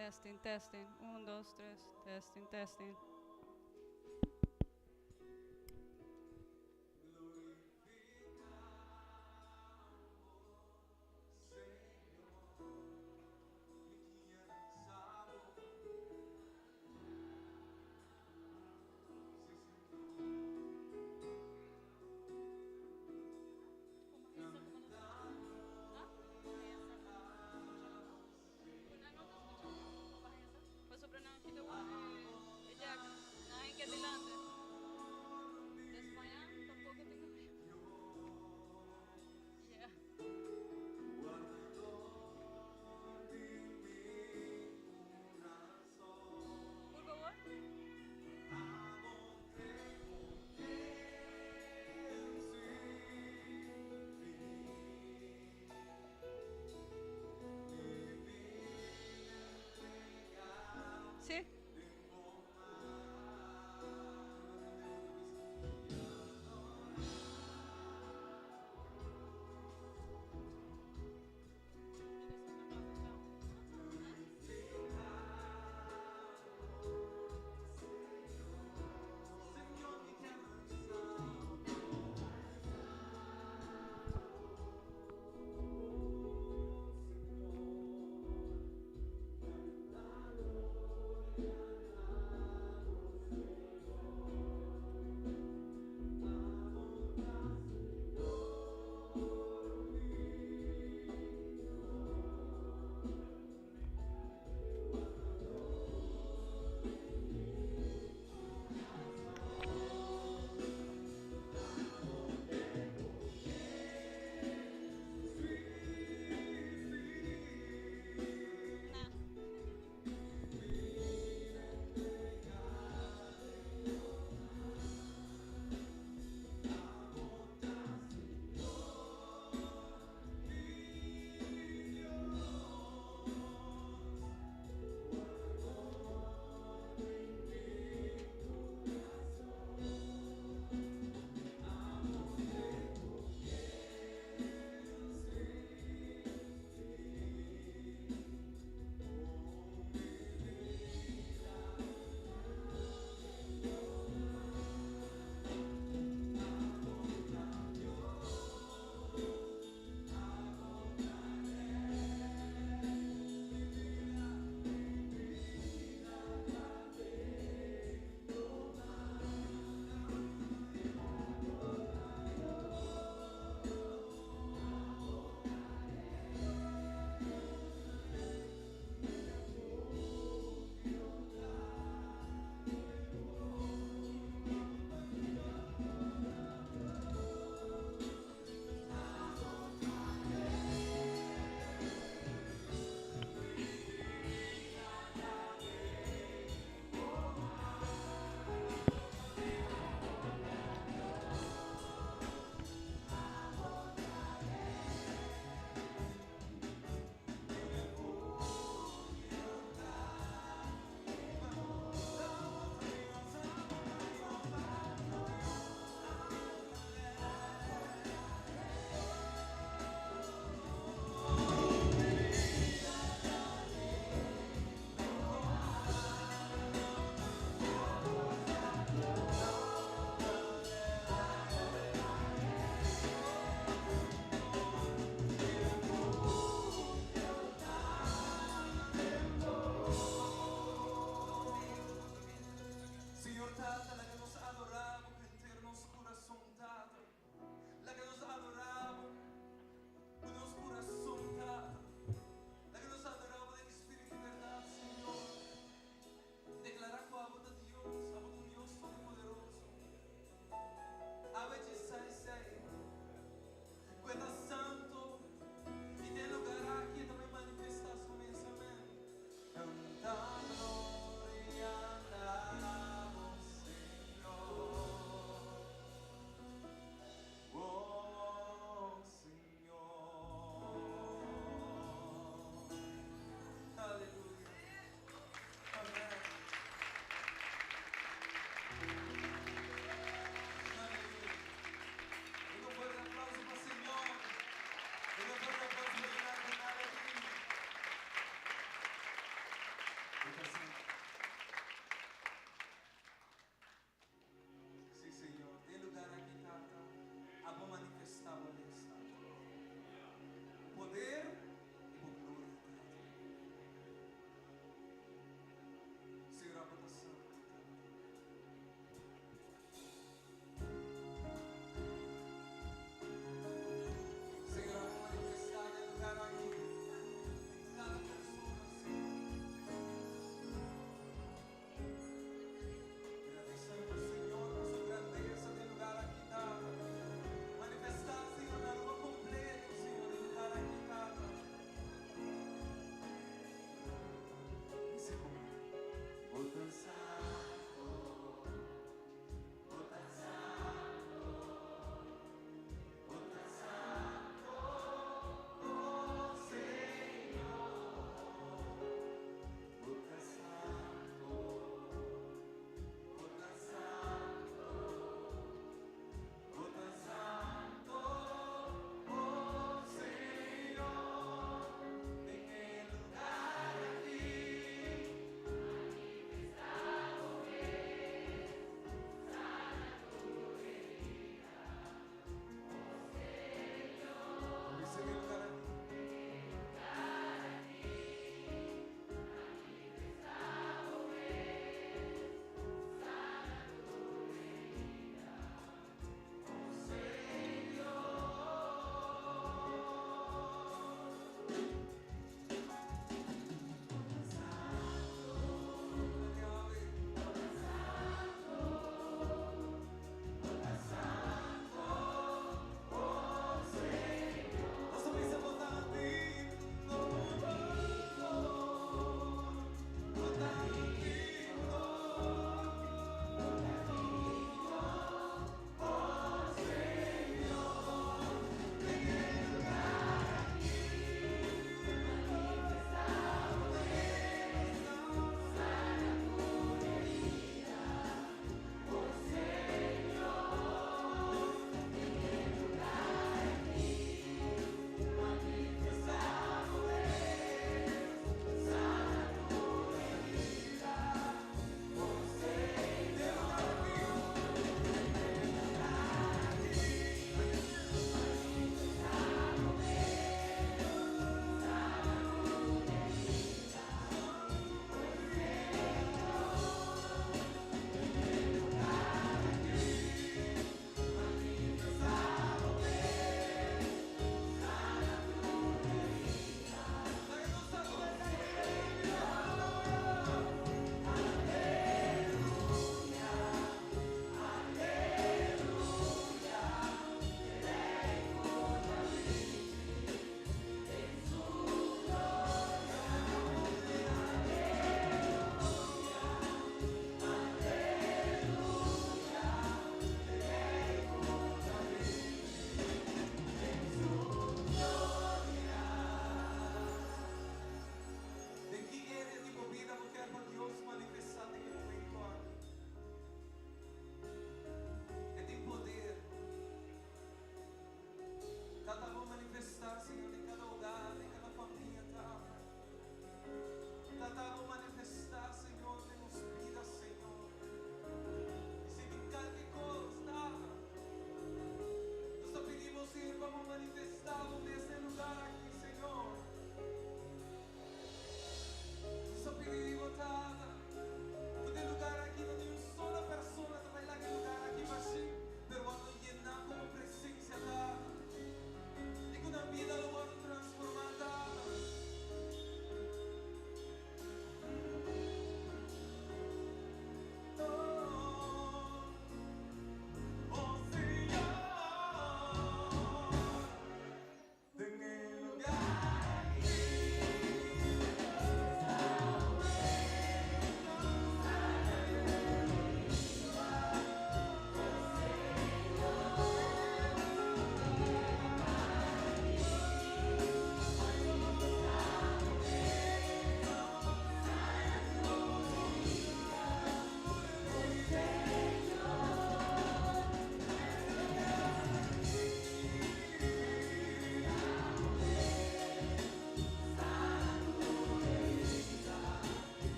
Testing, testing. Un, dos, tres. Testing, testing.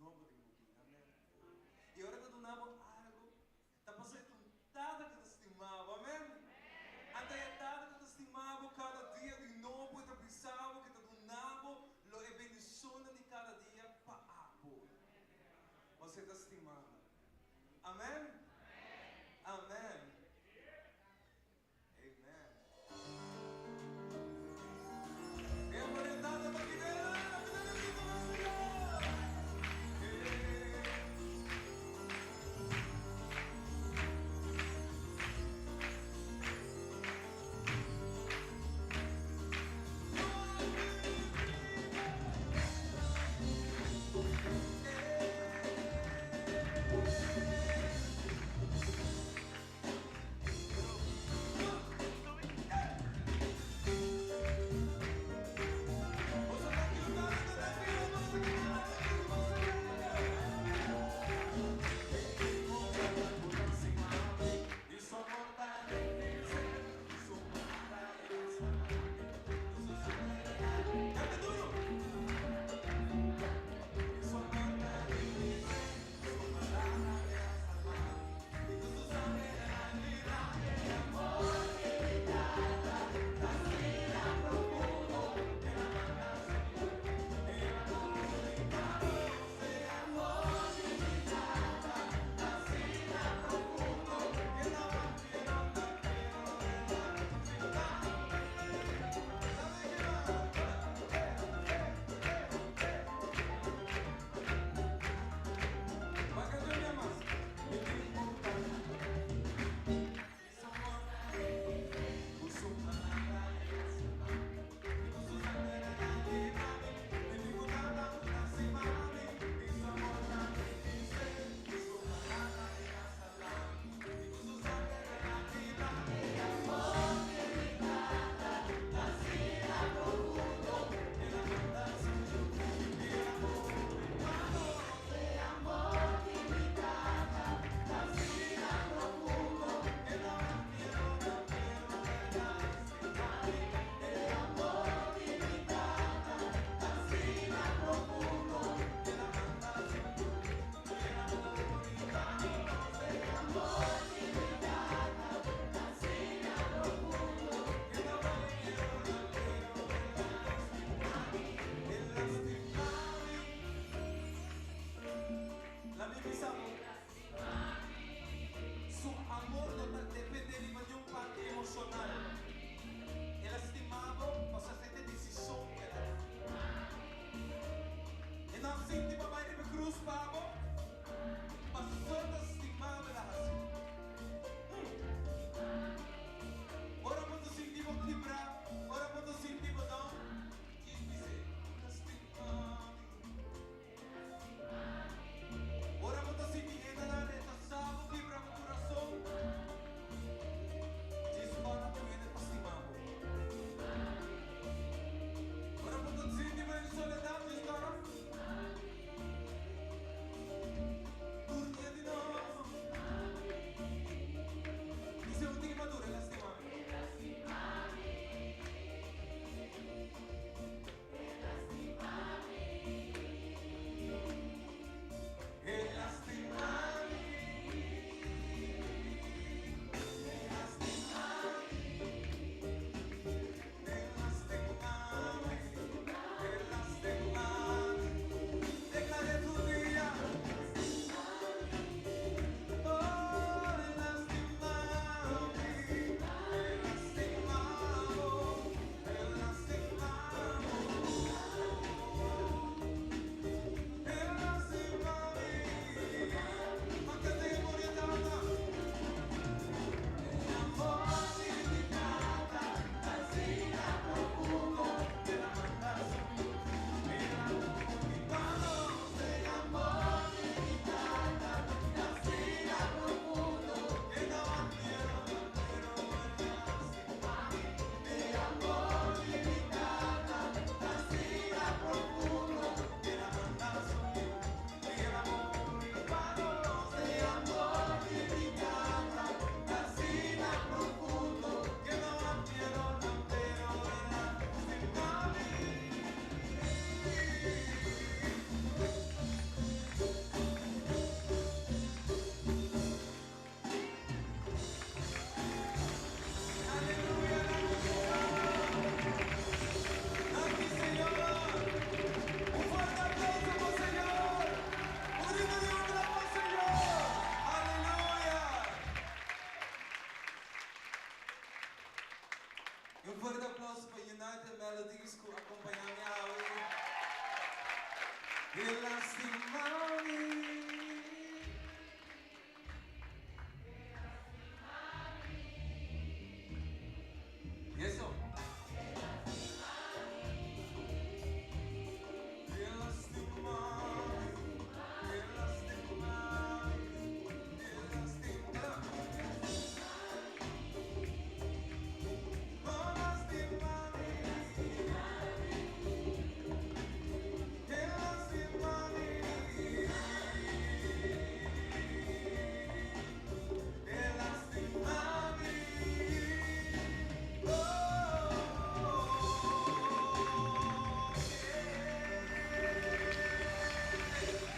nobo den bo bida. Amen. I ora e ta duna bo algu, ta pasobra e ta un Tata ku ta stima bo. Amen. Anto e Tata ku ta stima bo kada dia di nobo e ta bisa bo ku e ta duna bo lo e bendishonnan di kada dia pa abo. Pasobra e ta stima bo. Amen. Amen. El a stima mi. Y eso. El a stima mi. El a stima mi. El a stima mi. El a stima mi. El a stima mi. El a stima mi. Oh, yeah.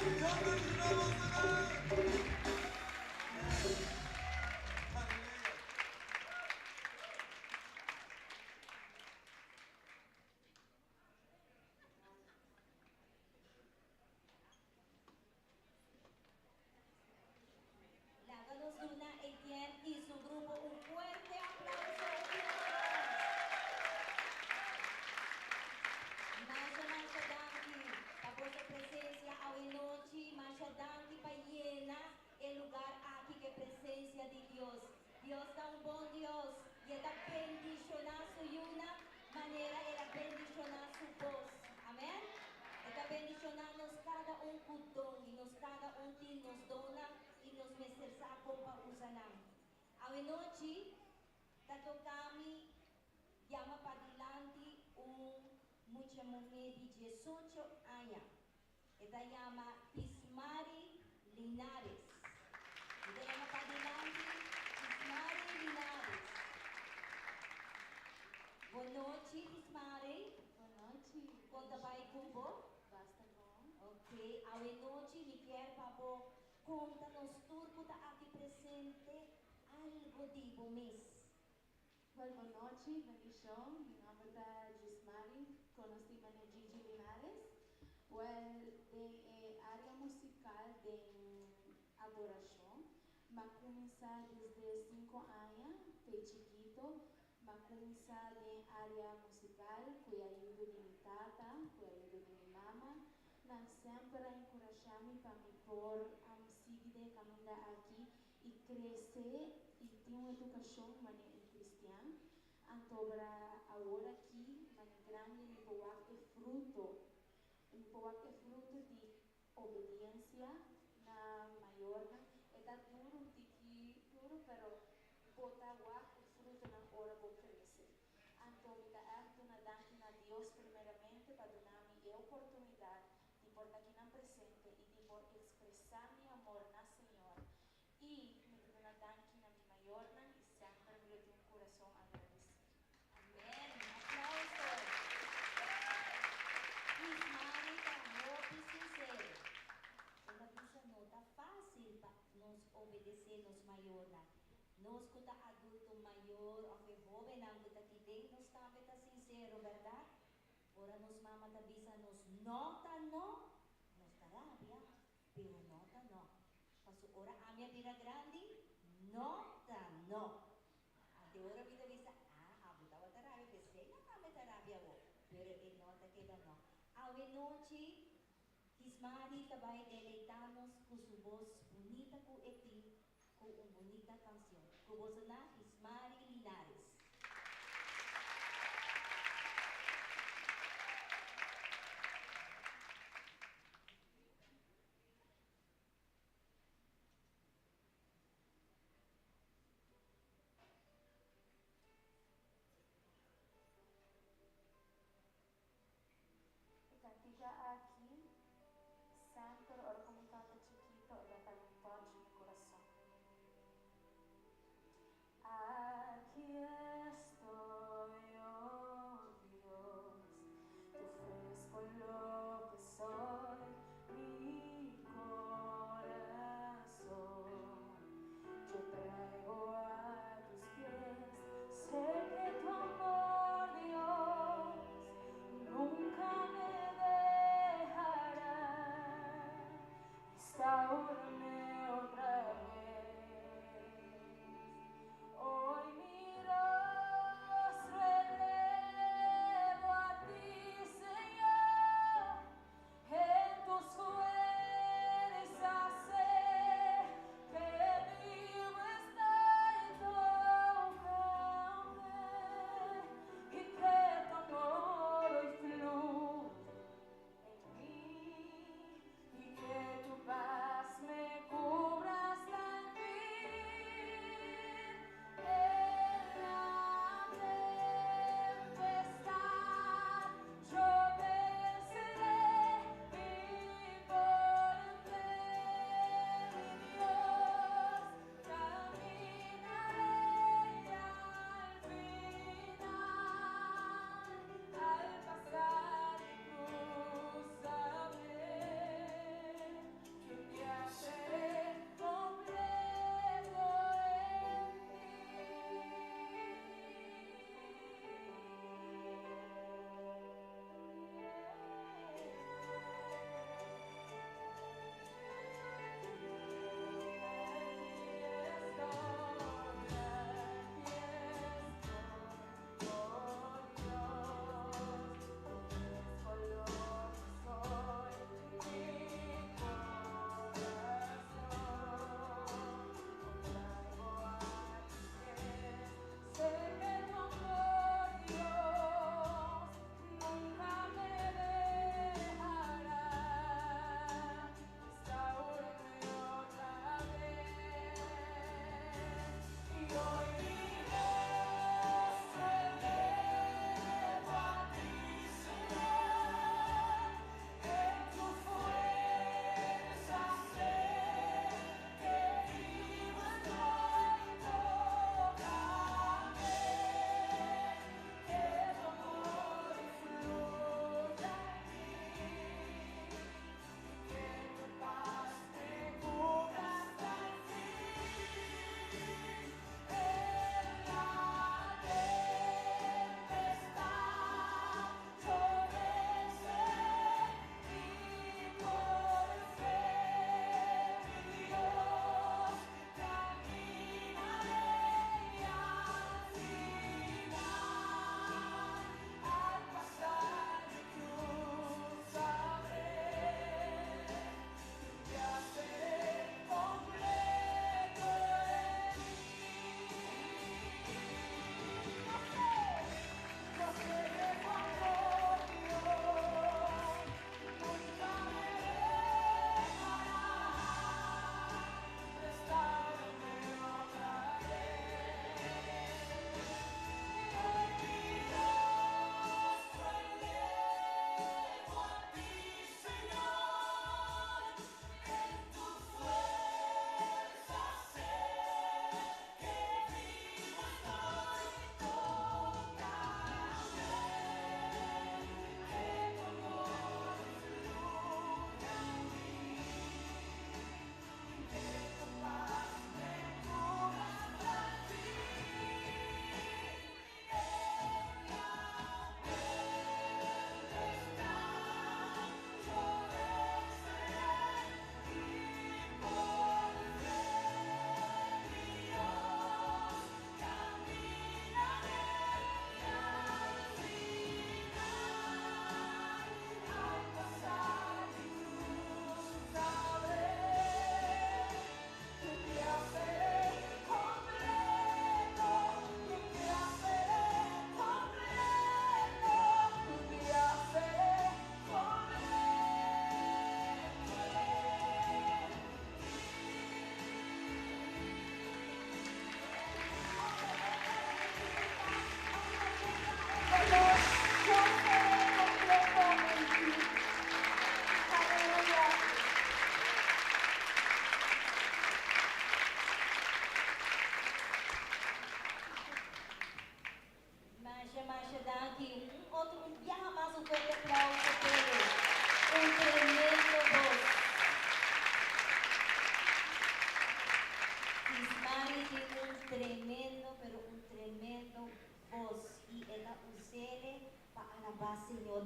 Dios bendiga. Aleluya. Laga nos duna Etienne y su grupo un fuerte aplauso. Masha, masha danki pa boso presencia awe nochi. Masha danki pa yena e lugar aki cu presencia di Dios. Dios ta un bon Dios y ta bendiciona su yiunan manera el a bendiciona su voz. Amen? E ta bendiciona nos cada un cu don y nos cada un tin nos donnan y nos mester sa con pa usa nan. Awe nochi, ta toca mi yama padilanti un mucha muhe di 18 aña. E ta yama Ismari Linares. E ta yama padilanti Ismari Linares. Bon nochi, Ismari. Bon nochi. Con ta bay cu bo? Basta bon. Ok, awe nochi mi kier pa bo conta nos tur cu ta aki presente algo di bo mes. Well, bon nochi, bendicion. Mi nomber ta Gismari, conoci como Gigi Linares. Well, den eh, area musical di adoracion, m'a cuminsa desde 5 aña, te chikito, m'a cuminsa den area musical, cu ayudo di mi tata, cu ayudo di mi mama. Nan semper a encurasha mi pa mi por sigui den caminda aki y crece y tin un educacion manera cristian. Anto awor aki, manera grandi, mi por e fruto, mi por e fruto di obediencia na mayornan. Ta duro, un tiki duro, pero bo ta wak e fruto na ora bo crece. Anto mi ta echt duna danki na Dios primeramente pa duna mi e oportunidad di por ta aki presente y di por expresa mi amor na Señor. Y mi ta duna danki na mi mayornan y semper mi tin un curason agradecido. Amen. Aplauso. Ismari ta hopi sincero. El a bisa no ta facil pa nos obedece nos mayornan. Nos cu ta adulto mayor of e hobennan cu ta aki nos tambe ta sincero, berdad? Ora nos mama ta bisa nos no ta no, nos ta rabia, pero no ta no. Paso ora ami a bira grandi, no ta no. Ante ora mi ta bisa, ah, abo tawata rabia, pesey na mama ta rabia wo. Pero e no ta keda no. Awe nochi, Kismari ta bay deleita nos cu su voz bunita cu e tin, cu un bunita cancion. Cu boso na Ismari Linares. E cantica aki, semper ora cu mi tawata chikito, el a touch mi curason. Aki.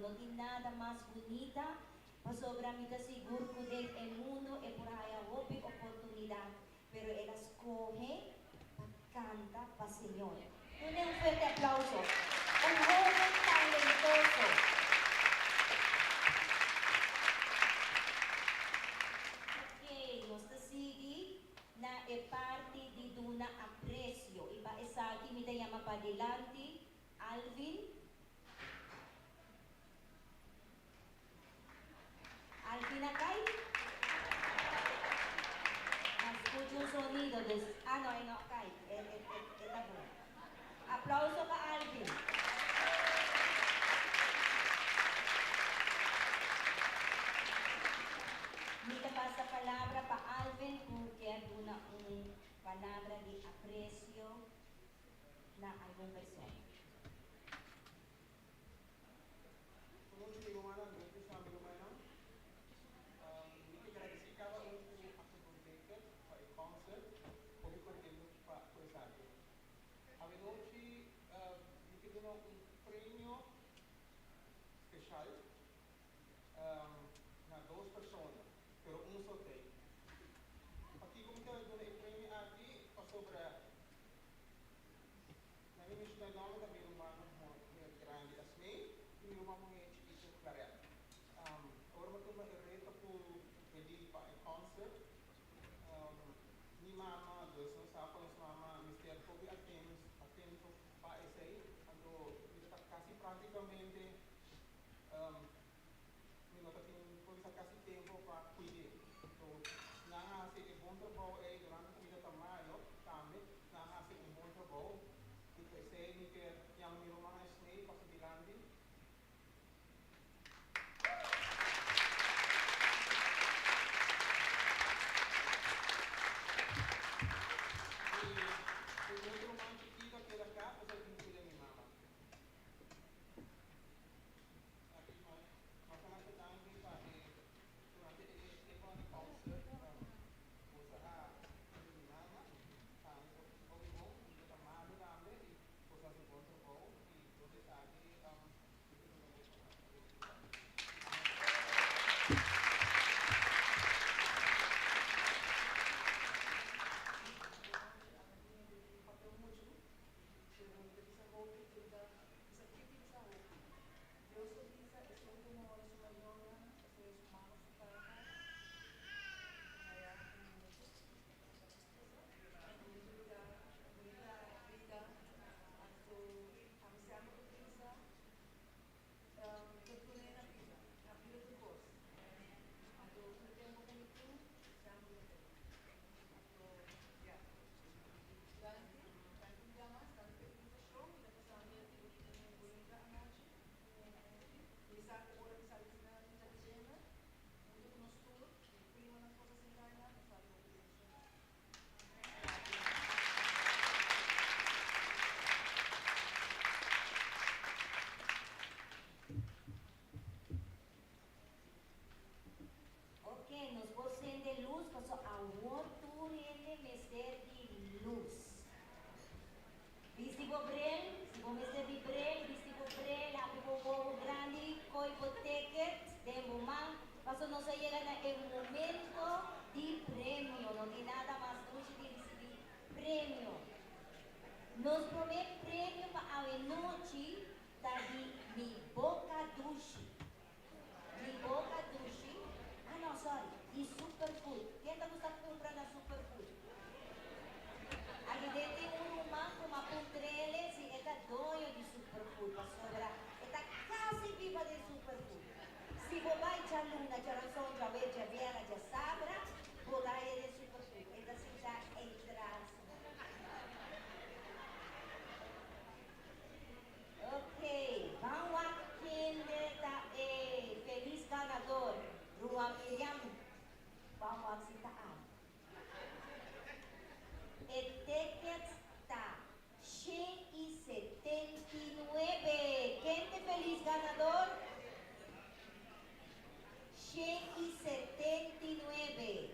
No tin nada mas bunita, pasobra mi ta sigur ku den e mundu e por haya hopi oportunidat, pero el a skohe pa kanta pa Señor. Dun'é un fuerte aplauso. Un hoben talentoso. Ok, nos ta sigui na e parti di duna aprecio y pa esaki mi ta yama padilanti Alvin. Alvin a cay? A scucha un sonido dus, ah no e no a cay, e e e ta bon. Aplauso pa Alvin. Mi ta pasa palabra pa Alvin ku kier duna un palabra di apresio na algun persona. Bon nochi mi rumannan, bon cristian mi rumannan. Mi ke gradisí kada un ku a kumpra un ticket pa e concert. Hopi contento pa ku esaki. Awenochi mi ke duna un premio special na dos persona, pero un so tei. Pakiko mi ta duna e premio aki? Pasobra Na mi mishna nòmber ta mi ruman muhé grandi Asmei i mi ruman muhé chikitu Clarel. Ora mi a tuma e reto ku Edil pa e kònsert, mi mama, dus nos sa ku nos mama mester hopi atento pa esei, anto mi ta kasi práktikamente mi no ta tin por bisa kasi tempu pa kuid'é. So nan a hasi e bon trabou ei durante ku mi ta ta malo tambe. Nan a hasi un bon trabou i p'esei mi kier yama mi ruman Esmee pasa dilanti. I un otro ruman chikito a keda kas pasobra e tin ku cuida mi mama. Aki mas a masha danki pa e durante e temponan di concert boso a cuida mi mama. Tambe hopi bon, mi ta malu tambe i boso a hasi bon trabou i tur esaki mi ta duna boso masha hopi danki. Dios ta bisa, Esun ku no ora su mayornan, esei su mama, su tata, haya un bunita lugar, bunita bida. Anto ami semper ta bisa, ta dun'é na bida, na bida tur kos. Anto tur tempu ku mi tin, semper mi ta duna. Anto, ya. Danki, danki un bia mas, danki pa e invitashon. Mi ta pasa un bunita anochi. Mi sa ku ora mi sali asina na desèmber, huntu ku nos tur, mi primanan kos asina na, nos sali hopi emoshoná. Danki. Ok, nos por sende luz paso awor tur hende mester di luz. Bisti bo bril, si bo mester di bril, bisti bo bril, habri bo wowo grandi, koy bo ticket den bo man, paso nos a yega na e momento di premio, no tin nada mas dushi di ricibi premio. Nos prome premio pa awe nochi ta di Mi Boca Dushi. Mi boca dushi, ah no sorry, di Superfood. Ken ta gusta cumpra na Superfood? Aki den tin un ruman cu m'a puntrele si e ta doño di Superfood pasobra e ta casi biba den Superfood. Si bo bay djaluna, djaranson, djawe, djabièrnè, djasabra, bo ta haya den Superfood. E ta sinta ey tras. Ok, ban wak kende ta e felis ganador, Ruan Miriam, ban wak si ta abo. E tickets ta 179. Ken ta e felis ganador? 179.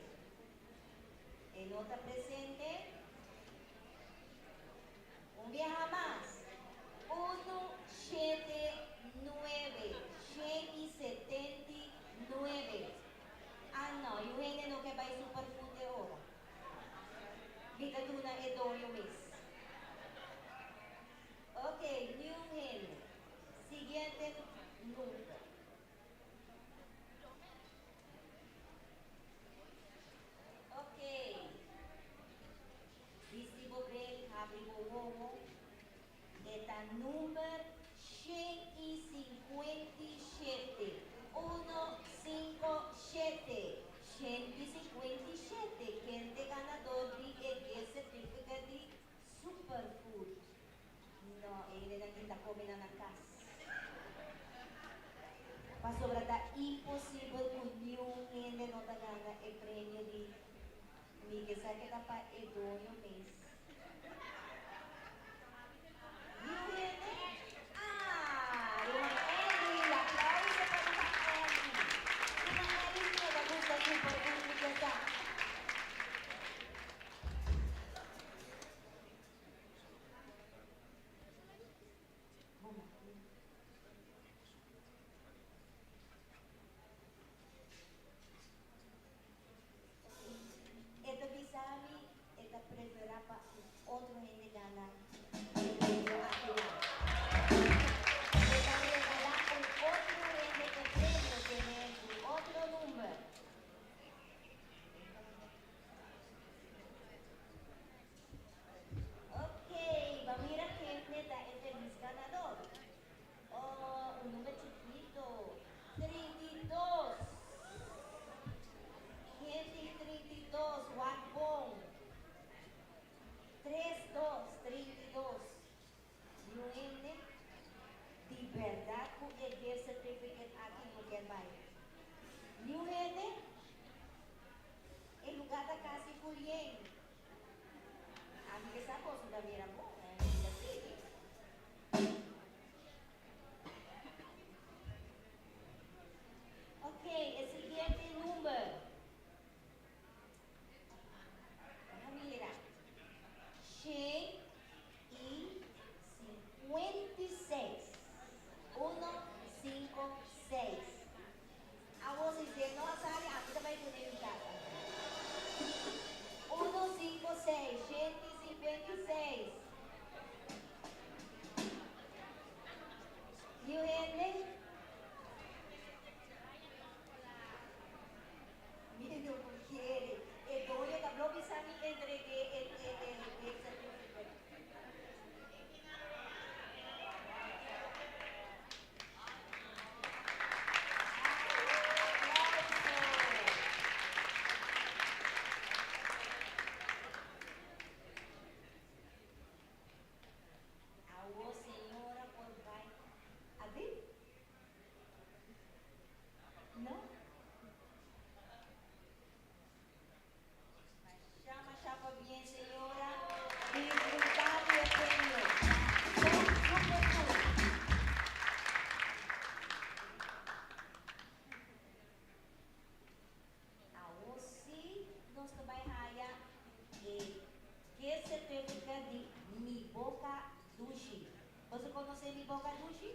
Boso konosé Mi Boka Dushi?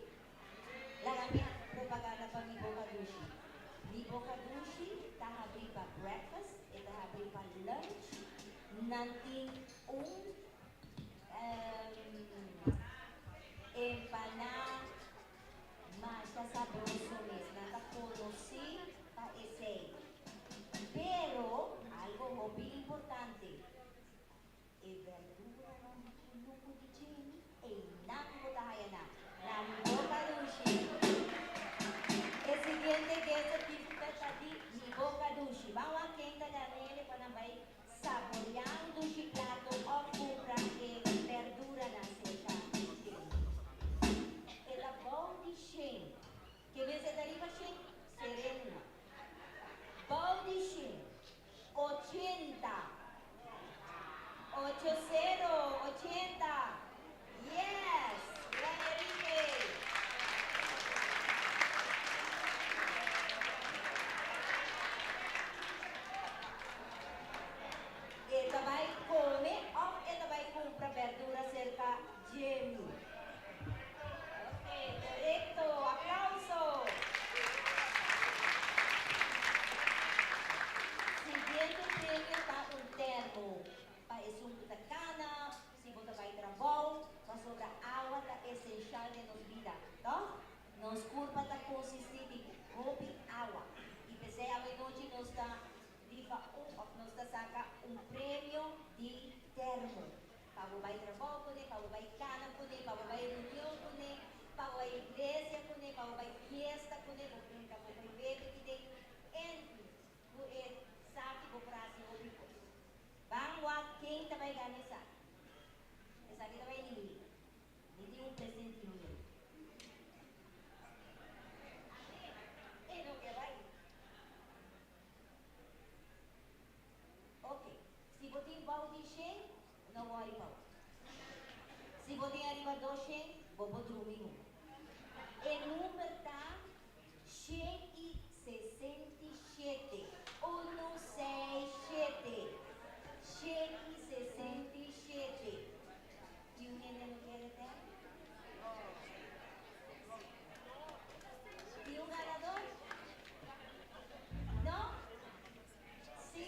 Laga mi propaganda pa Mi Boka Dushi. Mi Boka Dushi ta habrí pa breakfast, e ta habrí pa lunch. Nan tin un empaná masha sabroso mes. Nan ta konosí pa esei. Pero, algo hopi importante, E berduranan di kunuku di Jenny einan bo ta haya nan na mi boka dushi. E siguiente guest certificate ta di mi boka dushi. Ban wak ken ta gan'ele pa nan bai saborea un dushi plato of kumpra e berduranan serka Jenny. E ta bou di shen. Ke mester ta riba shen? Serena. Bou di shen. 80. Ocho sero, 80. Yes! Gran Enrique! E ta bai come of e ta bai cumpra berdura cerca Jimmy? Ok, correcto. Aplauso! Siguiente premio ta un termo pa esun ku ta kana, si bo ta bai trabou, pasobra awa ta esenshal den nos bida, tòg? Nos kurpa ta konsistí di hopi awa i p'esei awenochi nos ta rifa un òf nos ta saka un premio di termo pa bo bai trabou kuné, pa bo bai kana kuné, pa bo bai reunion kuné, pa bo bai iglesia kuné, pa bo bai fiesta kuné, bo brinka, bo bai bebe kidei. Enti, ku e saki bo por hasi hopi kos. Ban wak ken ta bai gana esaki. Esaki ta bai lihí. Mi tin un presentimiento. E no ke bai. Ok, si bo tin bou di shen, no wòri pa bo. Si bo tin ariba 200, bo por drumi numa. E number ta 167. 167. 167. I un hende no kere ten? Tin un ganador? No? Sí?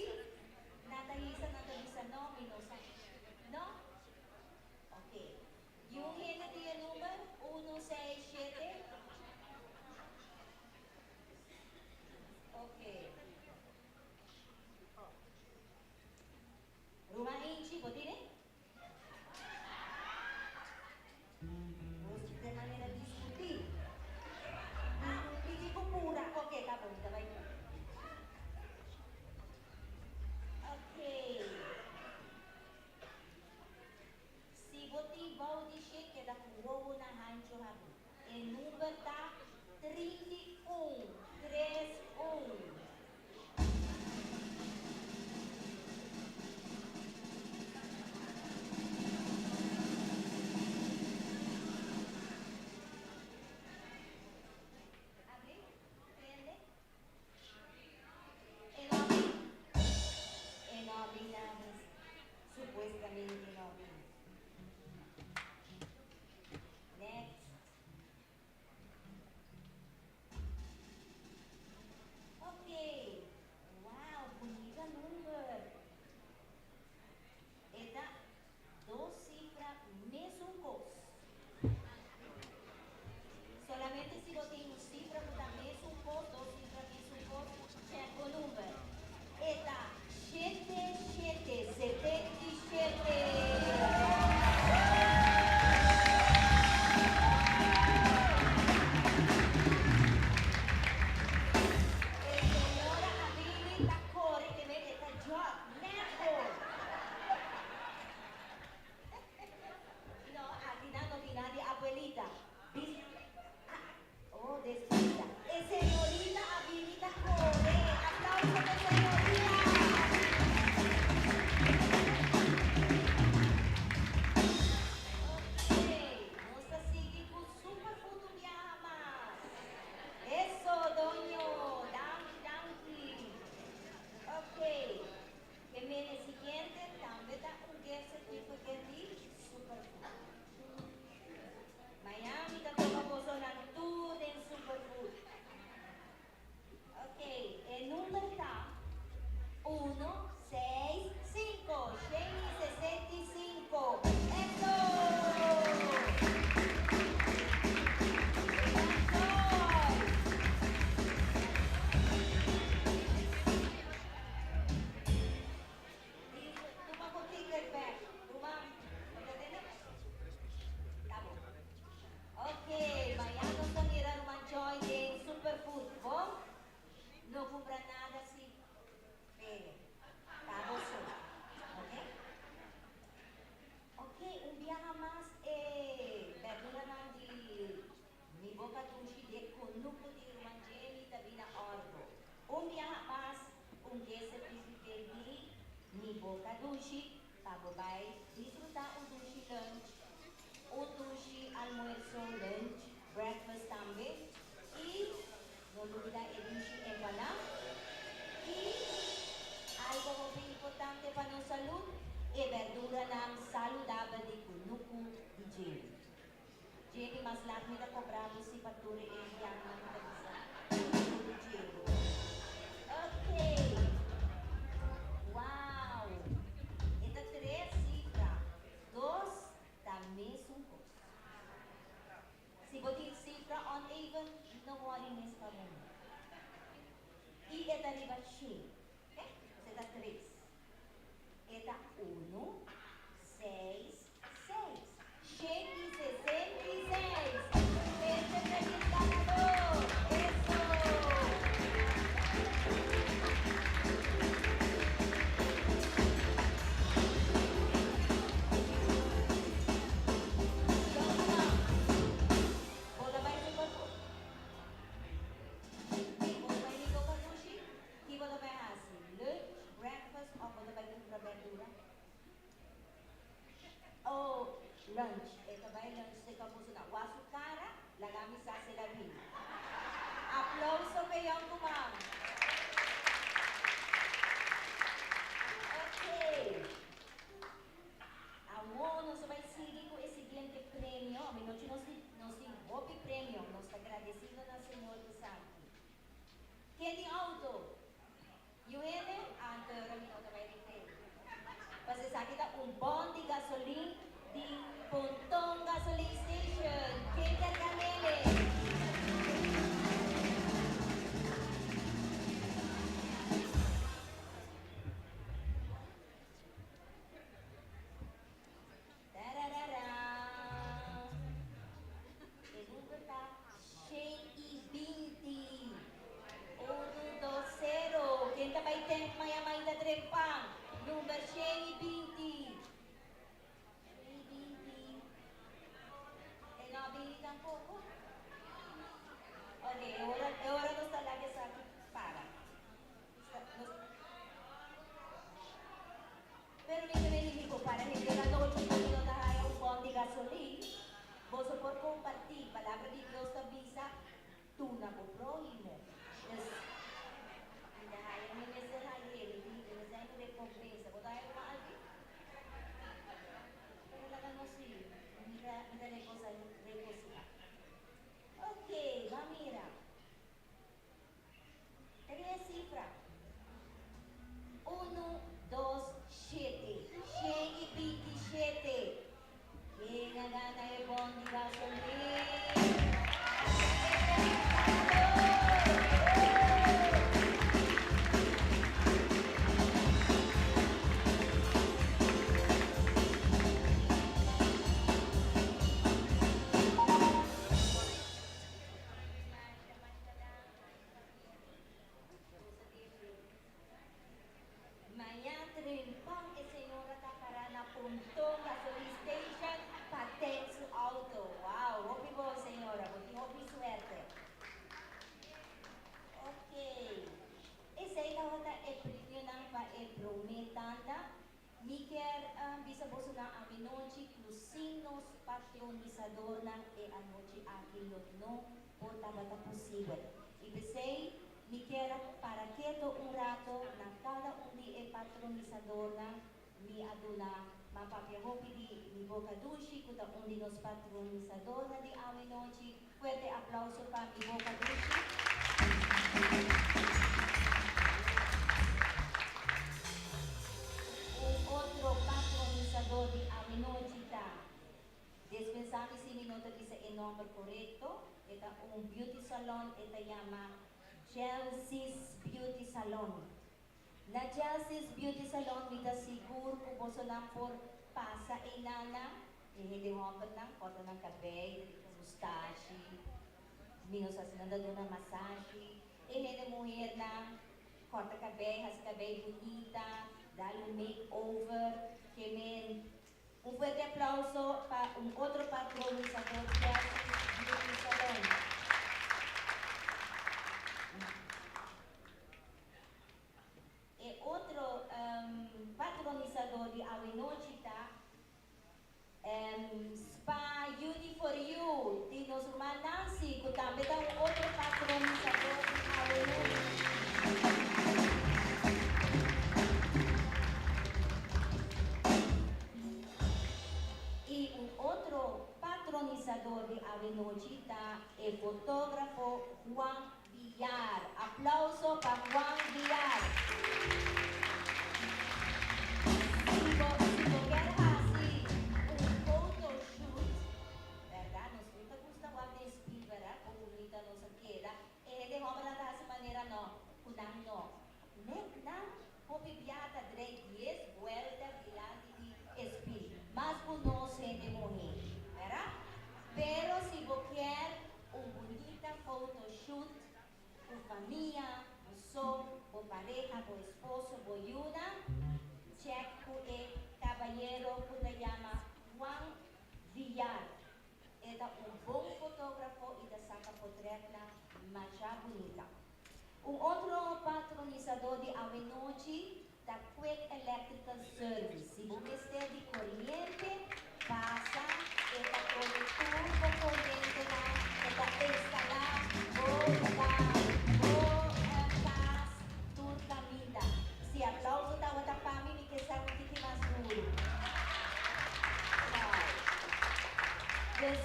Nan ta hisa, nan ta bisa no, mi no sa. No? Ok. I un hende tin e number? 167? Ok. Ruman Inchi, bo tin e? Nos di manera diskutí. Pidi ku pura. Ok, ta bon, mi ta bai pura. Ok. Si bo tin bou di she keda ku wowo na hancho habrí. E number ta 31, 31. Abri? Prende? E no abri? E no abri nada. Supuestamente no abri. Next. Ok. Wow, bunita number. E ta dos sifra mesun kos. Solamente si bo tin un sifra ku ta mesun kos, dos sifra mesun kos, check bo number. E ta shete shete 77. E señora a bini ta kore ke men e ta jog mehor. No, aki nan no tin nada di abuelita. Bis ah, oh, despedida. E señorita a bini ta kore. Aplauso pa señorita. Ok, nos ta sigui ku Superfood un biaha mas. Eso, doño. Danki, danki. Ok. Ke mene siguiente tambe ta un gift certificate di Superfood. un guest certificate di Mi Boca Dushi pa bo bay disfruta un dushi lunch, un dushi almuerzo, lunch, breakfast tambe y no lubida e dushi empanada y algo hopi importante pa nos salud, e berduranan saludabel di Cunucu di Jenny. Jenny mas laat mi ta cobra bo si pa tur e biahanan mi ta bisa Cunucu di Jenny. Ok. Wow! E ta tres cifra. Dos ta mesun cos. Si bo tin cifra uneven, no worry mes pa momento. Y e ta riba shen. Ok? Pues e ta tres. E ta uno, seis, seis. 166. Este feliz ganador. Eso. Jonathan, bo ta bay Superfood? Si, bo ta bay Mi Boca Dushi? Ki bo ta bay haci? Lunch, breakfast of bo ta bay cumpra berdura? Oh, lunch. E ta bay lunch te kabuso na wasu cara, laga mi sa si el a bin. Aplauso p'e yoncuman. Ok. Awor nos ta bay sigui cu e siguiente premio. Aminochi nos tin nos tin hopi premio. Nos ta gradecido na Señor p'esaki. Ken tin auto? Yu hende? Anto e ora mi no ta bay rif'é. Pas esaki ta un bon di gasolin di Ponton Gasoline Station. Ken kier gan'ele? Tararara. E number ta 120. 120. Ken ta bay tank maya mainta trempan? Number 120. 120. E no a bini tampoco? Ok, e ora, e ora nos ta laga esaki para. Nos, Pero mi ta bini rico para hende na nochi cu mi no ta haya un bon di gasolin. Boso por comparti. Palabra di Dios ta bisa, Duna bo prohimo. Dus, mi ta haya, mi mester haye, mi tin, mi mester haya un recompensa. Bo ta haya ruman Alvin? Pero laga nos si, mi ta, mi ta recosa, regociha. Ok, ban mira. Tres cifra. Unu, dos, shete. 127. Ken a gana e bon di gasolin? E feliz ganador! Masha, masha danki, famia. Nos a difrut. Mañan trempan e señora ta para na Ponton Gasoline Station pa tank su auto. Wow, hopi bon señora, bo tin hopi suerte. Ok, esey tabata e premionan pa e prome tanda. Mi kier bisa bosonan aminochi cu sin nos patronisadornan e anochi aki lo no por tabata posibel. Y p'esey mi kier a para keto un rato na cada un di e patronisadornan. Mi a duna ma papia hopi di Mi Boca Dushi cu ta un di nos patronisadornan di awenochi. Fuerte aplauso pa Mi Boca Dushi. Un otro patronisador di awenochi ta, despensá mi si mi no ta bisa e nomber corecto, e ta un beauty salon, e ta yama Chelsea's Beauty Salon. Na Chelsea's Beauty Salon mi ta sigur cu bosonan por pasa eynana, e hende hombernan corta nan cabey, mustashi, mi no sa si nan ta duna masashi, e hende muhernan corta cabey, haci cabey bunita, dal un make over, ke men. Un fuerte aplauso pa un otro patronisador Chelsea's Beauty Salon. nochi ta Spa Uni for You di nos ruman Nancy ku tambe ta un otro patronisador di awe nochi. I un otro patronisador di awe nochi ta e fotógrafo Juan Villar. Aplauso pa Juan Villar. Si bo si bo kier hasi un photoshoot, berdad? Nos tur ta gusta wak den spiel, berdad? Con bunita nos a keda. E hende hombernan ta hasi manera no, cu nan no. Nek nan hopi bia ta drei dies buelta dilanti di e spiel, mas cu nos hende muhe, berdad? Pero si bo kier Un bunita photoshoot ku famia, bo so, bo pareha, bo esposo, bo yunan. Check ku e kabayero ku ta yama Juan Villar. E ta un bon fotografo i ta saka potretnan masha bunita. Un otro patronisadó di awenochi ta Quick Electrical Service. Si bo mester di koriente, pasa, e ta pone tur bo korientenan, e ta instalá bo lugá, bo kas, tur kaminda. Si aplauso tabata pa mi, mi ke sa un tiki mas duru. Wow. Dus,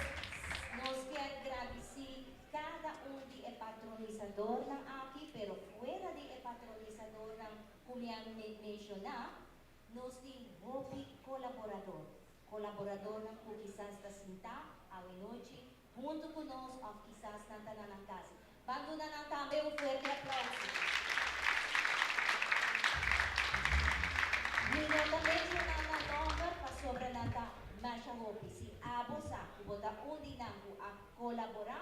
nos kier gradisí Kada un di e patronisadornan aki, pero fuera di e patronisadornan ku mi a menshoná, nos tin hopi kolaborador. Kolaboradornan ku kisas ta sintá awenochi huntu ku nos òf kisas nan ta na nan kas. Ban duna nan tambe un fuerte aplauso. Mi no ta menshoná nan nòmber pasobra nan ta masha hopi. Si abo sa ku bo ta un di nan ku a Kolaborá.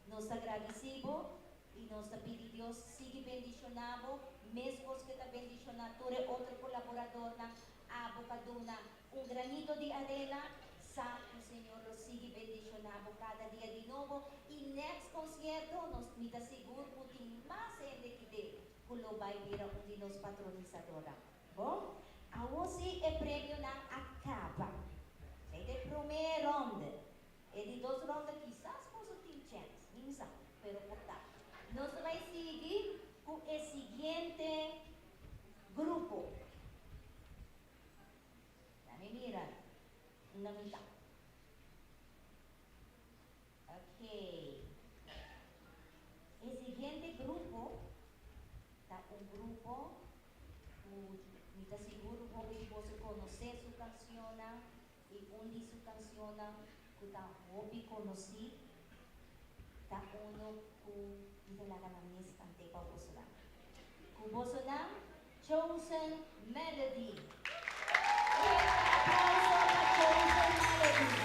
Nos ta gradisí bo i nos ta pidi Dios sigui bendishoná bo meskos ku e ta bendishoná tur e otro kolaboradornan. Abo pa duna un granito di arena, sa ku Señor lo sigui bendishoná bo kada dia di nobo. I next konsierto nos mi ta sigur ku tin mas hende kidé ku lo bai bira un di nos patronisadornan. Bon, awor sí e premionan a kaba. Esei ta e promé ronde. E di dos ronde kisas boso tin chèns, mi sa, pero por ta. Nos ta bai sigui ku e siguiente grupo. Dame mira unda mi ta. Oké. E siguiente grupo ta un grupo ku mi ta sigur hopi di boso konosé su kanshonnan i un di su kanshonnan ku ta hopi konosí ta uno ku mi ta laga nan mes kant'é pa bosonan. Ku bosonan Chosen Melody. Un aplauso pa Chosen Melody.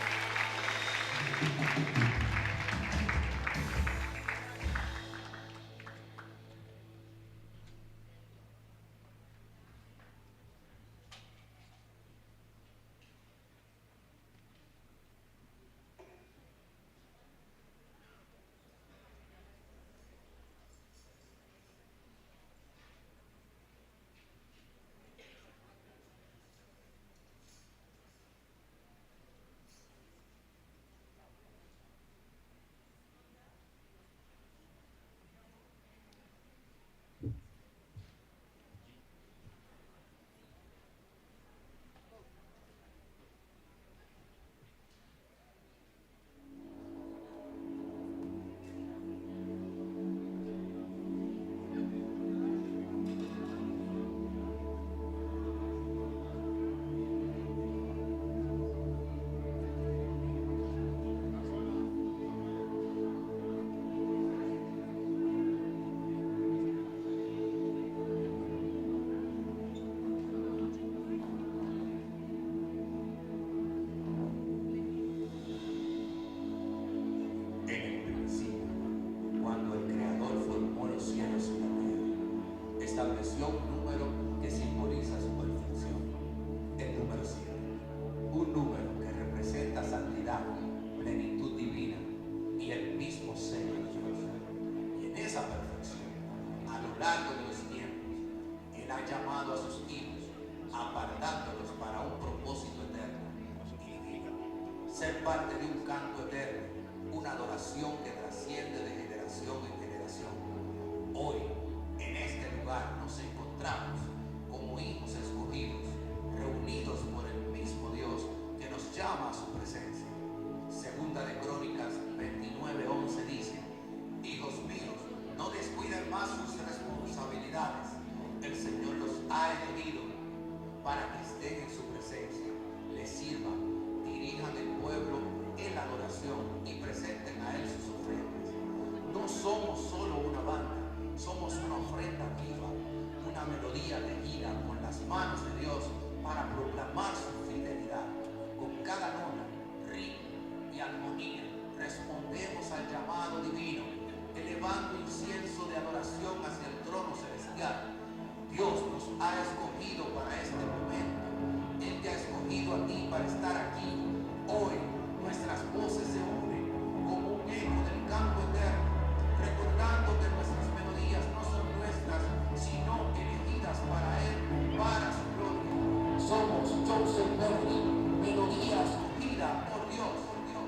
En el principio, cuando el Creador formó los cielos y la tierra, estableció un número que simboliza su perfección, el número 7, un número que representa santidad, plenitud divina y el mismo sello de Dios. Y en esa perfección, a lo largo de los tiempos, Él ha llamado a sus hijos Apartándolos para un propósito eterno y divino. Ser parte de un canto eterno, una adoración que trasciende de generación en generación. Hoy, en este lugar, nos encontramos como hijos escogidos, reunidos por el mismo Dios que nos llama a su presencia. Segunda de Crónicas 29:11 dice, Hijos míos, no descuiden más sus responsabilidades. El Señor los ha elegido para que estén en su presencia, les sirvan, dirijan el pueblo en la adoración y presenten a Él sus ofrendas. No somos solo una banda, somos una ofrenda viva, una melodía tejida con las manos de Dios para proclamar su fidelidad. Con cada nota, ritmo y armonía respondemos al llamado divino, elevando incienso de adoración hacia el trono celestial. Dios nos ha escogido para este momento. Él te ha escogido a ti para estar aquí. Hoy nuestras voces se unen como un eco del canto eterno, recordando que nuestras melodías no son nuestras, sino elegidas para Él, para su gloria. Somos Joseph Melody, melodía escogida por Dios. Por Dios.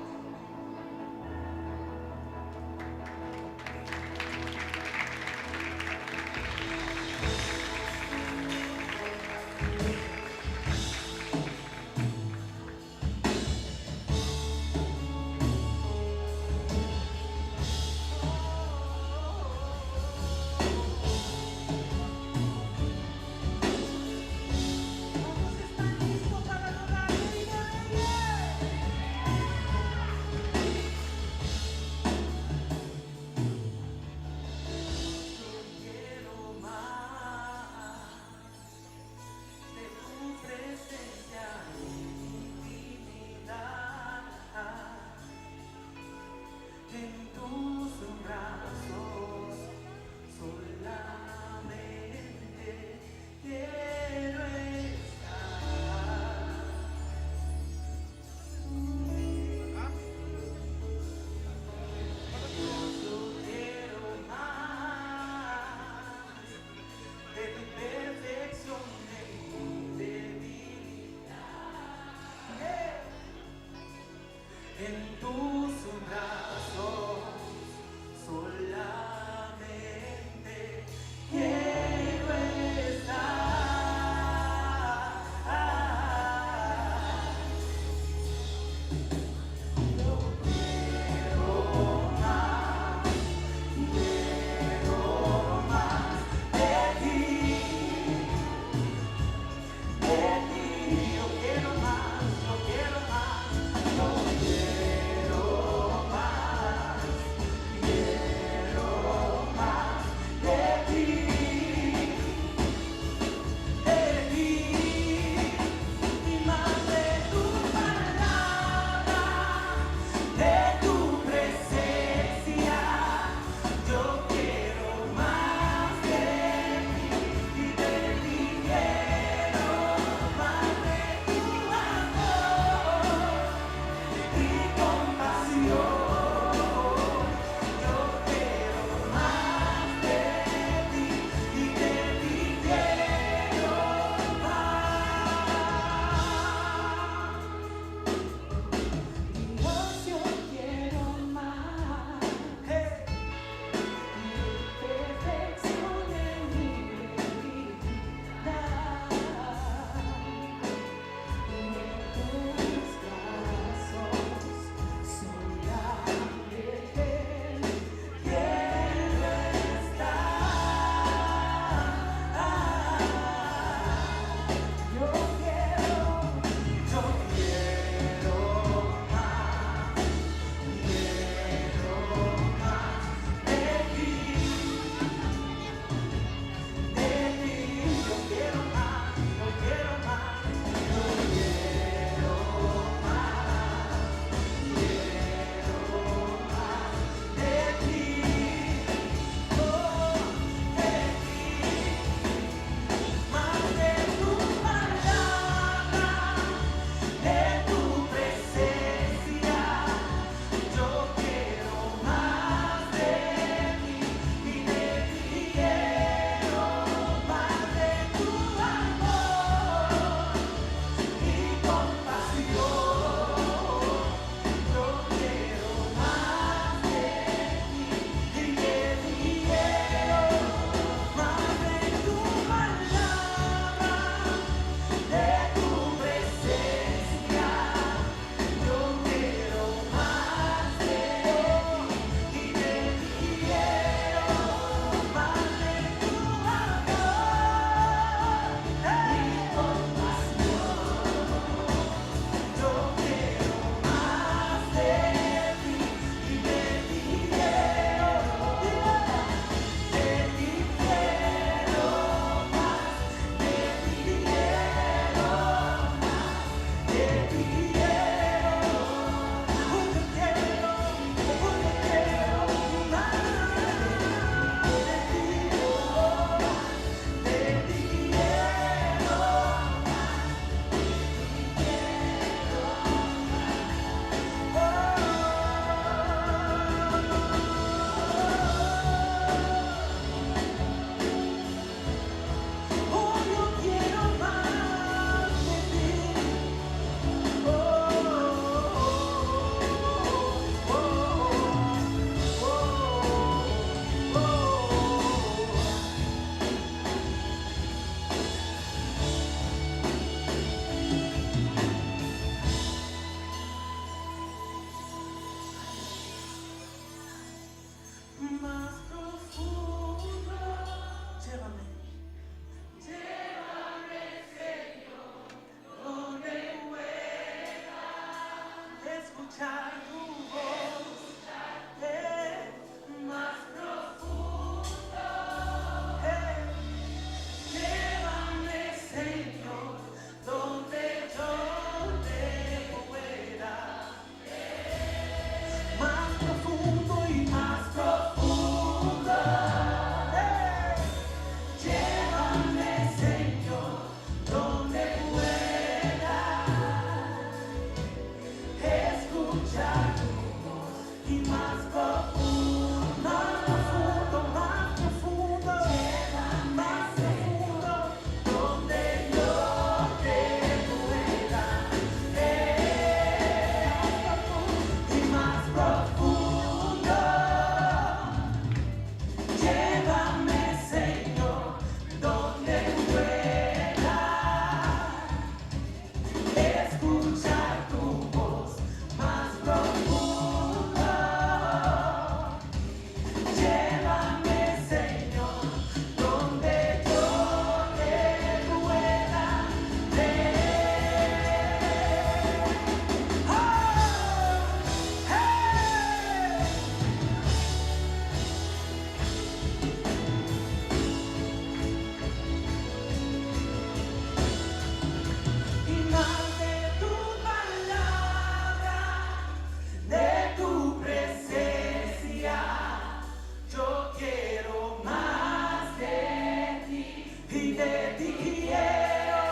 Y de ti quiero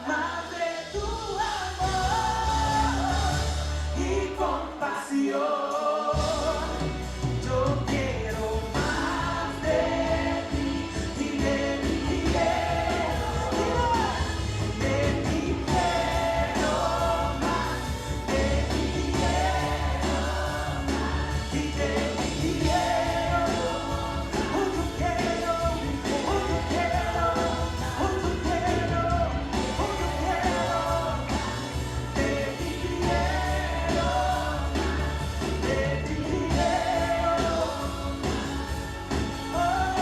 más de tu amor y compasión. Yo quiero más de ti y de ti quiero, de ti quiero más, de ti quiero más y de ti quiero. Oh, yo quiero, oh, yo quiero, oh, yo quiero, oh, yo quiero, de ti quiero, de ti quiero. Oh, oh,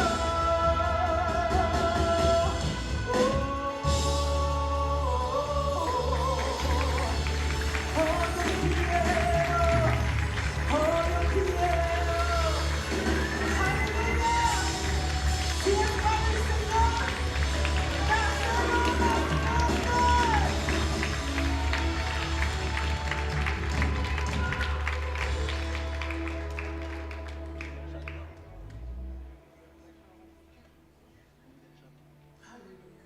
oh, yo quiero, oh, yo quiero. Aleluya. Si es para el Señor, dáselo más fuerte. Aleluya.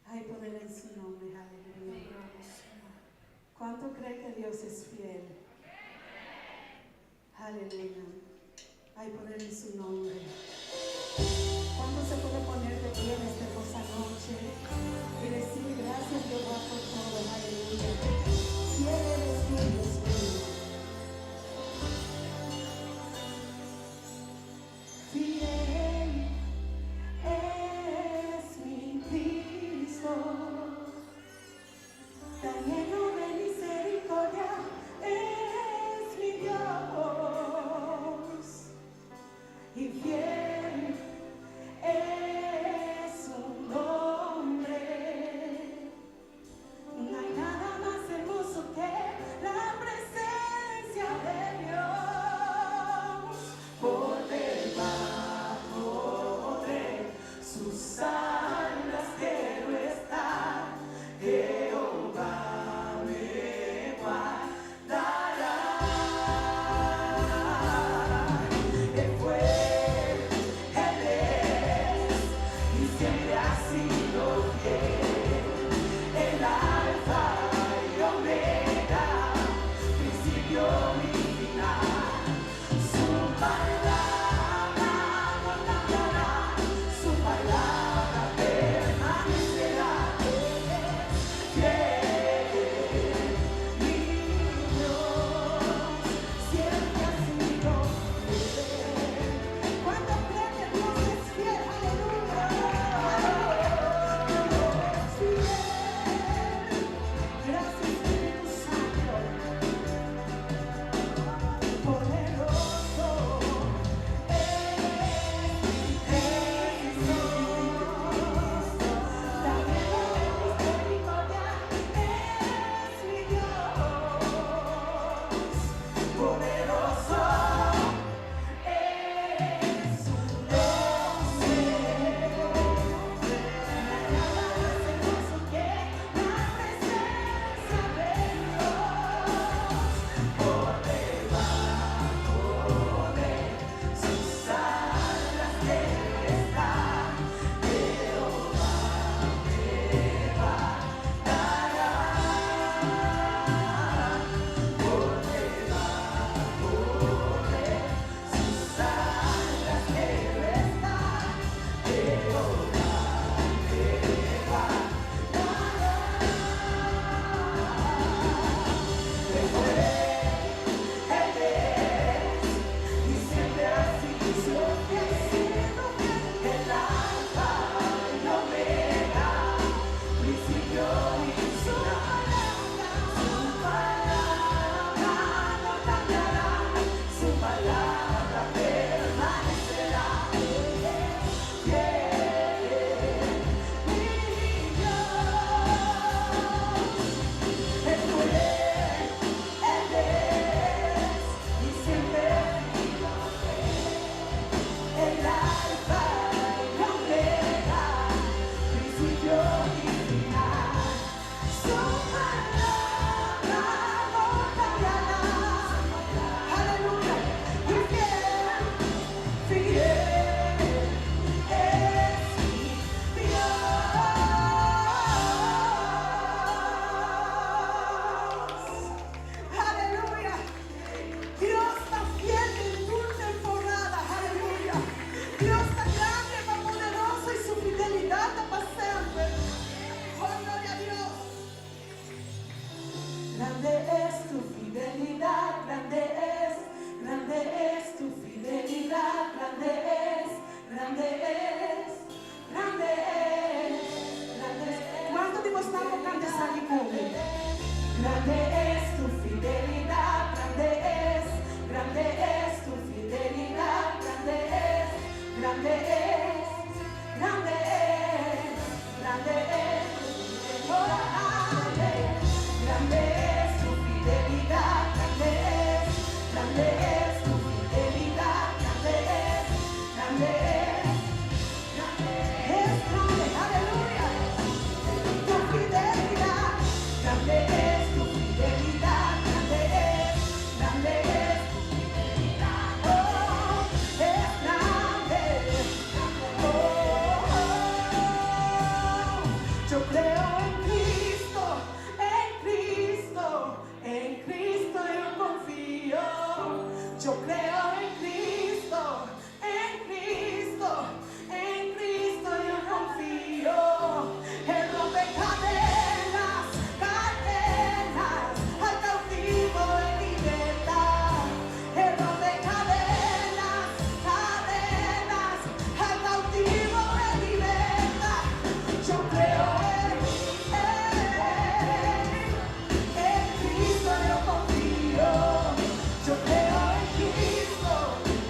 Hay poder en su nombre, aleluya. ¿Cuánto cree que Dios es fiel? Aleluya. Hay poder en su nombre. ¿Cuánto se puede poner de pie en esta hermosa noche y decir gracias, Jehová, por todo? Aleluya. Fiel eres tú, Dios mío. Fiel es mi Cristo, tan lleno de misericordia es mi Dios, y fiel. Grande es, grande es, grande es tu fidelidad. Grande es tu fidelidad, grande es, grande es tu fidelidad, grande es, grande es, grande es, grande, aleluya. Tu fidelidad, grande es tu fidelidad, grande es, grande es tu fidelidad. Oh, es grande. Oh, yo creo en Cristo, en Cristo, en Cristo yo confío. Yo creo en Cristo, en Cristo, en Cristo yo confío. Él rompe cadenas, cadenas, al cautivo en libertad. Él rompe cadenas, cadenas, al cautivo en libertad. Yo creo en Él, en Cristo yo confío. Yo creo en Cristo,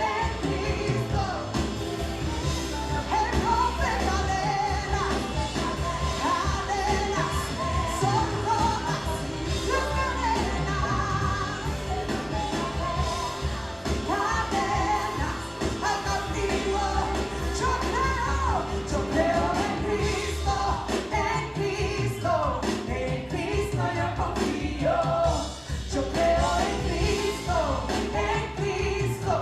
en Cristo. Él rompe cadenas, cadenas, son rotas las cadenas. Cadenas al cautivo. Yo creo en Cristo, en Cristo, en Cristo yo confío. Yo creo en Cristo, en Cristo,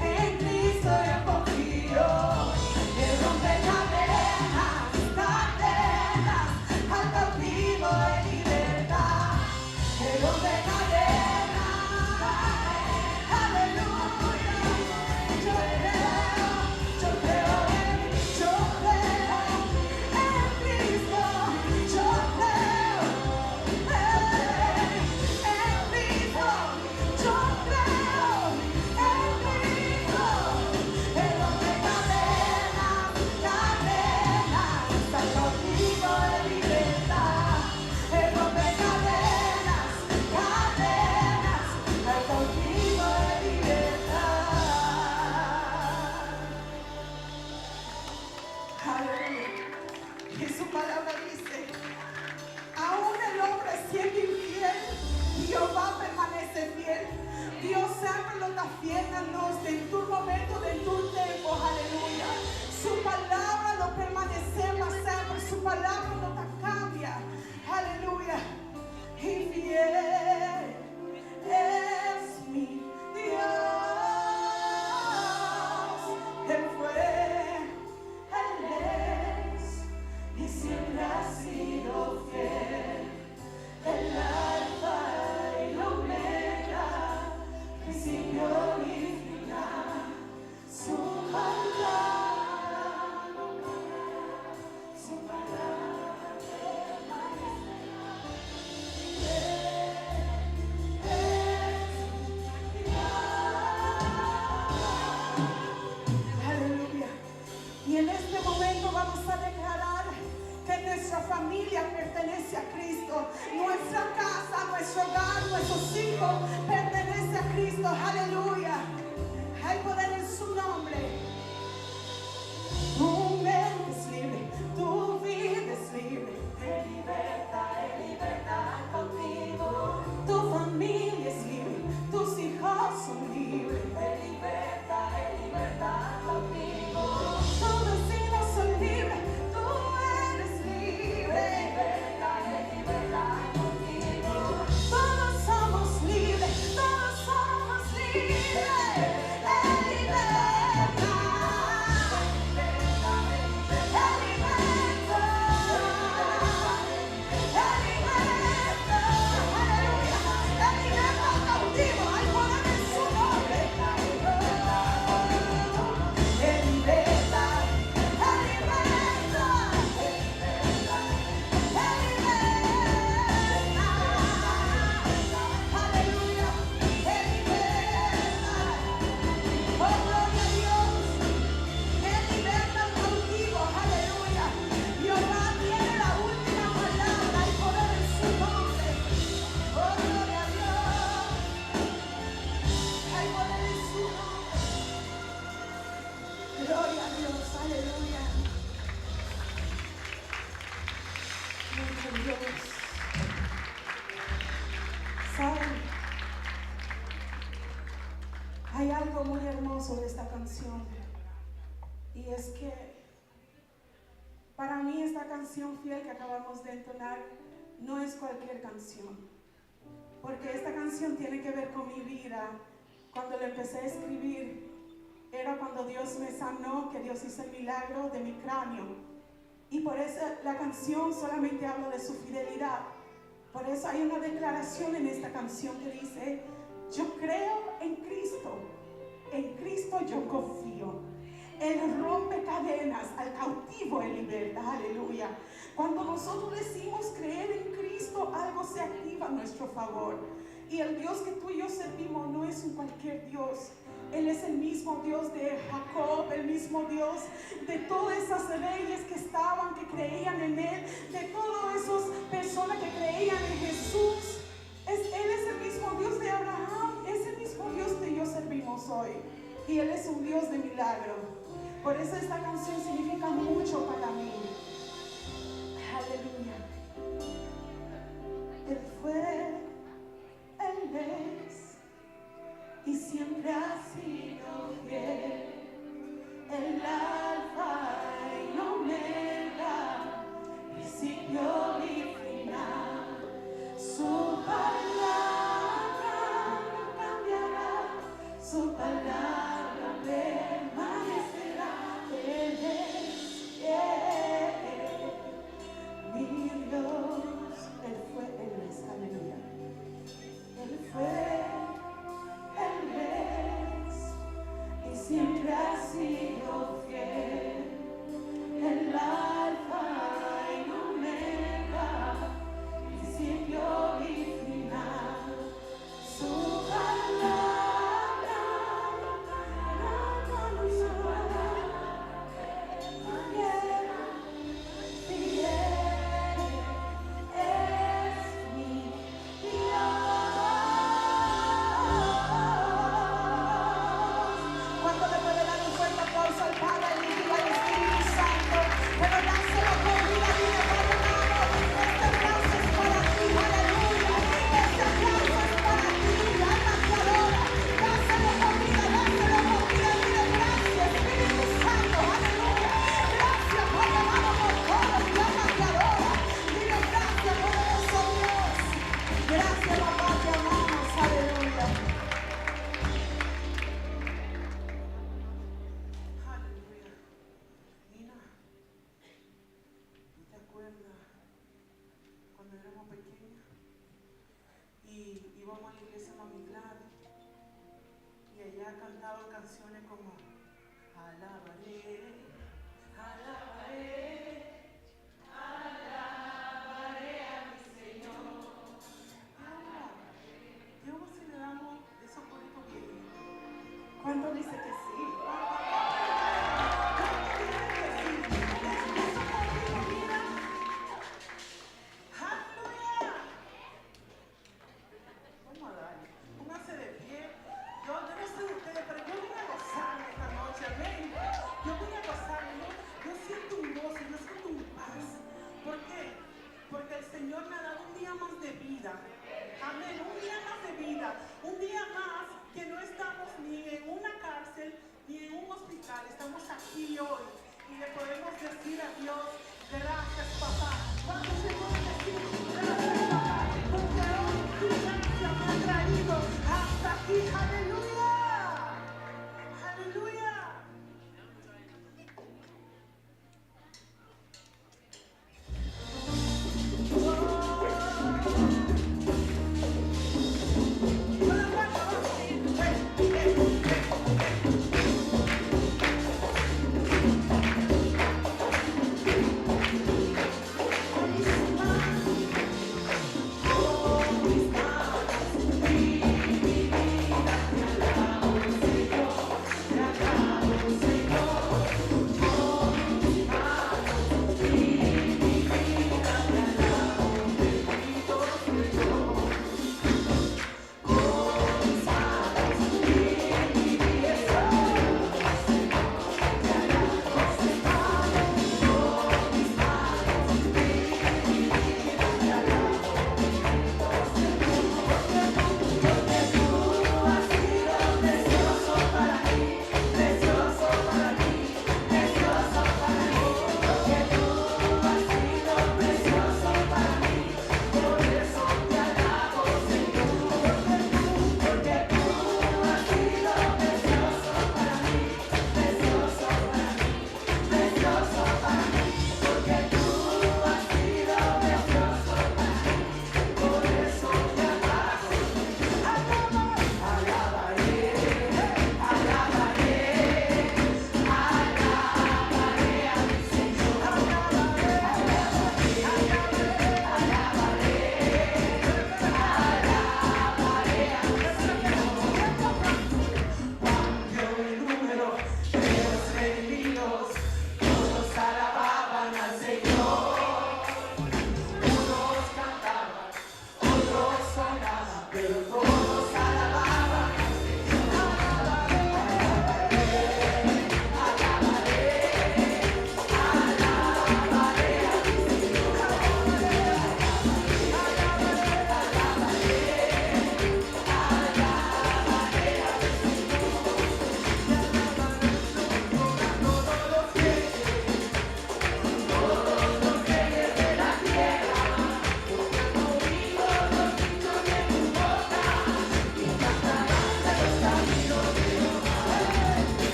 en Cristo yo confío. Él rompe cadenas, cadenas, al cautivo en libertad. Él rompe cadenas, aleluya. Yo creo, yo creo en, yo creo en Cristo. Yo creo en Cristo. Yo creo en Cristo. Él rompe cadenas, cadenas, al cautivo en libertad. Él rompe cadenas, cadenas, al cautivo en libertad. Aleluya. Y su palabra dice, aún el hombre siendo infiel, Jehová permanece fiel. Dios siempre lo ta fiel na nos den tur momento, den tur tempu, aleluya. Su palabra lo permanesé pa semper, su palabra no ta kambia, aleluya. Y fiel es mi Dios. Él fue, Él es y siempre ha sido fiel. El alfa y la omega, principio y final. Su Aleluya. Nuestro Dios. ¿Saben? Hay algo muy hermoso de esta canción. Y es que para mí esta canción fiel que acabamos de entonar no es cualquier canción. Porque esta canción tiene que ver con mi vida. Cuando la empecé a escribir, era cuando Dios me sanó, que Dios hizo el milagro de mi cráneo. Y por eso la canción solamente habla de su fidelidad. Por eso hay una declaración en esta canción que dice, yo creo en Cristo, en Cristo yo confío. Él rompe cadenas, al cautivo él liberta, aleluya. Cuando nosotros decimos creer en Cristo, algo se activa a nuestro favor. Y el Dios que tú y yo servimos no es un cualquier Dios. Él es el mismo Dios de Jacob, el mismo Dios de todas esas reyes que estaban, que creían en Él, de todas esas personas que creían en Jesús. Él es el mismo Dios de Abraham, es el mismo Dios que yo servimos hoy. Y Él es un Dios de milagro. Por eso esta canción significa mucho para mí. Aleluya. Él fue, Él es, y siempre ha sido fiel. El alfa y omega, principio y final. Su palabra no cambiará, su palabra permanecerá. Él es fiel, mi Dios. Él fue, Él es, aleluya. Él fue, Él es, y siempre ha sido fiel. El alfa y omega, principio y final. Su palabra no cambiará, su palabra fiel, fiel es mi Dios. ¿Cuánto le puede dar un fuerte aplauso al Padre, al Hijo y al Espíritu Santo? Pero dáselo con vida, dile, Padre amado, este aplauso es para ti, aleluya. Este aplauso es para ti, mi alma te adora. Dáselo con vida, dáselo con vida, dile gracias, Espíritu Santo, aleluya. Gracias, Padre amado, por todo, mi alma te adora. Dile gracias, poderoso Dios. Gracias, papá, te amamos, aleluya. Aleluya. Nina, ¿tú te acuerdas cuando éramos pequeñas y íbamos a la iglesia Mami Gladys y allá cantaban canciones como Alabaré, alabaré, alabaré a mi Señor? Ahora, ¿qué hubo si le damos esos coritos viejitos? ¿Cuánto dice que sí? ¿Cuánto dicen que sí? Esos coritos, mira. ¡Aleluya! Vamos a darle. Pónganse de pie. Yo no sé de ustedes, pero yo vine a gozarme esta noche. Amén. Yo vine a gozarme.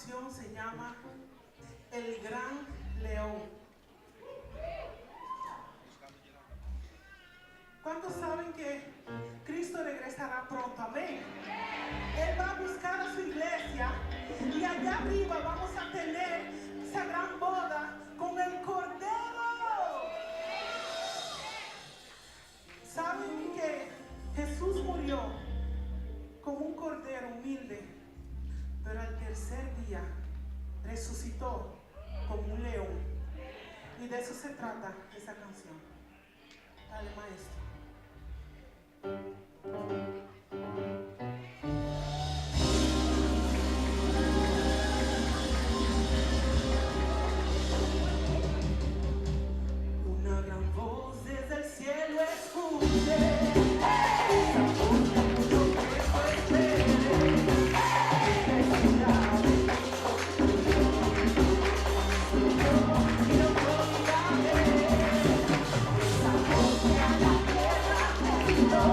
canción se llama El Gran León. ¿Cuántos saben que Cristo regresará pronto? Amén. Él va a buscar a su iglesia y allá arriba vamos a tener esa gran boda con el Cordero. ¿Saben que Jesús murió como un cordero humilde, pero al tercer día resucitó como un león? Y de eso se trata esa canción. Dale, maestro. Una gran voz desde el cielo escuché. Esa voz que mucho tiempo esperé. Decía, y no podía ver. Esa voz que a la tierra gritó.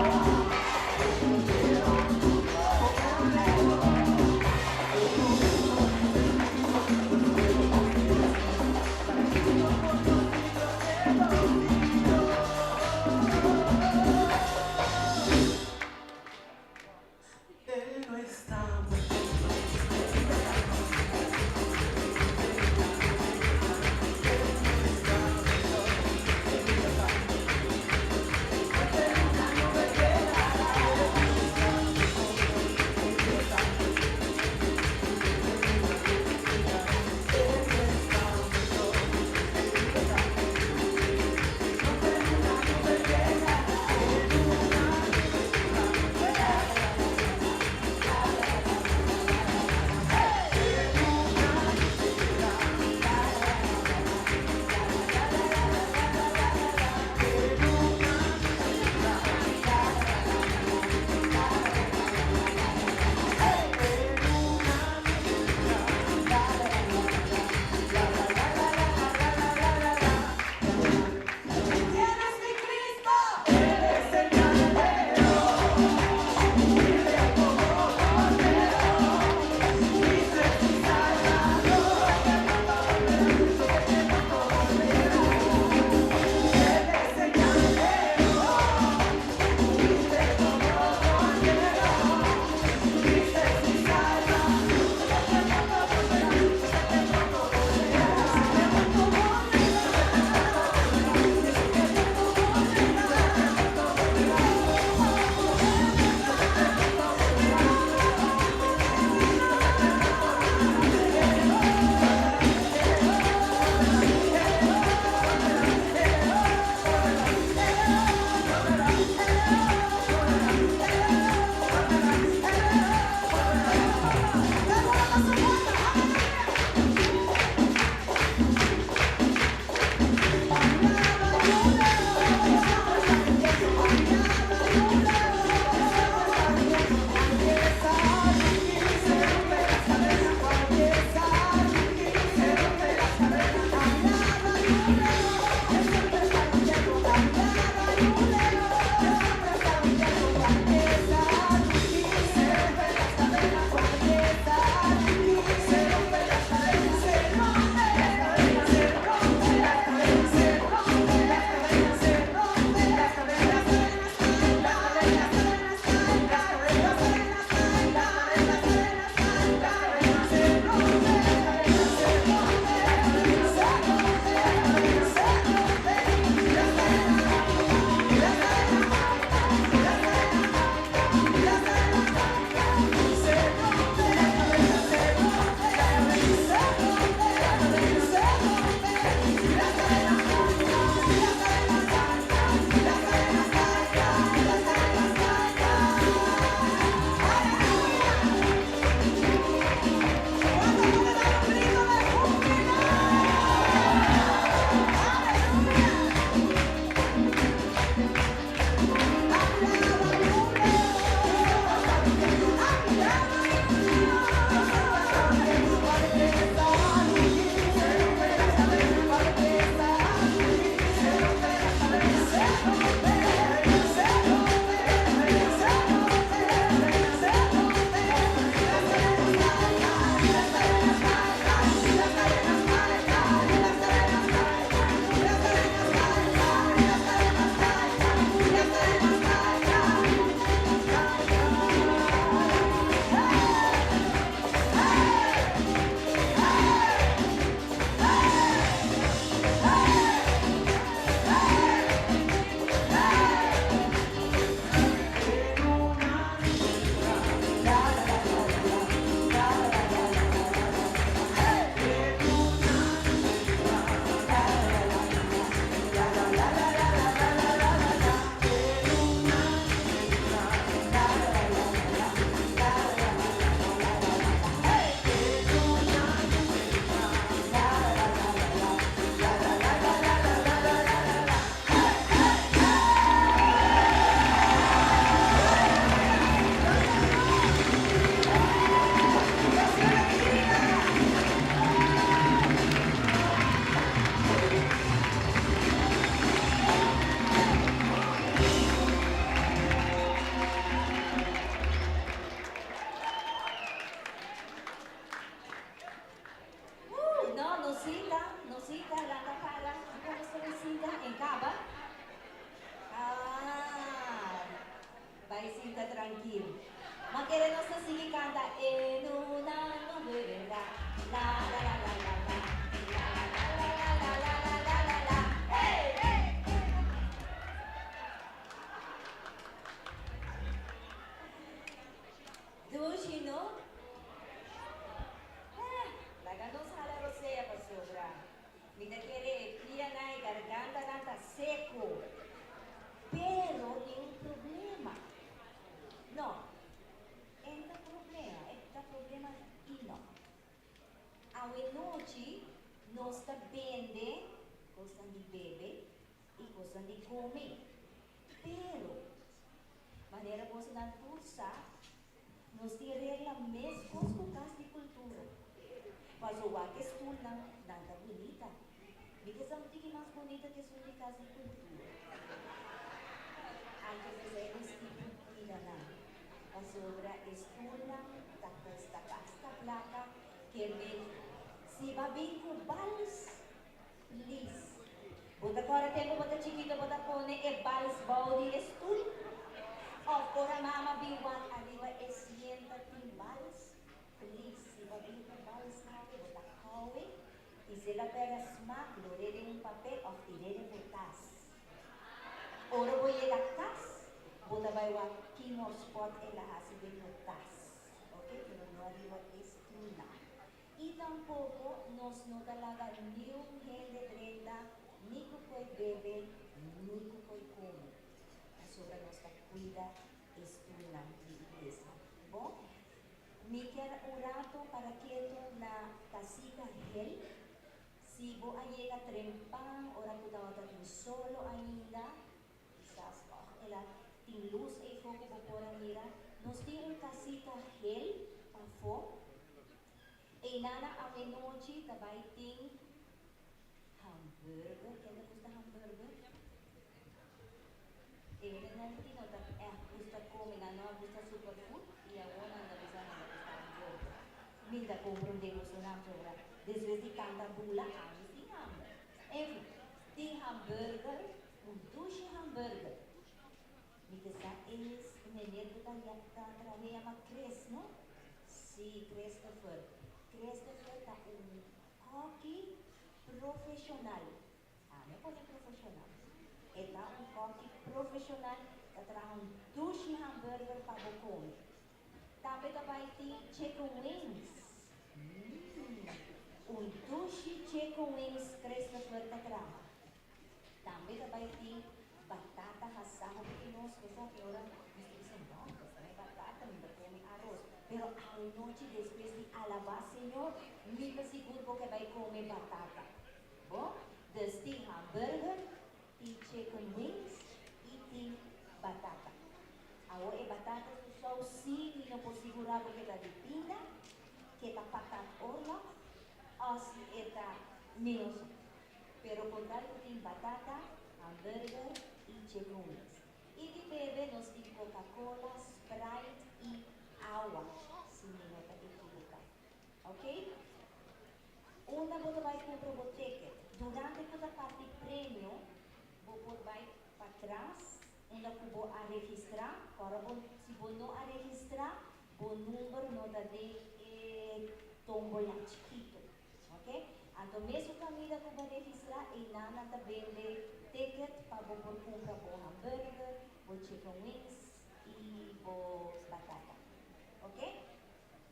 Kosnan di kome. Pero, manera bosonan tur sa, nos tin regla meskos ku Kas di Kultura. Paso wak e stulnan, nan ta bunita. Mi ke sa un tiki mas bunita ku esun di Kas di Kultura. Anto p'esei nos tin ku kuida nan, pasobra e stulnan ta kosta basta plaka ke men si ba bin ku bals, please. Bo ta kòrda tempu bo ta chikito bo ta pone e bals bou di e stul? Òf ora mama bin wak ariba e sienta tin bals? Please, si bo bin ku bals awe bo ta kòwe i si el a pèrdè smak lor'é den un papel òf tir'é den bo tas. Ora bo yega kas bo ta bai wak ki morspòt el a hasi den bo tas. Ok, pero no ariba e stulnan. I tampoko nos no ta laga niun hende drenta ni ku koi bebe ni ku koi kome, pasobra nos ta kuida e stulnan di iglesia. Bon, mi kier un rato para ketu na Casita Hill. Si bo a yega trempan ora ku tabata tin solo ainda, kisas òg el a tin lus eifó ku bo por a mira. Nos tin un kasita hel pafó. Einana awenochi ta bai tin hamburger. Ken ta gusta hamburger? E hendenan aki no ta ègt gusta kome, nan no a gusta superfood i awor nan ta bisa nan ta gusta hamburger. Mi ta komprondé bosonan sobra despues di kanta bula ami tin hamber. Enfin, tin hamburger, un dushi hamburger. Mi ke sa es meneer ku ta ta traha yama Chris, no? Sí, Christopher. Christopher ta un kòki profeshonal. Ami a pone profeshonal. E ta un kòki profeshonal ta traha un dushi hamburger pa bo kome. Tambe ta bai tin chicken wings. Mmm, un dushi chicken wings Christopher ta traha. Tambe ta bai tin batata hasá. Hopi di nos bo sa ki ora nos ta bisa no, ta come batata, mi ta come aros. Pero anochi despues di alabá Señor, mi ta sigur bo ke bai come batata. Bo, dus tin hamburger, tin chicken wings y tin batata. Awor e batata su sous sí mi no por sigurá bo ke ta di pinda, ke ta patat oorlog, o si e ta mi no sa. Pero con tal cu tin batata, hamburger y chicken wings. Y di bebe nos tin Coca Cola, Sprite y awa, si mi no ta equivoca. Ok? Unda bo ta bai cumpra bo ticket? Durante cu ta parti premio, bo por bai patras unda cu bo a registra. Ora bo, si bo no a registra, bo number no ta den e tombola chikito. Ok? Anto mesun caminda cu bo registra, einan nan ta bende ticket pa bo por cumpra bo hamburger, bo chicken wings y bo batata. Ok?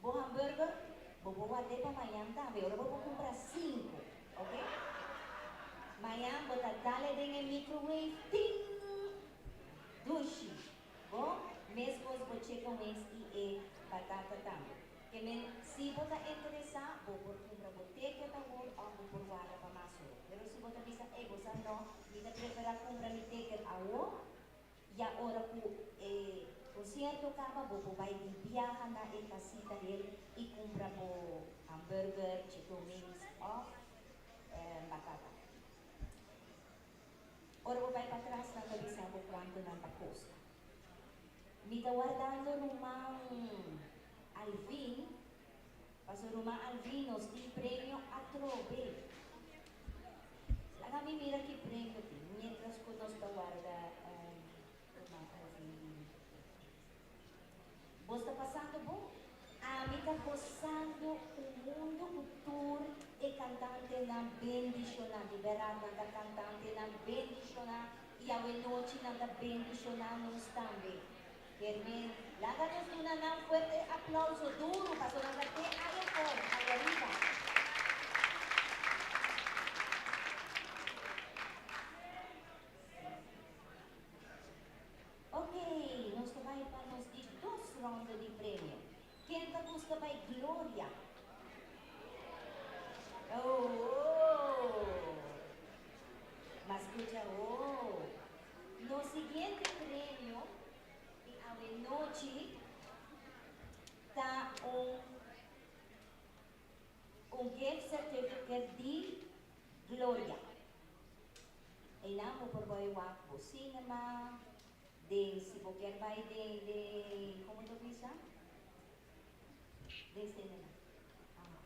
Bo hamburger, bo por ward'é pa mañan tambe. Ora bo por cumpra cinco. Ok? Mañan bo ta dale den e microwave, ting! Dushi. Bo mescos bo chicken wings y e batata tambe. Ke men, si bo ta interesá, bo por kumpra bo teket awor òf bo por warda pa mas ora. Pero si bo ta bisa, Ey, bo sa no, mi ta preferá kumpra mi teket awor, ya ora ku e konsierto kaba, bo por bai di biaha na e kasita hel i kumpra bo hamburger, chicken wings òf batata. Ora bo bai patras nan ta bisa bo kuantu nan ta kosta. Mi ta wardando ruman Alvin, paso ruman Alvin nos tin premio atrobe. Laga mi mira ki premio tin, mientras ku nos ta warda ruman Alvin bini. Bos ta pasando bon? Ami ta gosando un mundu ku tur e kantantenan bendishoná. Di bèrdat nan ta kantantenan bendishoná i awenochi nan ta bendishoná nos tambe. Kermen, laga nos duna nan fuerte aplauso duru pasobra nan ta te aya for, aya riba. Ok, nos ta bai pa nos di dos ronda di premio. Ken ta gusta bai Gloria? Oh! Mas scucha oh! bai wak bo cinema, den si bo kier bai den den como ta bisa? Den cinema. Aha.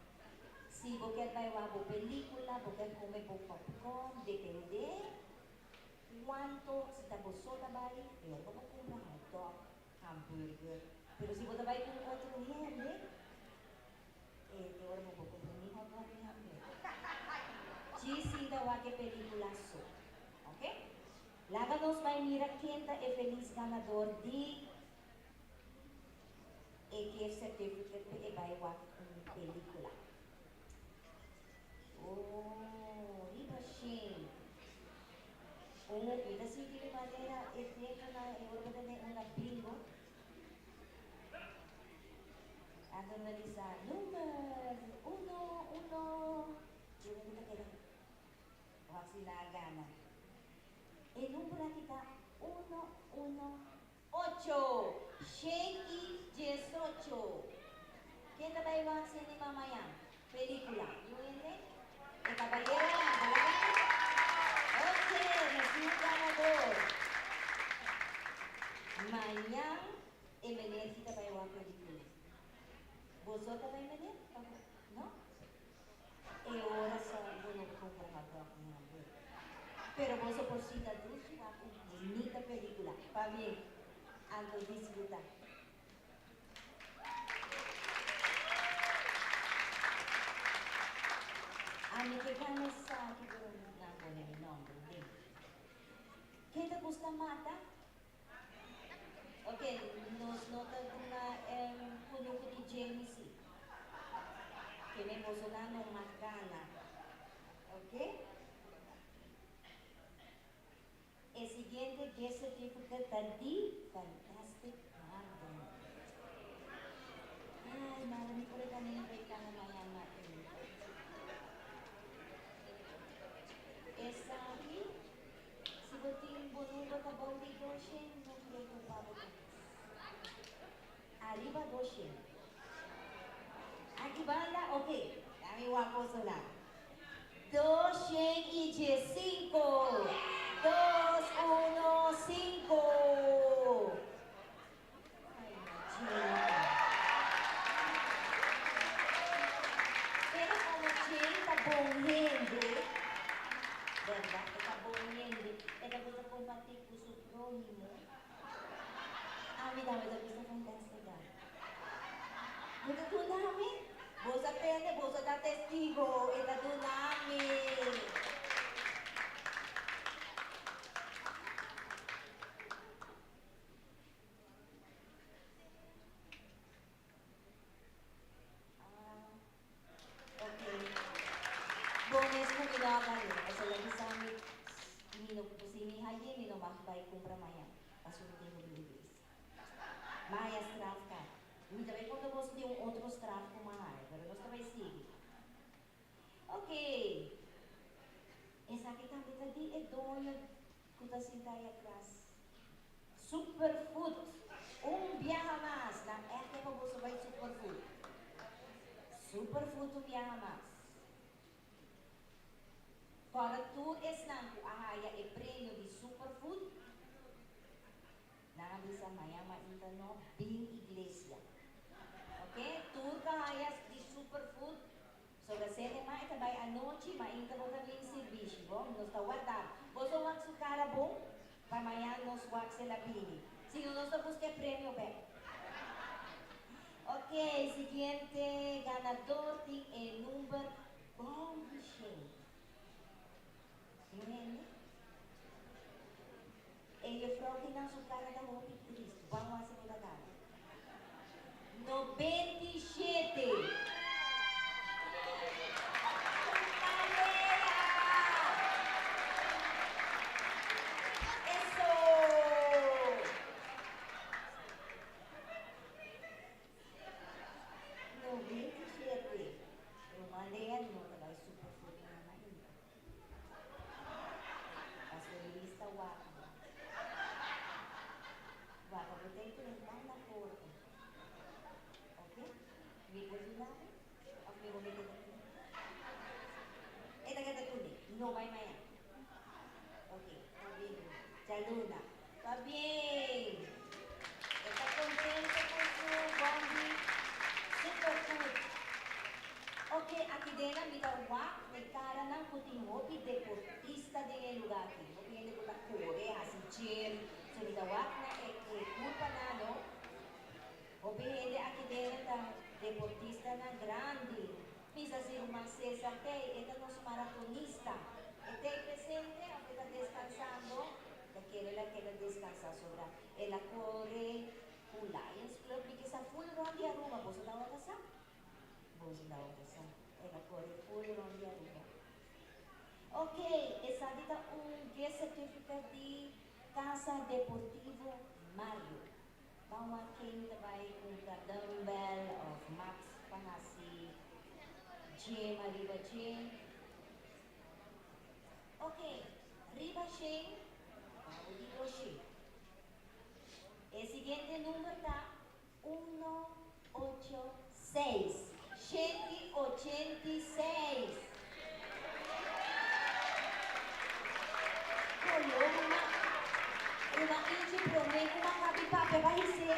Si bo kier bai wak bo pelicula, bo kier come bo popcorn, depende cuanto, si ta bo so ta bai, e ora bo por cumpra hotdog, hamburger, pero si bo ta bai cu un otro hende, E te ora bo por cumpra ni hot dog ni hamburger. Djis sinta wak e pelicula so. Ok? Laga nos bai mira ken ta e feliz ganador di e gift certificate pa e bai wak un pelicula. Oh, riba shen. Un, mi ta sinti mi manera e temponan e ora bo ta den una bingo. Anto mi a bisa, Number uno, uno, Djebe mi ta keda wak si nan a gana. E number aki ta uno, uno, ocho, shen i diesocho. Ken ta bai wak sinema mañan? Pelicula. Yu hende? E caballeronan, balaga? Ok, nos tin un ganador. Mañan e meneer si ta bai wak pelicula. Boso ta bai meneer? No? E ora sa bo no cumpra hotdog ni hamburger. Pero boso por sinta dushi wak un bunita pelicula. Pabien. Anto disfruta. Ami ke gana esaki pero nan pone mi nomber den. Ken ta gusta mata? Ok, nos no ta duna kunuku di Jamie si. Ke men boso nan no mag gana. Ok? E siguiente gift certificate ta di Fantastic Garden. Ay, mara mi por e camino pa e cana mañan mainta. Esaki, si bo tin bo number ta bou di doshen, no preocupa bo ta mes. Ariba doshen. Aki banda, ok, dami wak boso nan. 215, dos, uno, sinku. Ay, Jane. Pero como Jane ta bon hende, berdad? E ta bon hende, e ta gusta comparti cu su prohimo. Ami tambe ta gusta fantastica. Bo ta duna mi? Boso a tende, boso ta testigo, e ta duna mi. Ah, ok. Bo mes ku mi no a gane. Pasobra la bisa mi, mi no, si mi haye mi no mag bai kumpra mañan, pasobra mi tin ku bin iglesia. Maya straf ka. Mi ta bai konta boso di un otro straf ku mi a haya, pero nos ta bai sigui. Ok. Esaki tambe ta di e doño ku ta sinta ei atras. Superfood. Un biaha mas. Nan ègt ke pa boso bai Superfood. Superfood un biaha mas. Kòrda tur esnan ku a haya e premio di Superfood. Nan a bisa mañan mainta no bin iglesia. Ok, tur ka haya di superfood sobra sede ma e ta bai anochi mainta bo ta bin sirbishi bo nos ta warda boso wak su cara bon pa mañan nos wak si el a bini si no nos ta busca e premio bek. Ok, siguiente ganador tin e number bou di shen. Tin hende? E jefrouw ki nan su cara ta hopi trist. Wan wasi bo ta gana? 97. Malea! Eso! 97. Pero Malea no ta bai superfood na ainda. Pastor Luis ta wak bo. Wak bo ta enfrentá na porta. Ok? Mi por yuda bo? Of mi bo mi keda kuné? E ta keda kuné. No bai mañan. Ok, ta bien. Djaluna. Pabien! E ta contento cu su bombi super goed. Ok, aki den mi ta wak e caranan cu tin hopi deportista den e lugar aki. Hopi hende cu ta core, haci gym. So mi ta wak na e curpanan, no? Hopi hende aki den ta deportistanan grandi. Bisa si ruman Cesar t'ey, e ta nos maratonista. E t'ey presente of e ta descansando? Ta kere el a keda descansa sobra el a core cu Lions Club mi ke sa full rond di Aruba. Boso tawata sa? Boso tawata sa. El a core full rond di Aruba. Ok, esaki ta un gift certificate di Casa Deportivo Mario. Ban wak ken ta bai cumpra dumbbell of mat pa haci gym ariba dje. Ok, riba shen, bou di doshi. E siguiente number ta uno, ocho, seis. 186. Color una una inchi prome cu ma cabi papia ba hise.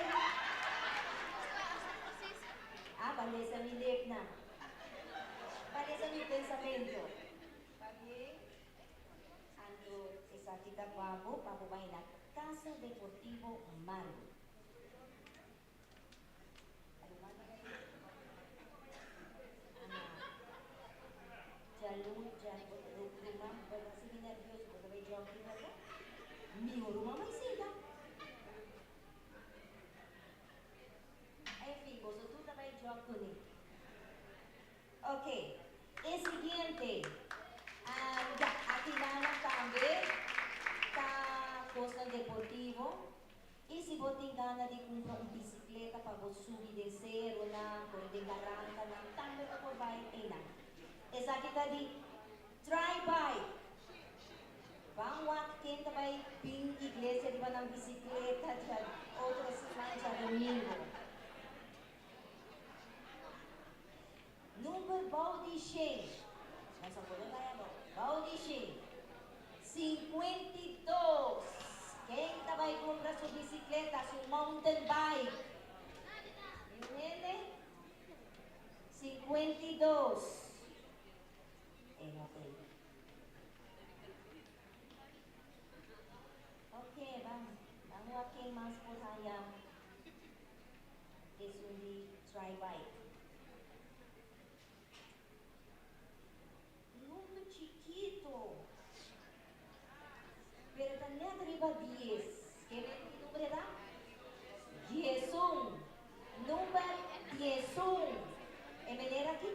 Ah, ba lesa mi lepnan. Ba lesa mi pensamento. Pabien. Anto esaki ta pa bo, pa bo bai na Casa Deportivo Margo. Ok, e siguiente. Ya, aki nan tambe ta cosnan deportivo. Y si bo tin gana di cumpra un bicicleta pa bo subi den ceronan, core den barancanan, tambe bo por bay eynan. Esaki ta di Try Bike. Ban wak ken ta bay bin iglesia riba nan bicicleta dja otro siman djadomingo. Number bou di shen. Nos a bolbe bai abou. Bou di shen. 52. Ken ta bai kumpra su bisikleta, su mountain bike? Niun hende? 52. E no t'ei. Ok, ban. Ban wak ken mas por haya esun di try bike. Number chikito. Pero ta net riba 10. Ke men ki number ta? 11. Number 11. E meneer aki?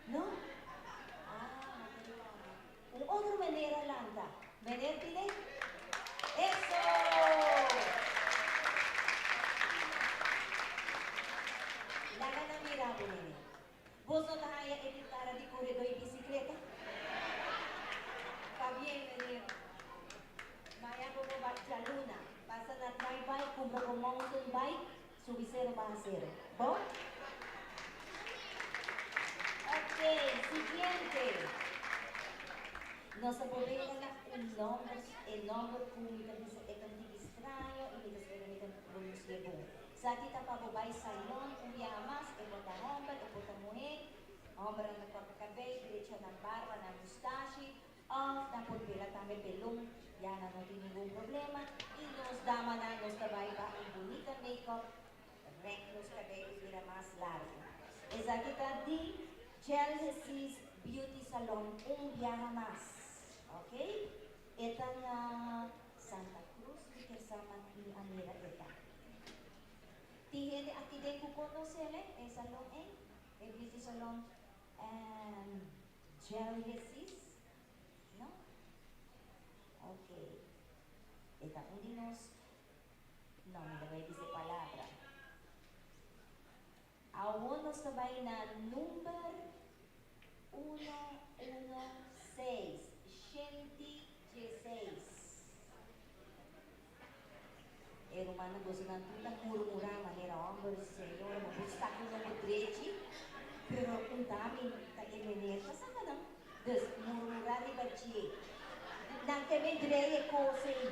No? Ah, un otro meneer a lanta. Meneer tine? Eso! Laga nan mira bo, nene. Boso ta haya e tin cara di coredó y bicicleta? Pabien, meneer. Maya bo bo ba djaluna. Pasa na Tri Bike, cumpra bo mountain bike, subi cero baha cero. Bo? Ok, siguiente. Nos a bolbe na un nomber, e nomber cu mi ta bisa e ta un tiki straño y mi ta spera mi ta pronuncia bon. Esaki ta pa bo bay salon un biaha mas, e por ta homber, e por ta muher. Hombernan ta corta cabey, drecha nan barba, nan mustashi, of nan por pela tambe pelon, ya nan no tin ningun problema. Y nos damanan nos ta bay pa un bunita make-up, rek nos cabey y bira mas largo. Esaki ta di Chelsea's Beauty Salon un biaha mas. Ok? E ta na Santa Cruz mi kier sa ma mi a mira e ta. Tin hende aki den cu conoce e salon ey? E beauty salon Chelsea's? No? Ok. E ta un di nos, no, mi ta bay bisa e palabra. Awor nos ta bay na number uno uno seis, 116. E rumannan gosonan tur ta murmurá manera homber, Señor, bo por sa cu no por drechi, pero un dami ta e meneer ta saca nan. Dus murmurá riba dje. Nan ke men drei e cos ei.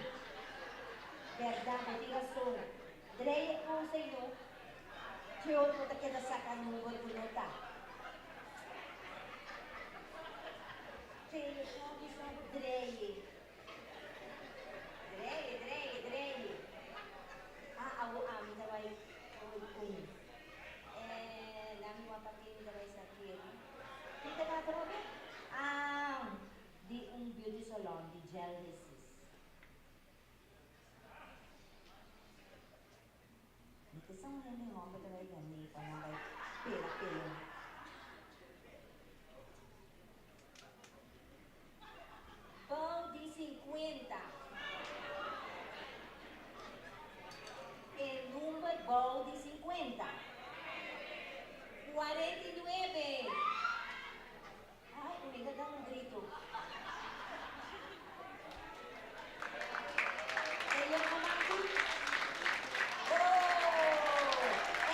Bèrdat, bo tin rason. Drei e kos ei no. Ki ora bo ta keda saka number ku no ta? Telefòn bisa bo drei e. Drei e, drei e, drei e. Ah, awo ami ta bai oi un. Eh, lami wak pa ken mi ta bai sak'é. Ken ta kaba atrobe? Ah, di un beauty salon di Geldesis. Mi ke sa un hende homber ta bai gané pa nan bai pela pelo. Bou di 50. E number bou di 50. 49. Ay, un hende a da un grito. Señor Comanti. Oh!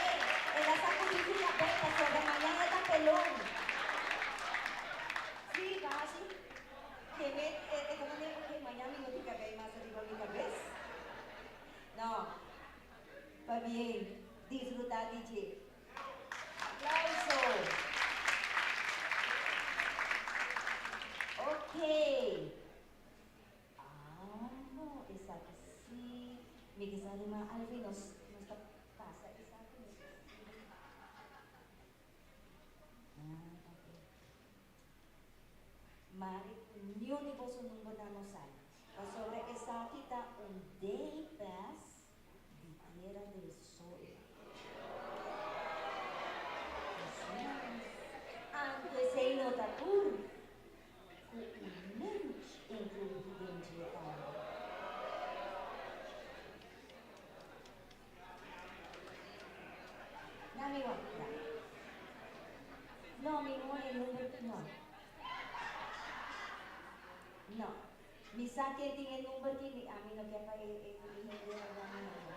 Ey, el a sacudí su cabey pasobra mañana e ta pelon. Sí, casi. Ke me, e, e ta manera, ok, mañana mi no tin cabey mas ariba mi cabes. No. Pabien, disfruta di dje. Aplauso. Ok. Ah, no, esaki sí. Mi ke sa rima Alvin, nos, nos ta pasa esaki. Nos ta sigui. Ah, ok. Mari ku niun di boso numbernan no sali. Pasobra esaki ta un day pass di Tierra del Sol. Anto esei no ta tur, ku un lunch inkluí den dje tambe. Na mi wak ya. No, mi no e number no. No. Mi sa ken tin e number ki mi ami no ke pa e e hende na mi number.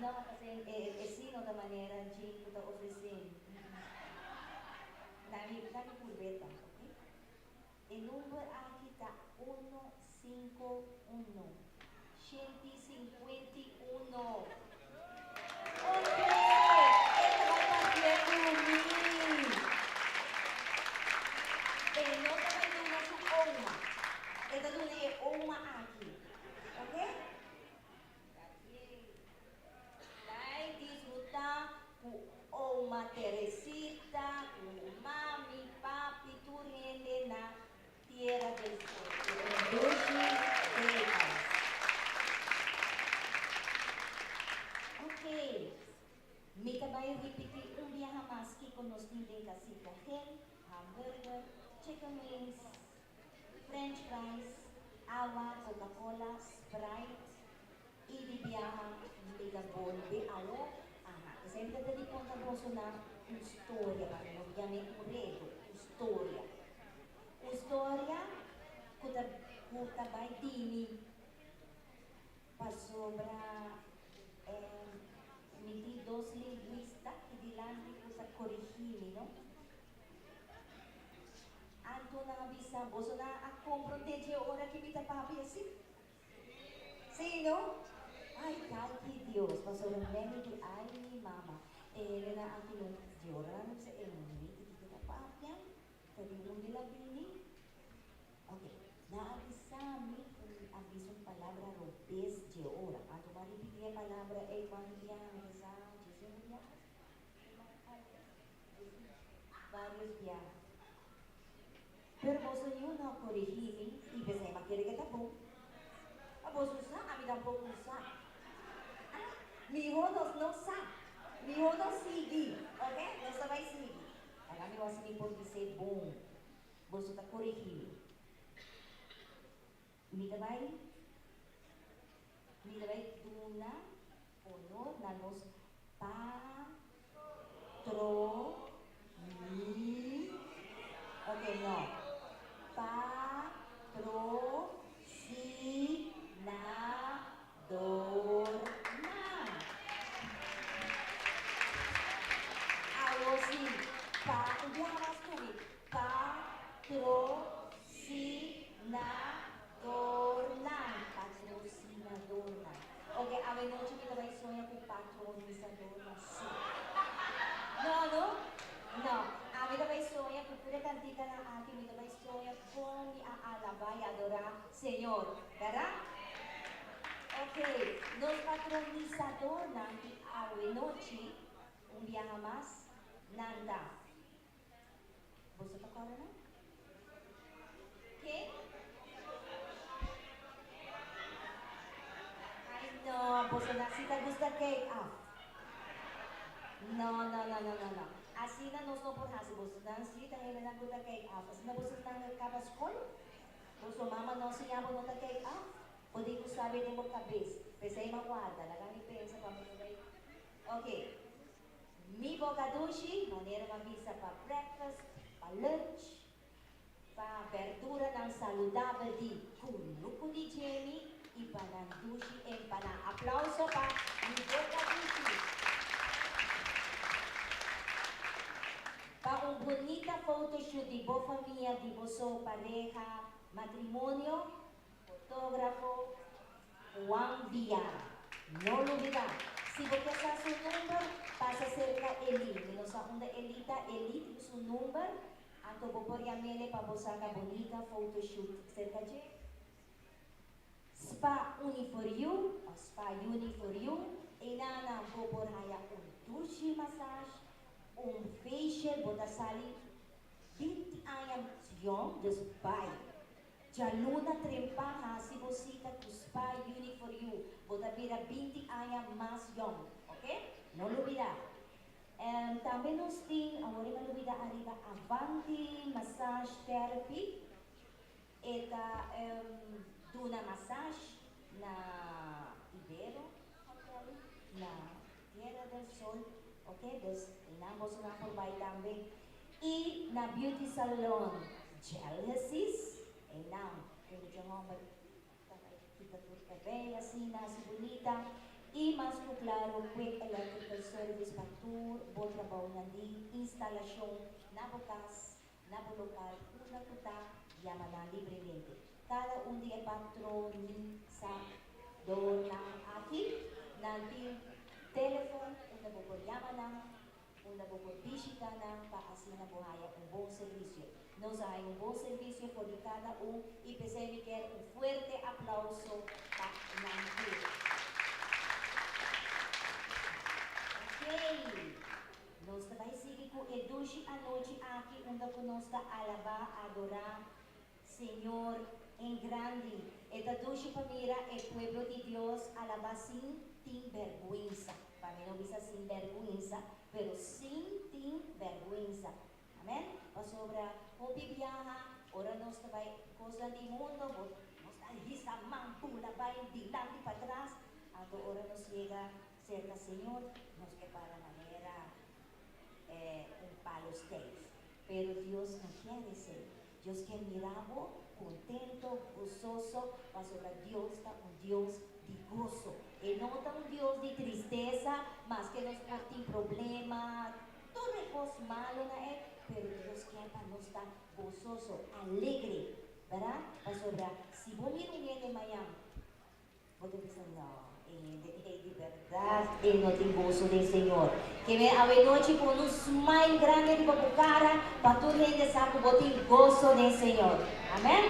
No, pasobra e e si no ta manera djin ku ta ofresé mi. Na mi na mi purbeta, ok? E number aki ta uno sinku uno. 151. Ok! E ta bai papia ku mi. E no ta bai duna su oma. E ta duna e oma aki. Ok? Bai disfrutá ku oma Teresita, ku mami, papi, tur hende na Tierra del Sol. Un dushi day pass. Ok. Mi ta bai ripití un biaha mas kiko nos tin den Casita Gel, hamburger, chicken wings, french fries, awa, Coca-Cola, Sprite i di biaha mi ta bolbe awo. Aha, esei mi ta ta di konta boso na un storia, pa mi no yam'é un reto, un storia. Un storia ku ta ku ta bai bini pasobra mi tin dos lingwista ki dilanti ku ta korigí mi, no? Anto nan a bisa, Boso nan a komprondé dje ora ki mi ta papia así? Sí, no? Ai, danki Dios, pasobra meme di ai mi mama, e hendenan aki no dje ora nan a bisa e miti kiko ta papia, Ta di unda el a bini? Ok, nan a bisa mi ku mi a bisa un palabra robes dje ora. Anto mi a ripití e palabra ei kuantu biaha mi ta sa djes un biaha? Vários biaha. Pero boso niun no a korigí mi i p'esei mi a kere ke ta bon. A boso sa, ami tampoko sa. Ah, mihó nos no sa. Mihó nos sigui, ok? Nos ta bai sigui. Laga mi wak si mi por bis'é bon. Boso ta korigí mi. Mi ta bai, mi ta bai duna honor na nos pa tro ni, ok no, pa tro si na dor nan. Awor si, pa un biaha mas ku mi, pa tro si na dor nan, patrosinadornan. patronisadornan so. No, no? No. Ami ta bai soña ku tur e kantikanan aki, mi ta bai soña kon mi a alabá i adorá Señor. Bèrdat? Ok, nos patronisadornan di awenochi, un biaha mas, nan ta. Boso ta kòrda nan? Ken? Ai no, boso nan si ta gusta cake af. No, no, no, no, no, no. Asina nos no por hasi. Boso nan si ta hendenan ku ta cake af. Asina boso nan a kaba skol, boso mama no siña bo no ta cake af. Bo tin ku sabi den bo kabes. P'esei m'a warda. Laga mi pensa pa mi no bai. Ok. Mi boca dushi, manera m'a bisa pa breakfast, pa lunch, pa berduranan saludabel di kunuku di Jemy i pa nan dushi empaná. Aplauso pa mi boca dushi! Pa un bunita photoshoot di bo famia, di boso pareha, matrimonio, Fotógrafo Juan Villar. No lubidá, si bo ke sa su number, pasa serka Eli. Mi no sa unda Eli ta, Eli tin su number, anto bo por yam'ele pa bo saka bonita photoshoot serka dje. Spa Uni for You òf Spa Uni for You, einanan bo por haya un dushi massage, un facial, bo ta sali 20 aña yòn, dus bai. Djaluna trempa hasi bo sita ku Spa Unique for You, bo ta bira 20 aña mas yòn, ok? No lubida. Em, tambe nos tin, awor e m'a lubida ariba, Avanti Massage Therapy. E ta em, duna massage na Ibero Hotel, na Tierra del Sol, ok? Dus einan bosonan por bai tambe. I na beauty salon Gelhesis, einan e mucha homber ta bai kita tur cabei asina hasi bunita. I mas ku klaro Quick Electrical Service pa tur bo trabounan di instalashon na bo kas, na bo lokal, unda ku ta, yama nan libremente. Kada un di e patronisadornan aki, nan tin telefon unda bo por yama nan. Unda bo por bishita nan pa asina bo haya un bon servisio. Nos a haya un bon servisio for di kada un i p'esei mi kier un fuerte aplauso pa nan tur. Okey, nos ta bai sigui ku e dushi anochi aki unda ku nos ta alabá, adorá Señor en grandi. E ta dushi pa mira e pueblo di Dios alabá sin tin bèrgwensa. Pa mi no bisa sin bèrgwensa, pero sin tin bèrgwensa. Amèn? Pasobra hopi biaha ora nos ta bai kosnan di mundo, bo nos ta hisa man bula bai dilanti patras, anto ora nos yega serka Señor, nos ke para manera un palo stijf. Pero Dios no kier esei. Dios kier mira bo contento, gozoso, pasobra Dios ta un Dios di gozo. E no ta un Dios di tristeza, maske nos por tin problema, tur e cos malo na e, pero Dios kier pa nos ta gozoso, alegre, berdad? Pasobra si bo mira un hende mañan, Bo ta bisa, No, e hende ei di bèrdat e no tin goso den Señor. Ke men awenochi pone un smile grandi riba bo kara pa tur hende sa ku bo tin goso den Señor. Amèn?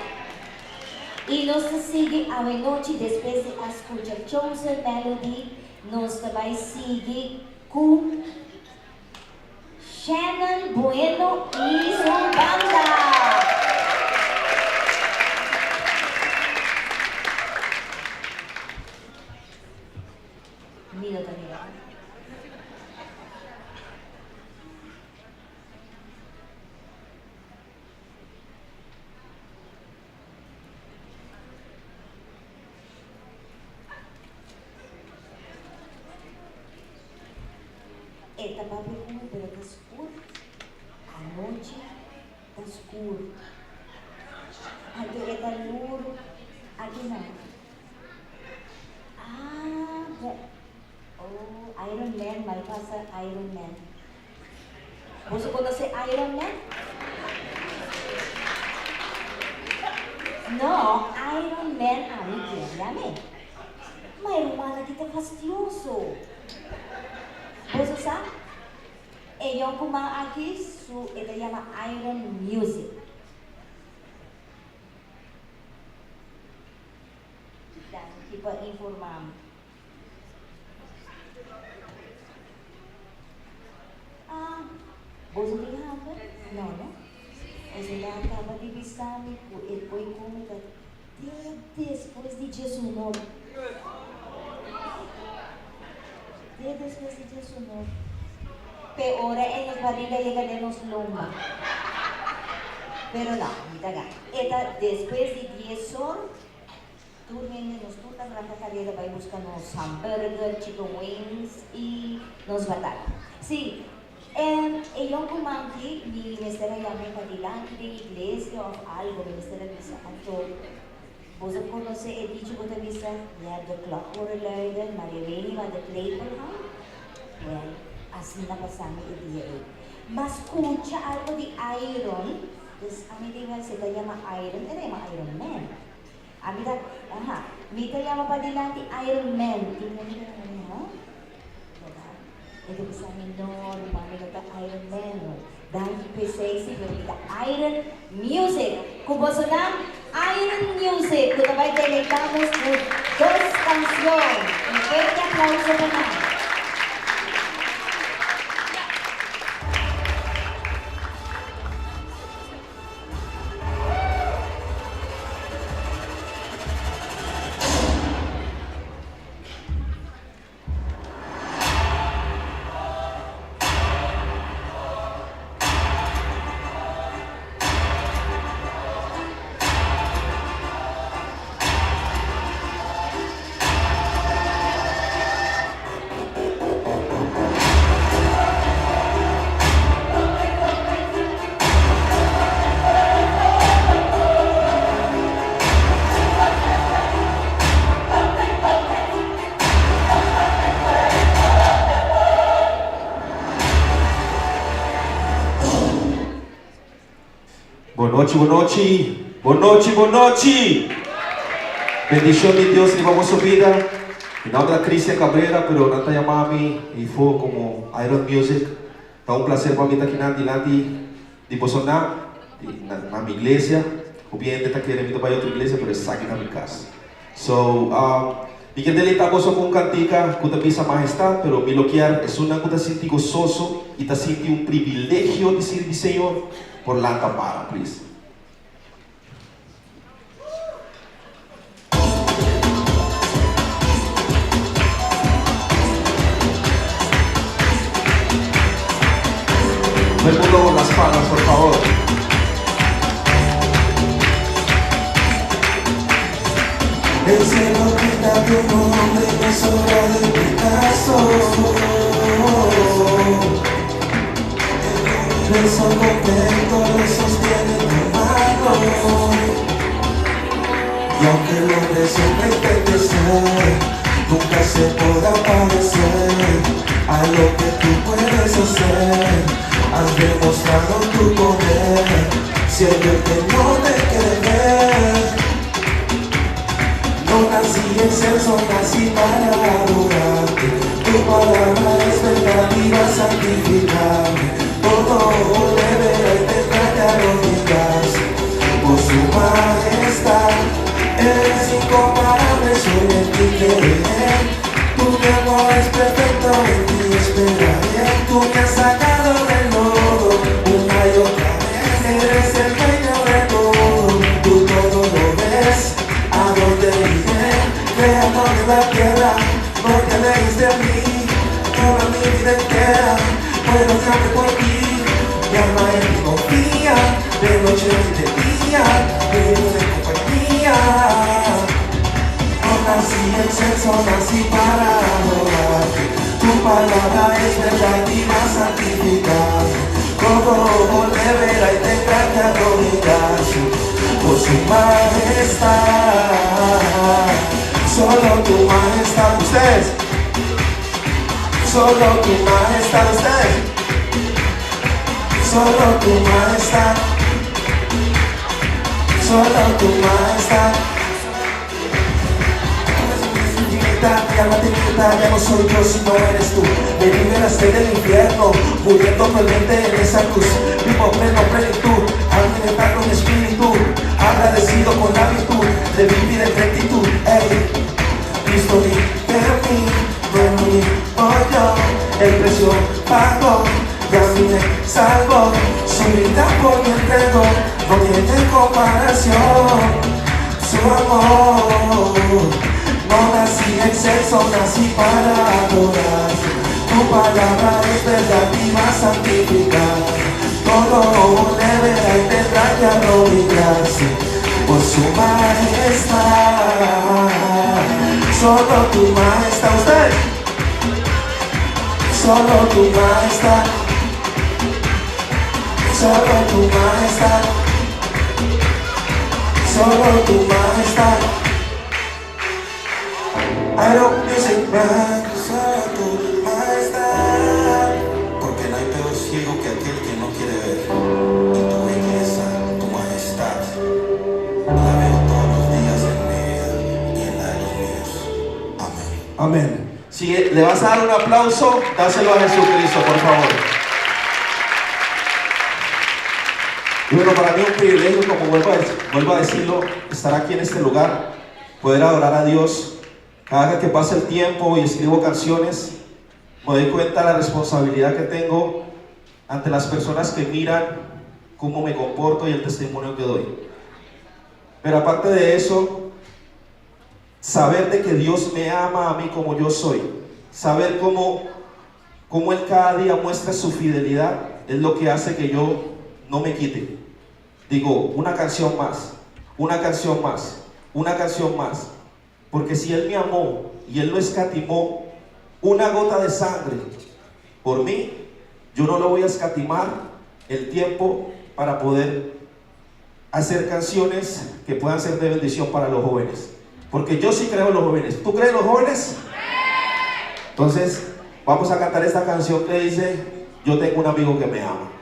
I nos ta sigui awenochi despues di a skucha Chosen Melody, nos ta bai sigui ku Shannon Bueno y su banda. Mi no ta mira. E ta papia ku mi pero ta skur. Anochi ta skur. Anto e ta lur akinan. Ah, oh, Iron Man, mal pasa Iron Man. Boso konosé Iron Man? No, Iron Man ami kier yam'é. Ma e rumannan aki ta fastioso. sa? E yonkuman aki su e ta yama Iron Music. Danki pa informa mi. Ah, boso tin hamber? No, no? Boso ya caba di bisa mi cu e coy come ta te despues di djesunor. Te despues di djesunor. Pe ora e nos barriga yega den nos lomba. Pero no, mi ta gana. E ta despues di diesor. Tur hende nos tur ta ranka karera bai buska nos hamburger, chicken wings i nos batata. Sí, e yonkuman ki mi mester a yam'é pa dilanti den iglesia òf algu, mi mester a bisa. Anto, boso konosé e dicho ku ta bisa, Je hebt de klok horen luiden, maar je weet niet waar de klepel hangt? Wèl, asina pasá mi e dia ei. M'a skucha algu di Iron, dus ami di, wèl, si e ta yama Iron, e ta yama Iron Man. Ami ta, aha, mi ta yama padilanti Iron Man. Tin hende ta yama mi, ha? Berdad? E ta bisa mi, no, ruman, mi no ta Iron Man, no. Danki p'esei, sí, pero mi ta Iron Music. Ku boso nan, Iron Music, ku ta bai deleitá nos ku dos kanshon. Un fuerte aplauso pa nan. Bon nochi, bon nochi, bon nochi, bon nochi! Bendicion di Dios riba boso bida. Mi nomber ta Cristian Cabrera, pero nan ta yama mi ifo como Iron Music. Ta un placer pa mi ta kinan dilanti di bosonan di na mi iglesia. Hopi hende ta kere mi ta bai otro iglesia, pero esaki ta mi cas. So, mi kier deleita boso cu un cantica cu ta bisa Majestad, pero mi lo kier esunnan cu ta sinti gososo y ta sinti un privilegio di sirbi Señor por lanta para, please. Todo el mundo con las palmas, por favor. El cielo grita tu nombre, no es obra de Picasso. El universo completo lo sostiene tu mano. Y aunque el hombre siempre intente ser, nunca se podrá parecer a lo que tú puedes hacer. Has demostrado tu poder, siendo el que no te quiere ver. No nací en censo, nací para adorarte. Tu palabra es verdad y va a santificarme. Todo le verá y tendrá que arrodillarse por su majestad. Eres incomparable, solo en ti creeré. Tu tiempo es perfecto, en ti esperaré. Tú me has sacado del lodo una y otra vez. Eres el dueño de todo, tú todo lo ves. ¿A dónde iré? Creador de la tierra, porque elegiste a mí. Toda mi vida entera, puedo darme por ti. Mi alma en ti confía, de noche y de día, vivo de compañía. No nací en censo, nací para adorarte. Tu palabra es verdad y va a santificar. Todo ojo le verá y tendrá que arrodillarse por su majestad. Solo tu majestad, ustedes. Solo tu majestad, ustedes. Solo tu majestad. Solo tu majestad. libertad, mi alma te grita, ya no soy yo sino eres tú. Me liberaste del infierno, muriendo cruelmente en esa cruz. Vivo pleno plenitud, alimentando mi espíritu, agradecido con la virtud de vivir en rectitud. Ey, Cristo vive en mí, no vivo yo, el precio pagó, y a mí me salvó, su vida por mi entregó, no tiene comparación, su amor. No nací excelso, nací para adorar. Tu palabra es verdad y va a santificar. Todo ojo le verá y tendrá que arrodillarse por su majestad. Solo tu majestad, usted. Solo tu majestad. Solo tu majestad. Solo tu majestad. Jairo Music Man, solo tu majestad. Porque no hay peor ciego que aquel que no quiere ver. Y tu belleza, tu majestad, la veo todos los días en mi vida y en la de los míos. Amén. Amén. Si le vas a dar un aplauso, dáselo a Jesucristo, por favor. Y bueno, para mí es un privilegio, como vuelvo a decirlo, estar aquí en este lugar, poder adorar a Dios. Cada vez que pasa el tiempo y escribo canciones, me doy cuenta de la responsabilidad que tengo ante las personas que miran cómo me comporto y el testimonio que doy. Pero aparte de eso, saber de que Dios me ama a mí como yo soy, saber cómo Él cada día muestra su fidelidad, es lo que hace que yo no me quite. Digo, una canción más, una canción más, una canción más. Porque si Él me amó y Él no escatimó una gota de sangre por mí, yo no lo voy a escatimar el tiempo para poder hacer canciones que puedan ser de bendición para los jóvenes. Porque yo sí creo en los jóvenes. ¿Tú crees en los jóvenes? Entonces, vamos a cantar esta canción que dice, yo tengo un amigo que me ama.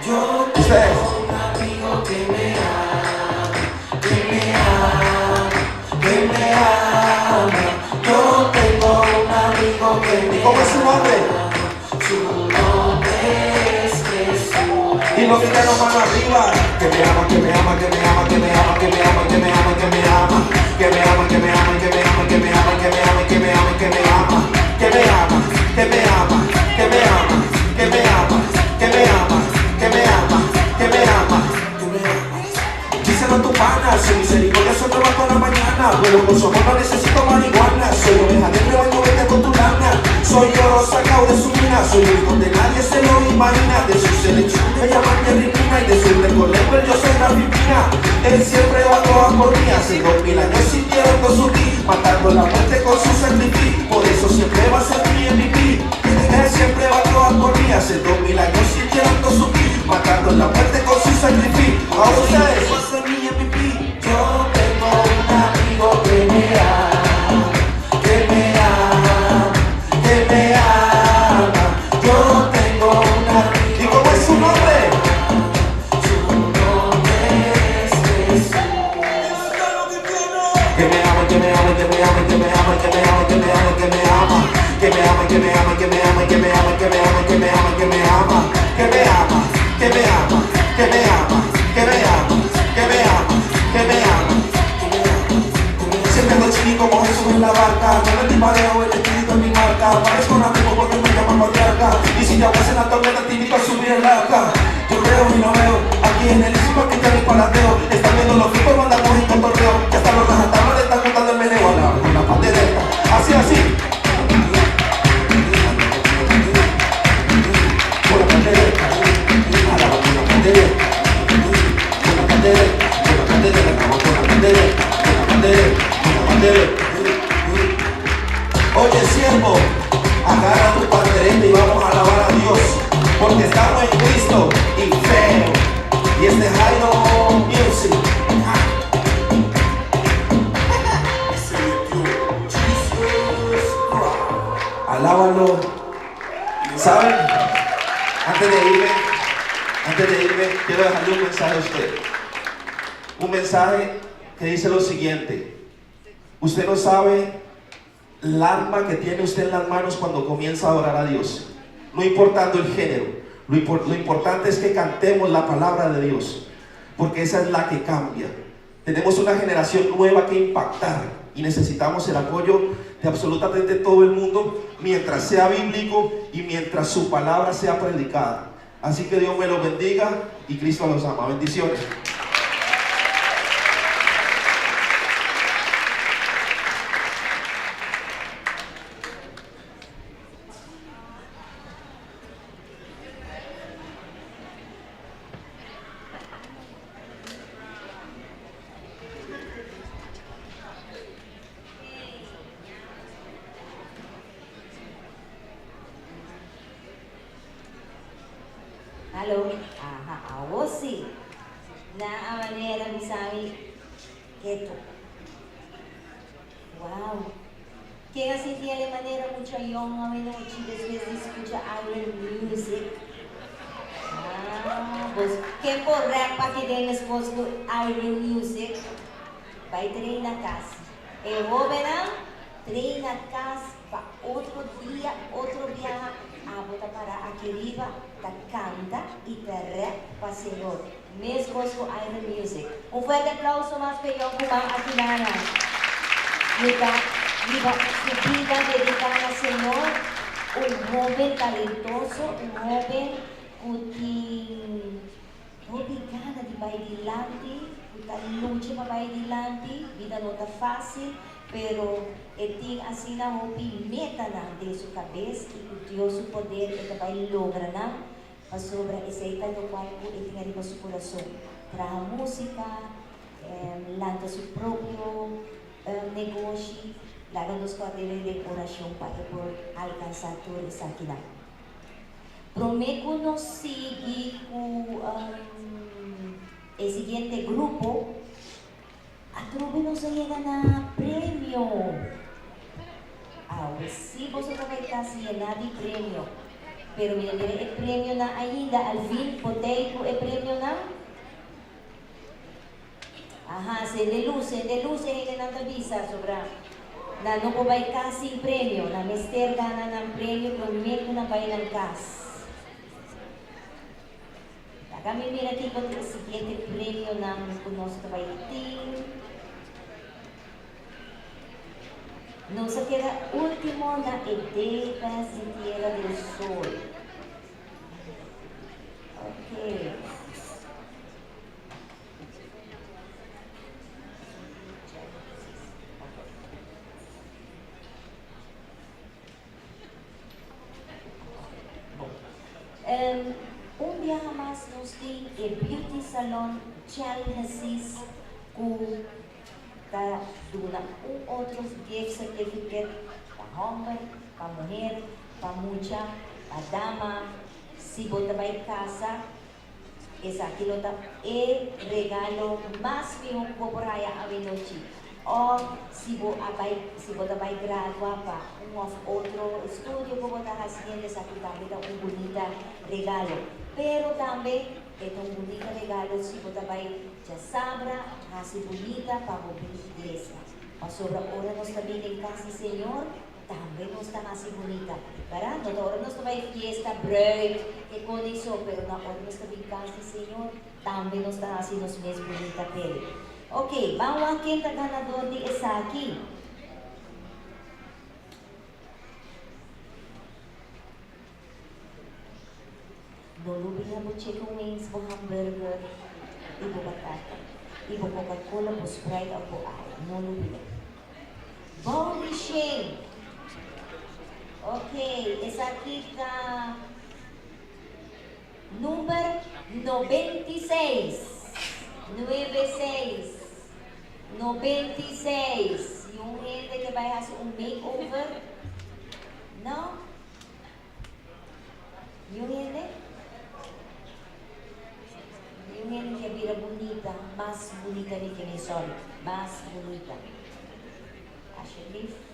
Yo Ustedes. tengo un amigo que me ama, que me ama, que me ama. Yo tengo un amigo que me ¿Y cómo es su nombre? ama. Su nombre es Jesús. Y lo que la mano arriba. Que me ama, que me ama, que me ama, que me ama, que me ama, que me ama, que me ama. Que me ama, que me ama, que me ama, que me ama, que me ama, que me ama, que me ama. Que me ama, que me ama, que me ama, que me ama, que me ama, que me ama, que me ama, que me ama. Díselo a tu pana, su misericordia se nueva toda la mañana. Pero con su amor no necesito marihuana. Soy oveja del rebaño, vete con tu lana. Soy oro sacado de su mina. Soy el donde nadie se lo imagina. De su selección me llaman Jerry Mina. Y de su record label yo soy Rafi Pina. Él siempre va toda por mí. Hace 2000 años sintieron con su ti, matando la muerte con su sacrificio. Por eso siempre va a ser mi MVP. Él siempre va toda por mí. Hace 2000 años sintieron con su ti, matando la muerte con su sacrificio. Ahora ustedes. Va a ser mi MVP. Yo tengo un amigo que me ama, que me ama, que me ama. Yo tengo un amigo. ¿Y cómo es su nombre? Su nombre es Jesús. Que me ama, que me ama, que me ama, que me ama, que me ama, que me ama, que me ama. Que me ama, que me ama, que me ama, que me ama, que me ama, que me ama, que me ama. Que me ama, que me ama, que me ama, que me ama, que me ama, que me ama. Siempre ando chini como Jesús en la barca. No me timbareo, el espíritu en mi marca. Parezco un amigo porque me llaman patriarca. Y si ya en la tormenta, te invito a subir el arca. Yo creo y no veo. Aquí en el Istmo que ya ni palateo. Están viendo los grupos, andamos en cotorreo. Ya hasta los rajatablas le están contando el meneo a la pandereta. Así, así. Con la pandereta. Alaba con la pandereta. Con la pandereta. Con la pandereta. Con la pandereta. Con la pandereta. Con la pandereta. Oye, siervo, agarra tu pandereta y vamos a alabar a Dios, porque estamos en Cristo y feo. Y este es Jairo Music. de irme, quiero dejarle un mensaje a usted. Un mensaje que dice lo siguiente. Usted no sabe el arma que tiene usted en las manos cuando comienza a adorar a Dios. No importando el género. Lo, lo importante es que cantemos la palabra de Dios. Porque esa es la que cambia. Tenemos una generación nueva que impactar y necesitamos el apoyo de absolutamente todo el mundo mientras sea bíblico y mientras su palabra sea predicada. Así que Dios me los bendiga y Cristo los ama. Bendiciones. Hallo, aha, awo si. Na a manera bisami keto. Wow. Ken a sinti e manera mucha yong awenochi despues di skucha Iron Music? Ah, bos, ken por rap aki den meskos ku Iron Music? Bai traina kas. E hobennan, traina kas pa otro dia, otro biaha, abo ta para aki riba ta kanta i ta rap pa Señor, meskos ku Iron Music. Un fuerte aplauso mas pa e yònkuman aki nana ku ta hiba su bida dediká na Señor, un hóben talentoso, un hóben ku tin hopi gana di bai dilanti, ku ta lucha pa bai dilanti. Bida no ta fásil, pero e tin asina hopi metanan den su kabes i ku Dios su poder e ta bai logra nan. Pasobra esei ta lokual ku e tin ariba su kurason, traha músika, lanta su propio negoshi. Laga nos kòrd'é den orashon pa e por alkansá tur esakinan. Promé ku nos sigui ku e siguiente grupo, atrobe nos a yega na premio. Awe sí boso ta bai kasi yená di premio. Pero mi ta mira e premionan ainda. Alvin, por tei ku e premionan? Aha, sende lus, sende lus e hendenan ta bisa sobra nan no por bai kas sin premio, nan mester gana nan premio promé ku nan bai nan kas. Laga mi mira kiko ta e siguiente premionan ku nos ta bai tin. Nos a keda último na e Day Pass di Tierra del Sol. Oké. Un biaha mas nos tin e Beauty Salon Chalhesis ku ta duna un otro gift certificate pa homber, pa muher, pa mucha, pa dama. Si bo ta bai casa, Esaki lo ta e regalo mas mihó ku bo por haya awenochi. Òf si bo a bai, si bo ta bai gradua pa un òf otro estudio ku bo ta hasiendo, esaki tambe ta un bunita regalo. Pero tambe e ta un bunita regalo si bo ta bai djasabra hasi bunita pa bo bin iglesia. Pasobra ora nos ta bin den kas di Señor, Tambe nos ta hasi bunita, bèrdat? No ta ora nos ta bai fiesta, bruid, e kon ei so, pero na ora nos ta bin kas di Señor, tambe nos ta hasi nos mes bunita p'El. Ok, ban wak ken ta ganador di esaki. No lubida bo chicken wings, bo hamburger i bo batata, i bo Coca-Cola, bo Sprite òf bo awa. No lubida. Bou di shen. Ok, esaki ta number 96. 96. 96. I un hende ke bai hasi un makeover? No? Niun hende? Niun hende ke bira bunita, mas bunita di ke mi, sorry, mas bunita. Alsjeblieft.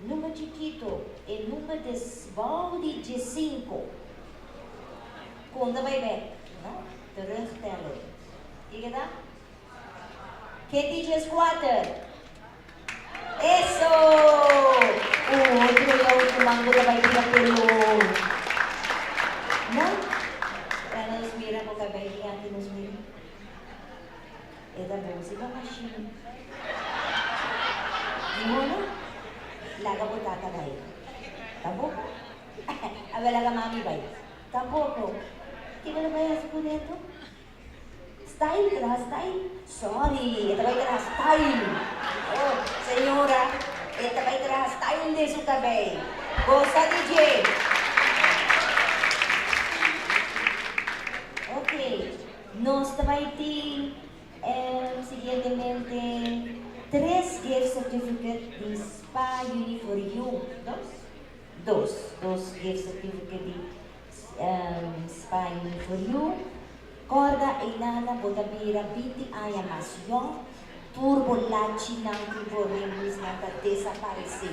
Number. chikito, e number des bou di diescinco. Conta bay bek, no? Terugtellen. Kico ta? Ken tin diescuater? Eso! Un otro yau cu mango ta bay bira color. No? Laga nos mira bo cabey di aki nos mira. E ta bon si pa machine. Mihó no? Laga bo tata bai. Tampoco? Awel laga mami bai. Tampoco. Kico ta bai haci cu neto? Style traha style? Sorry, e ta bai traha style. Oh, señora, e ta bai traha style den su cabey. Gosa di dje. Ok. Nos ta bai tin siguientemente tres gift certificate di Spa Uni for You. Dos? Dos. Dos gift certificate di Spa Uni for You. Corda eynana bo ta bira binti aña mas yong, tur bo lachinan ku bo ringlisnan ta desaparesé.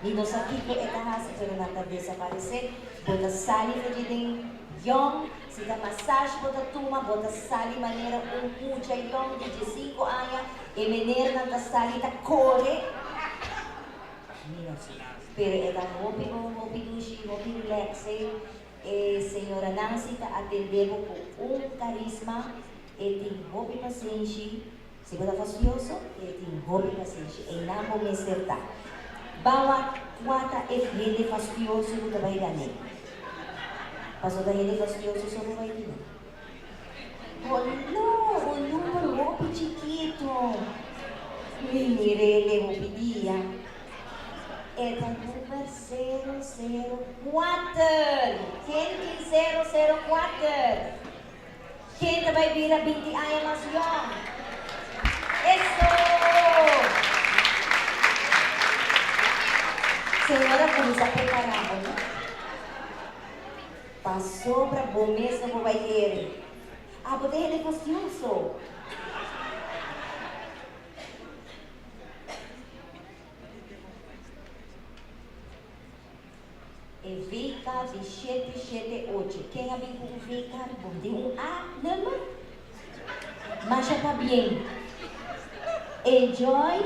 Mi no sa kiko e ta hasi pero nan ta desaparesé. Bo ta sali for dje den yong. Si ta massage bo ta tuma, bo ta sali manera un mucha yong di diesinco aña, e menernan ta sali ta core. Mi no sa. Pero e ta hopi bon, hopi dushi, hopi relaxing. E señora Nancy ta atende bo cu un carisma, e tin hopi pasenshi. Si bo ta fastioso, e tin hopi pasenshi. Einan bo mester ta. Bawa kua ta e hende fastioso ku ta bai gané. Paso ta hende fastioso so bo bai bini. Holó, un number hopi chikito. Mi mir'é hopi dia. E ta number sero sero kuater. Ken tin sero sero kuater? Ken ta bai bira binti aña mas yong? Eso! Señora cuminsa prepara bo no? Pasobra bo mes no por bai kere. Abo ta hende fastioso. E VK di shete shete ocho. Ken a bin ku un VK? Bo tin un A number? Masha pabien. Enjoy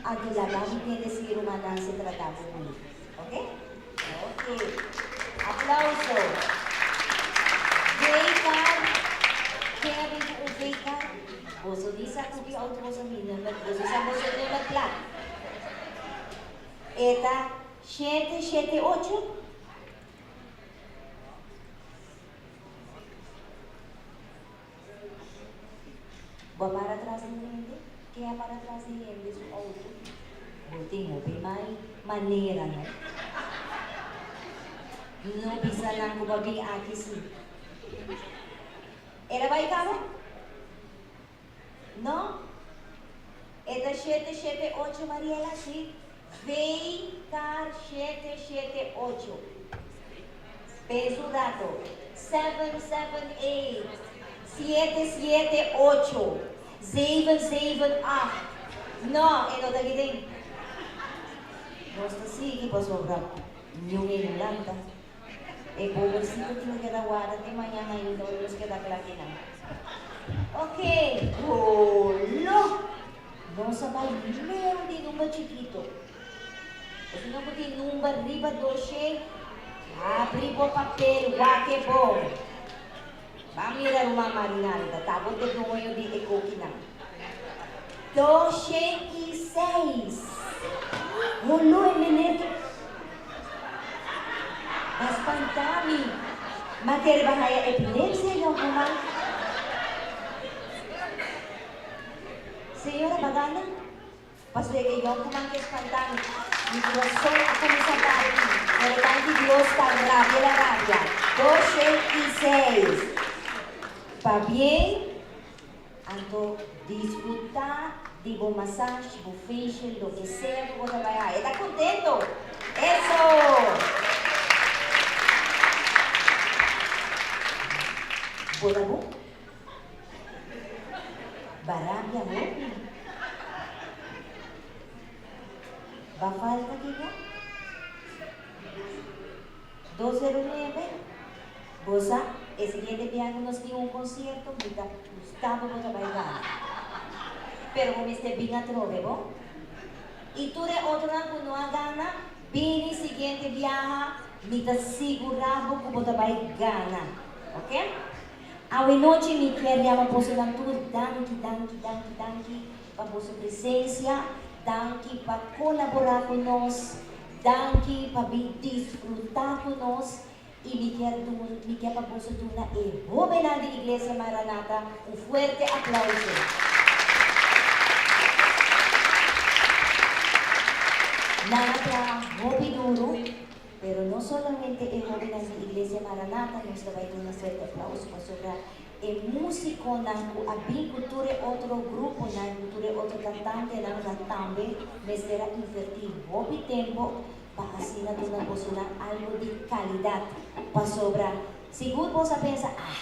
anto laga mi tende si rumannan se trata bo bunita. Ok? Ok. Aplauso. VK, ken a bin ku un VK? Boso ni sa ku ki auto boso a bin number, boso sa boso number plat. E ta Shete shete ocho. Bo a para tras di un hende? Ken a para tras di hende su outo? Bo tin hopi mal manera, no? No bisa nan ku bo a bin aki si. El a bai kaba? No? E ta shete shete ocho Mariela? Si. Vkar shete shete ocho. Pensa un rato. Seven seven eight. Siete siete ocho. Zeven zeven acht. No, e no ta aki den. Nos ta sigui pasobra niun e no lanta. E pobercito tin cu keda warda te mañan ainda ora nos keda cla kinan. Ok, holo! Nos a bay leu di number chikito. Esnan cu tin number riba doshe, habri bo papel, wak e bon. Ban mira ruman Marinari, ta ta bo t'e doño di e kokinan. Doshe i seis. Holo e meneer ke a spanta mi. Ma kere ban haya epilepsia yonkuman. Señora Bagana. Pasobra e yonkuman ke spantá mi, mi kurason a kuminsá bati, pero danki Dios pa rabia la rabia. 206. Pabien, anto disfrutá di bo masash, bo facial, loke sea ku bo ta bai haña. E ta kontento! Eso! Bo ta bon? Ba rabia hopi. Ba falta kico? 209, Bo sa, e siguiente biaha ku nos tin un konsierto, mi ta gusta pa bo ta bai gana. Pero bo mester bin atrobe, bo. I tur e otronan ku no a gana, bini siguiente biaha, mi ta sigurá bo ku bo ta bai gana. Oke? Awenochi mi kier yama bosonan tur danki, danki, danki, danki pa boso presensia, danki pa kolaborá ku nos, danki pa bin disfrutá ku nos. I mi kier dun, mi kier pa boso duna e hóbennan di Iglesia Maranata un fuerte aplauso. Nan a traha hopi duru, pero no solamente e hóbennan di Iglesia Maranata nos ta bai duna fuerte aplauso, pasobra e músikonan ku a bin ku tur e otro gruponan, ku tur e otro kantantenan nan tambe mester a invertí hopi tempu pa asina duna bosonan algo di calidad, pasobra sigur bos a pensa, Ah,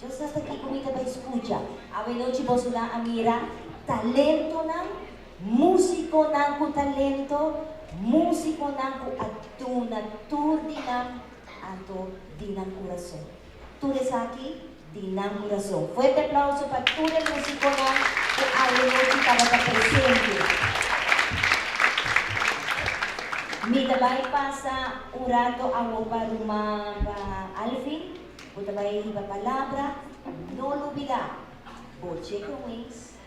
djo sa ta kico mi ta bay scucha. Awenochi bosonan a mira talentonan, musiconan cu talento, musiconan cu a duna tur di nan, anto di nan curason. Tur esaki di nan curason. Fuerte aplauso pa tur e musiconan cu awenochi tabata presente. Mi ta bay pasa un rato awo pa ruman pa Alvin cu ta bay riba palabra. No lubida bo chicken wings,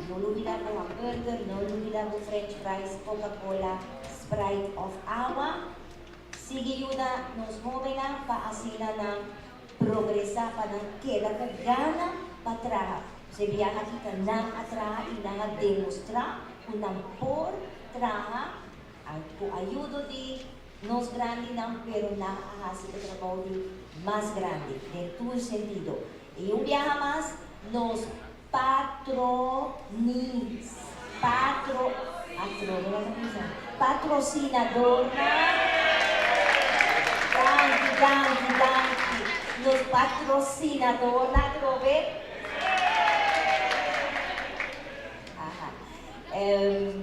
no lubida bo hamburger, no lubida bo french fries, coca cola, sprite of awa. Sigui yuda nos hóbennan pa asina nan progresá, pa nan keda ku gana pa traha. Se biaha aki ta nan a traha i nan a demostrá ku nan por traha ku ayudo di nos grandinan, pero nan a hasi e trabou di mas grandi den tur sentido. I un biaha mas nos Patronis, patro, atrobe nan ta bisa, patrosinadornan, danki, danki, danki, nos patrosinadornan atrobe, aha,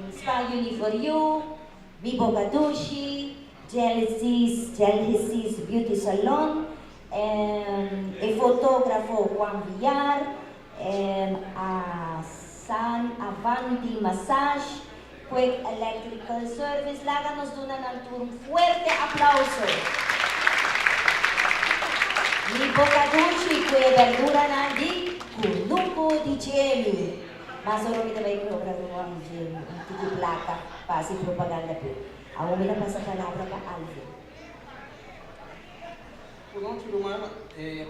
Spa Uni for You, Mi Boca Dushi, Jellysis, Jellysis Beauty Salon, E fotógrafo Juan Villar, a San Avanti Massage, Quick Electrical Service, laga nos duna nan tur un fuerte aplauso. Mi boca dushi cu e berduranan di Cunucu di Jemy. Mas ora mi ta bay cobra Juan Jemy un tiki placa pa haci propaganda p'e. Awor mi ta pasa palabra pa Alvin. Ku nochi ruman, e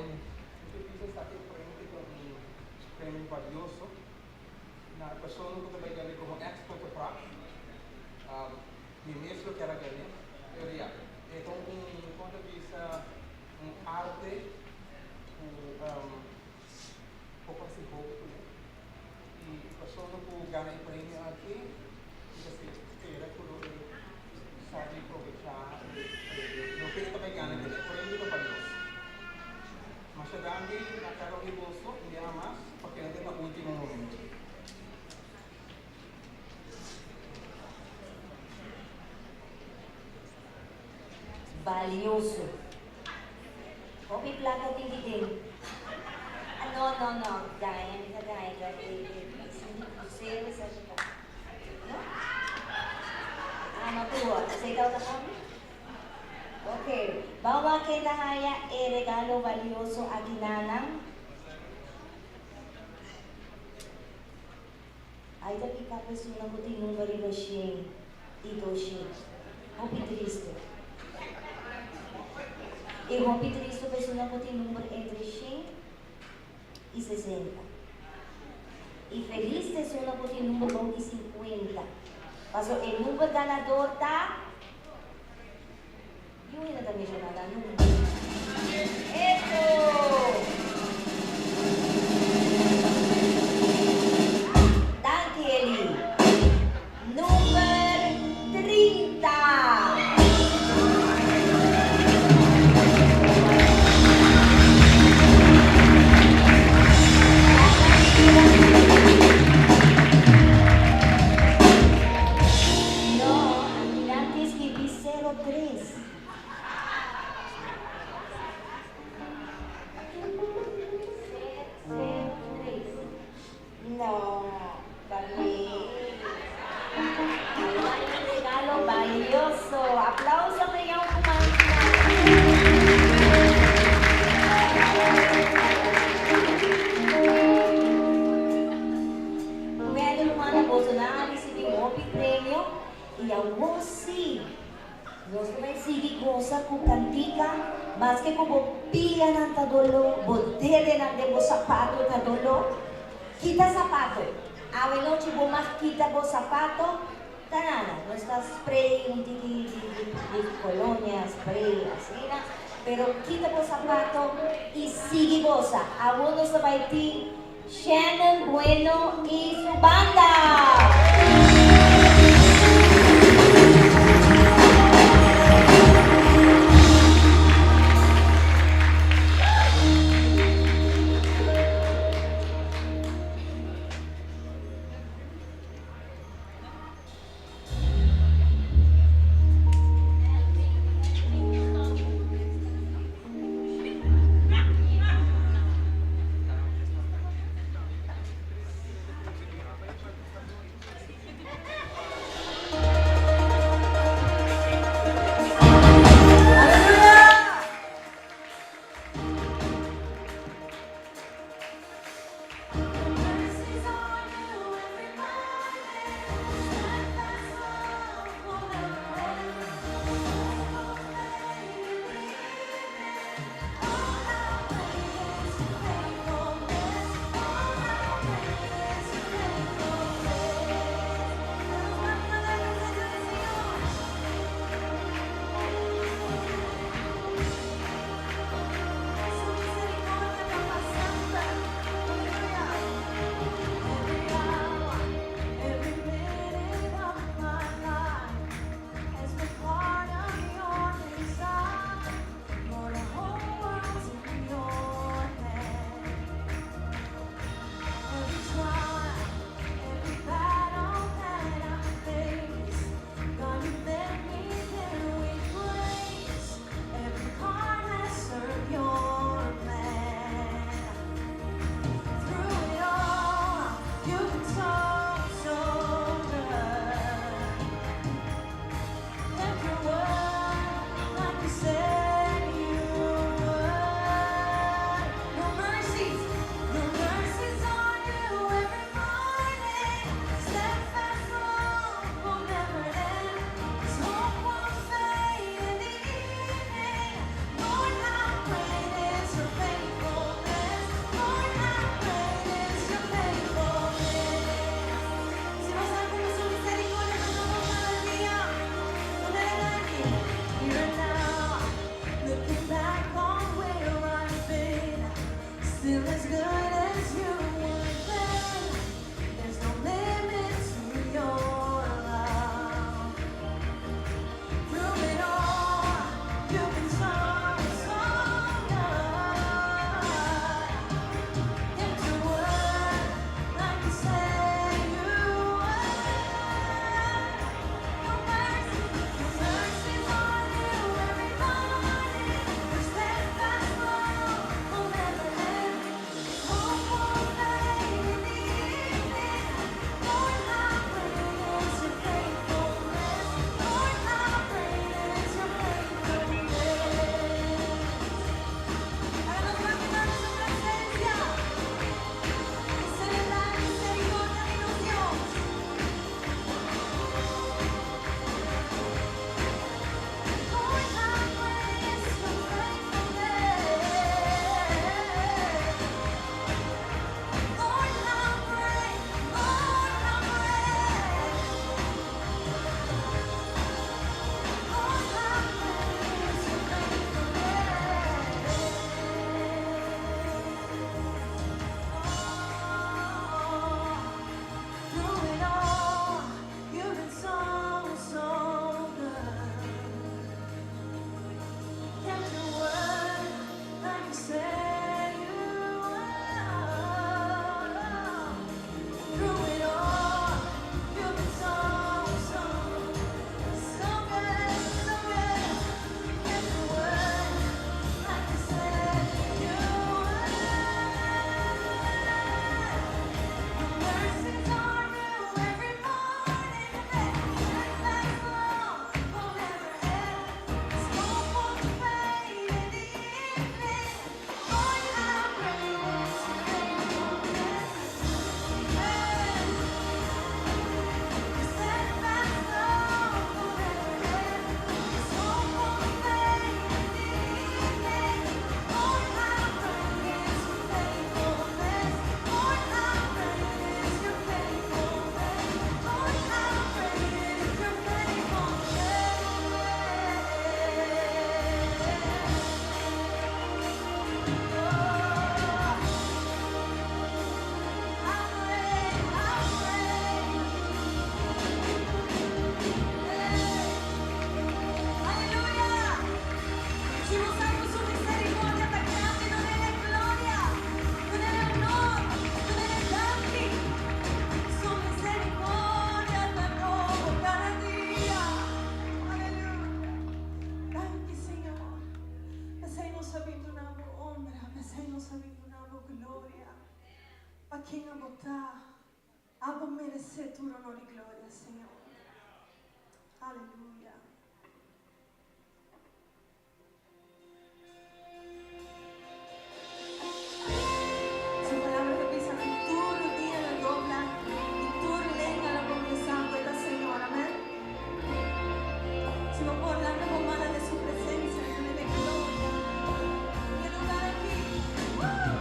bisa esaki frente ta un premio valioso na e persona ku ta bai gane komo expert op vraag. Mi mes lo kier a gane, pero ya, e ta un, kon ta bisa, un arte ku por hasi hopi kuné. I e persona ku gana e premio aki, mi ta spera ku lo e sabi probechá e premio. Loke e ta bai gana keda, e premio ta balioso. Masha danki na kada un di boso un biaha mas pa keda te na ultimo momento. Balioso. Hopi plaka tin di den. Ah no no no, gaña mi ta gaña ta e e esun di crucero esaki ta. No? Ah no tur, esei tabata pa mi? Ok, ban wak ken ta haya e regalo balioso aki nanan. Ai ta pica persona cu tin number riba shen y doshen. Hopi tristo. Y hopi tristo persona cu tin number entre shen y sesenta. Y feliz persona cu tin number bou di cincuenta. Paso e number ganador ta. Yu hende ta menshoná nan number. Eso! Danki Eli. Number 30. No, nan tin skirbi. Sero tres. kantika, maske ku bo pianan ta doló, bo dedenan den bo sapato ta doló, kita sapato. Awe nochi bo mag kita bo sapato, ta nada, nos ta spray un tiki di di colonia, spray asina, pero kita bo sapato y sigui gosa. Awor nos ta bay tin Shannon Bueno y su banda! nos a bin duna bo honra, p'esei nos a bin duna bo gloria. Pa ken abo ta, abo meresé tur honor i gloria, Señor. Aleluya. Su palabra ta bisa ku tur rudia lo dobla i tur lenga lo konfesá ku e ta Señor. Amèn. Si bo por lanta bo mana den su presensia i dun'é gloria den e lugar aki. Woo!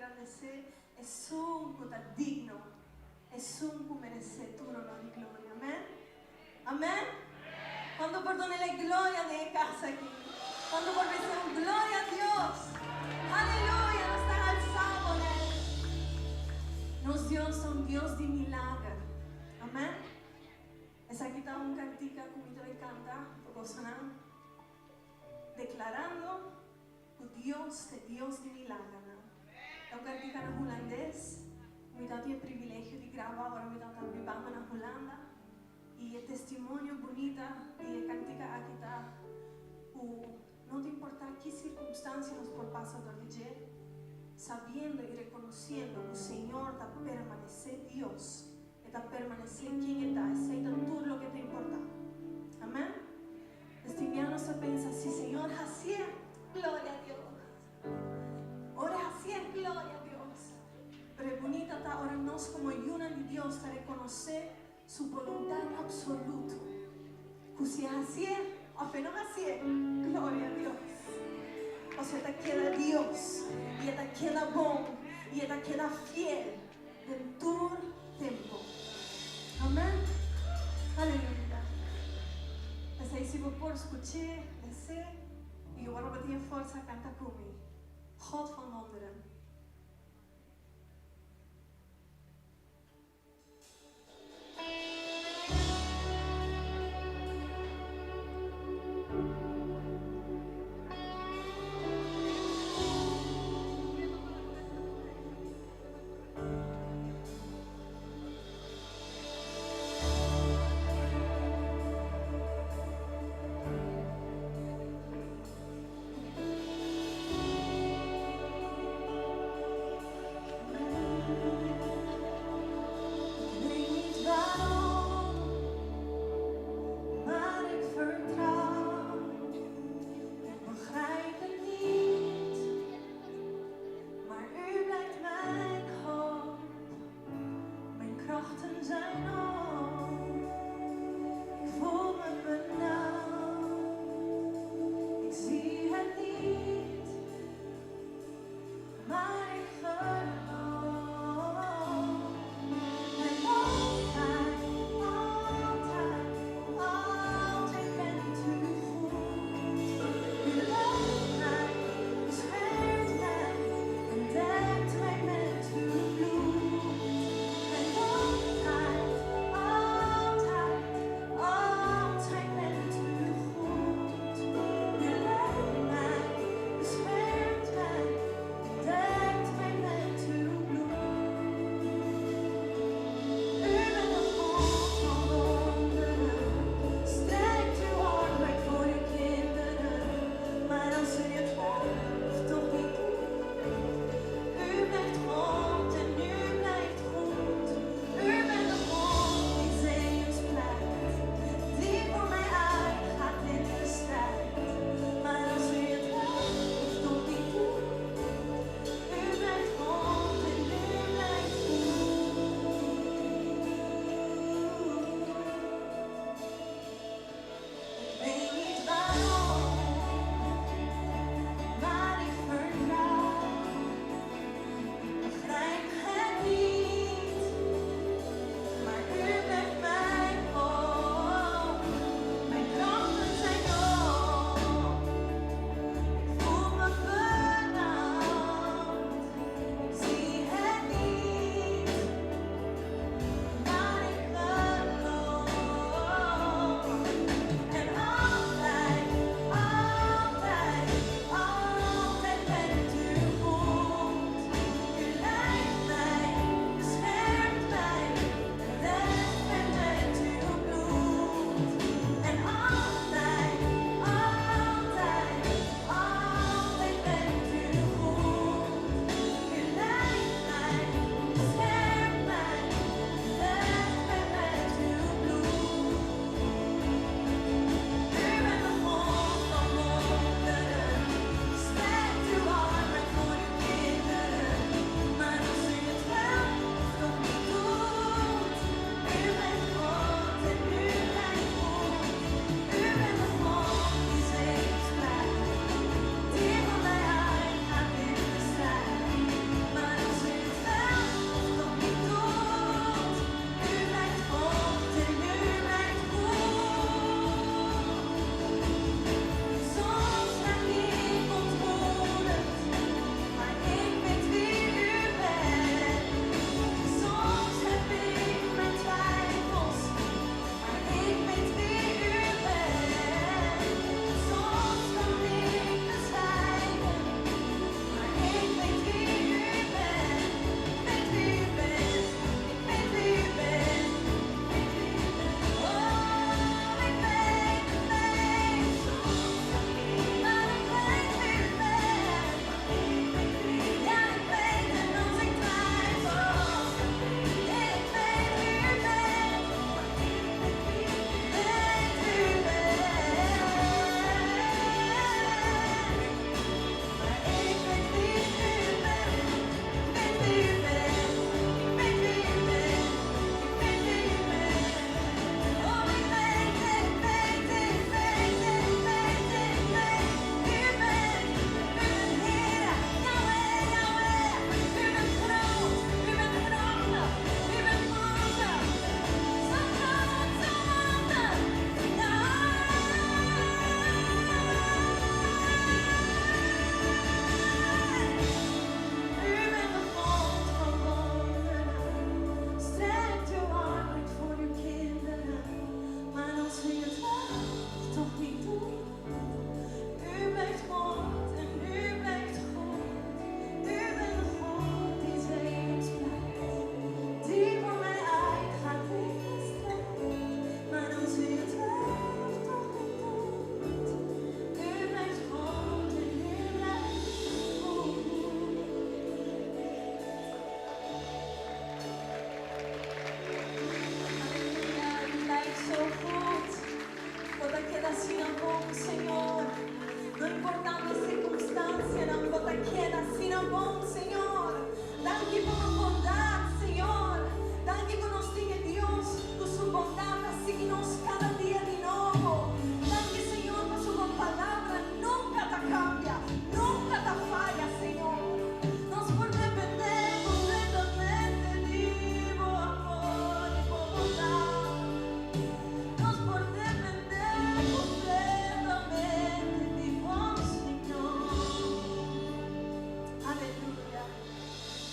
engrandesé Esun ku ta digno, Esun ku meresé tur honor i gloria. Amèn? Amèn? Kuantu por duna El e gloria den e kas aki? Kuantu por bisa un gloria a Dios? Aleluya! Nos ta alsá bo nèt. Nos Dios ta un Dios di milager. Amèn? Esaki ta un kantika ku mi ta bai kanta pa bosonan, deklarando ku Dios ta e Dios di milagernan. Ta un kantika na hulandes ku mi tabatin e privilegio di graba ora mi tabata bibando na Hulanda. I e testimonio bunita di e kantika aki ta ku no ta importá ki sirkunstansia nos por pasa dor di dje, sabiendo i rekonosiendo ku Señor ta permanesé Dios, E ta permanesé ken E ta, esei ta tur loke ta importá. Amèn? Pues tin bia nos ta pensa, Si Señor hasié, gloria a Dios. Ora E hasié, gloria a Dios. Pero e bunita ta ora nos komo yunan di Dios ta rekonosé Su boluntat absoluto. Ku si E hasié òf E no hasié, gloria a Dios. Pasobra E ta keda Dios i E ta keda bon i E ta keda fiel den tur tempu. Amen. Aleluya. P'esei si bo por skuch'é, les'é i ora bo tin e forsa kanta ku mi, God van wonderen.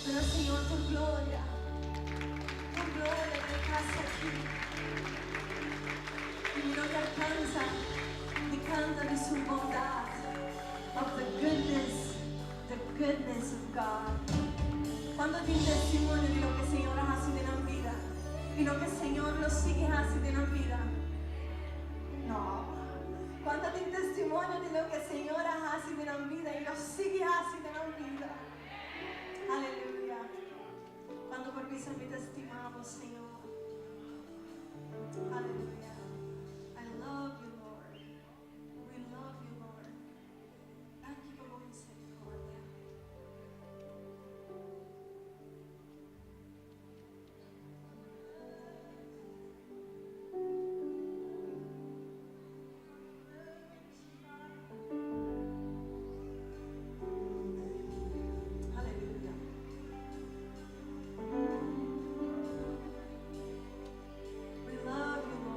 Duna Señor tur gloria, tur gloria den e cas aki. Y mi no kier cansa di canta di su bondad, of the goodness, the goodness of God. Cuanto tin testimonio di loke Señor a haci den nan bida y loke Señor lo sigui haci den nan bida? No. Cuanto tin testimonio di loke Señor a haci den nan bida y lo sigui haci den nan bida? Aleluya. Cuanto por bisa mi ta stima bo, Señor? Aleluya. I love you, Lord. We love you, Lord. Danki pa bo misericordia. Aleluya. We love you, Lord.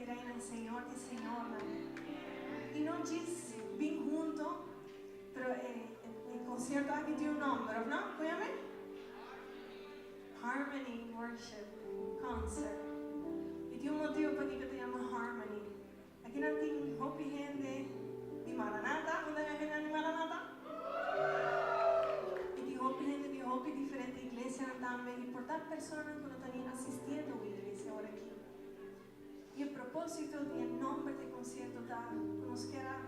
Reinan, Señor di Señornan. Y no djis bin hunto, pero e concierto aki tin un nomber, of no? Cuéntame. Harmony Worship Concert. Y tin un motivo pakico e ta yama Harmony. Aki nan tin hopi hende di Maranatha. Unda e hende di Maranatha? Y tin hopi hende di hopi diferente iglesianan tambe. Y por ta personanan cu no ta ni asistiendo un iglesia awor aki. Y e proposito di e nomber di e concierto ta cu nos kier a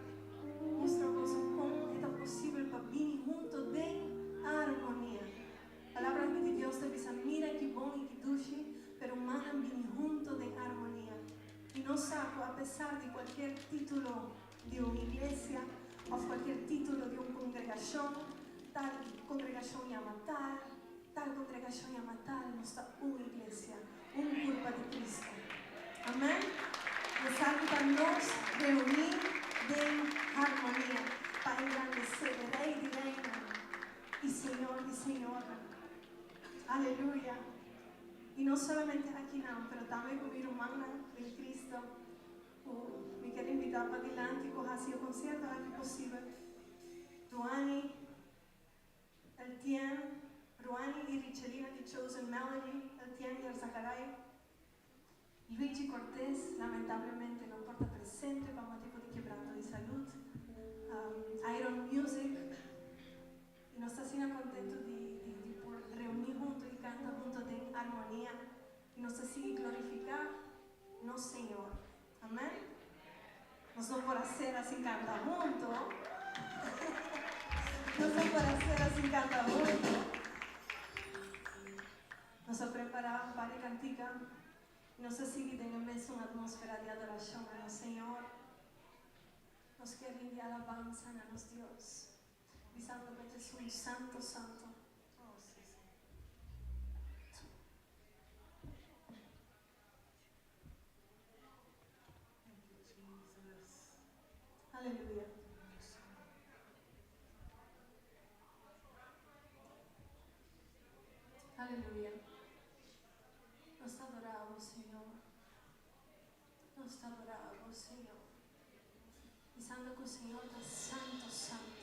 mustra boso con e ta posibel pa bini hunto den armonia. Palabra di Dios ta bisa, Mira ki bon y ki dushi pa rumannan bini hunto den armonia. Y nos sa cu apesar di cualkier titulo di un iglesia of cualkier titulo di un congregacion, tal congregacion yama tal, tal congregacion yama tal, nos ta un iglesia, un curpa di Cristo. Amen? Esaki ta nos reuni den harmonia pa engrandece e Rey di Reynan y Señor di Señornan. Aleluya! Y no solamente akinan, pero tambe cu mi rumannan den Cristo, cu mi kier invita padilanti cu haci e concierto aki posibel. Ruani, Eltien, Ruani y Richelina di Chosen Melody, Eltien Yarzagaray, Luigi Cortez, lamentablemente no por ta presente pa motibo di quebranto di salud, Iron Music, y nos ta asina contento di di por reuni hunto y canta hunto den armonia y nos ta sigui glorifica nos Señor. Amen. Nos no por a cera sin canta hunto. Nos no por a cera sin canta hunto. Nos a prepara un par di cantica y nos a sigui den e mesun atmosfera di adoracion na nos Señor. Nos kier rindi alabansa na nos Dios, bisando cu e ta santo, santo. Oh, si, si. Thank you, Jesus. Aleluya. Aleluya. Nos ta adora Bo, Señor. Nos ta adora Bo, Señor. Bisando cu Señor ta santo, santo.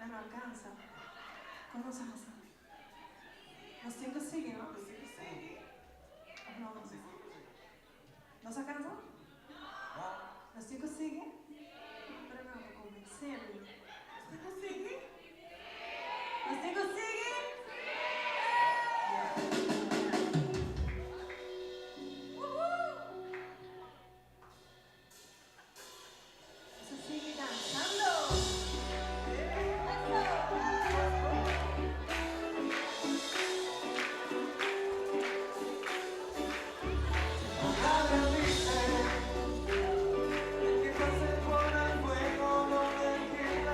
Nan no a cansa. Con nos a haci? Nos tin cu sigui, no? Nos tin cu sigui. Of no? Sigur cu si. Nos a cansa? No. Nos tin cu sigui? Pero nan ta convence mi. Nos tin cu sigui? Nos tin cu sigui? Woohoo! Nos a sigui dansando! Palabra dice que pase por el fuego no te quemarás.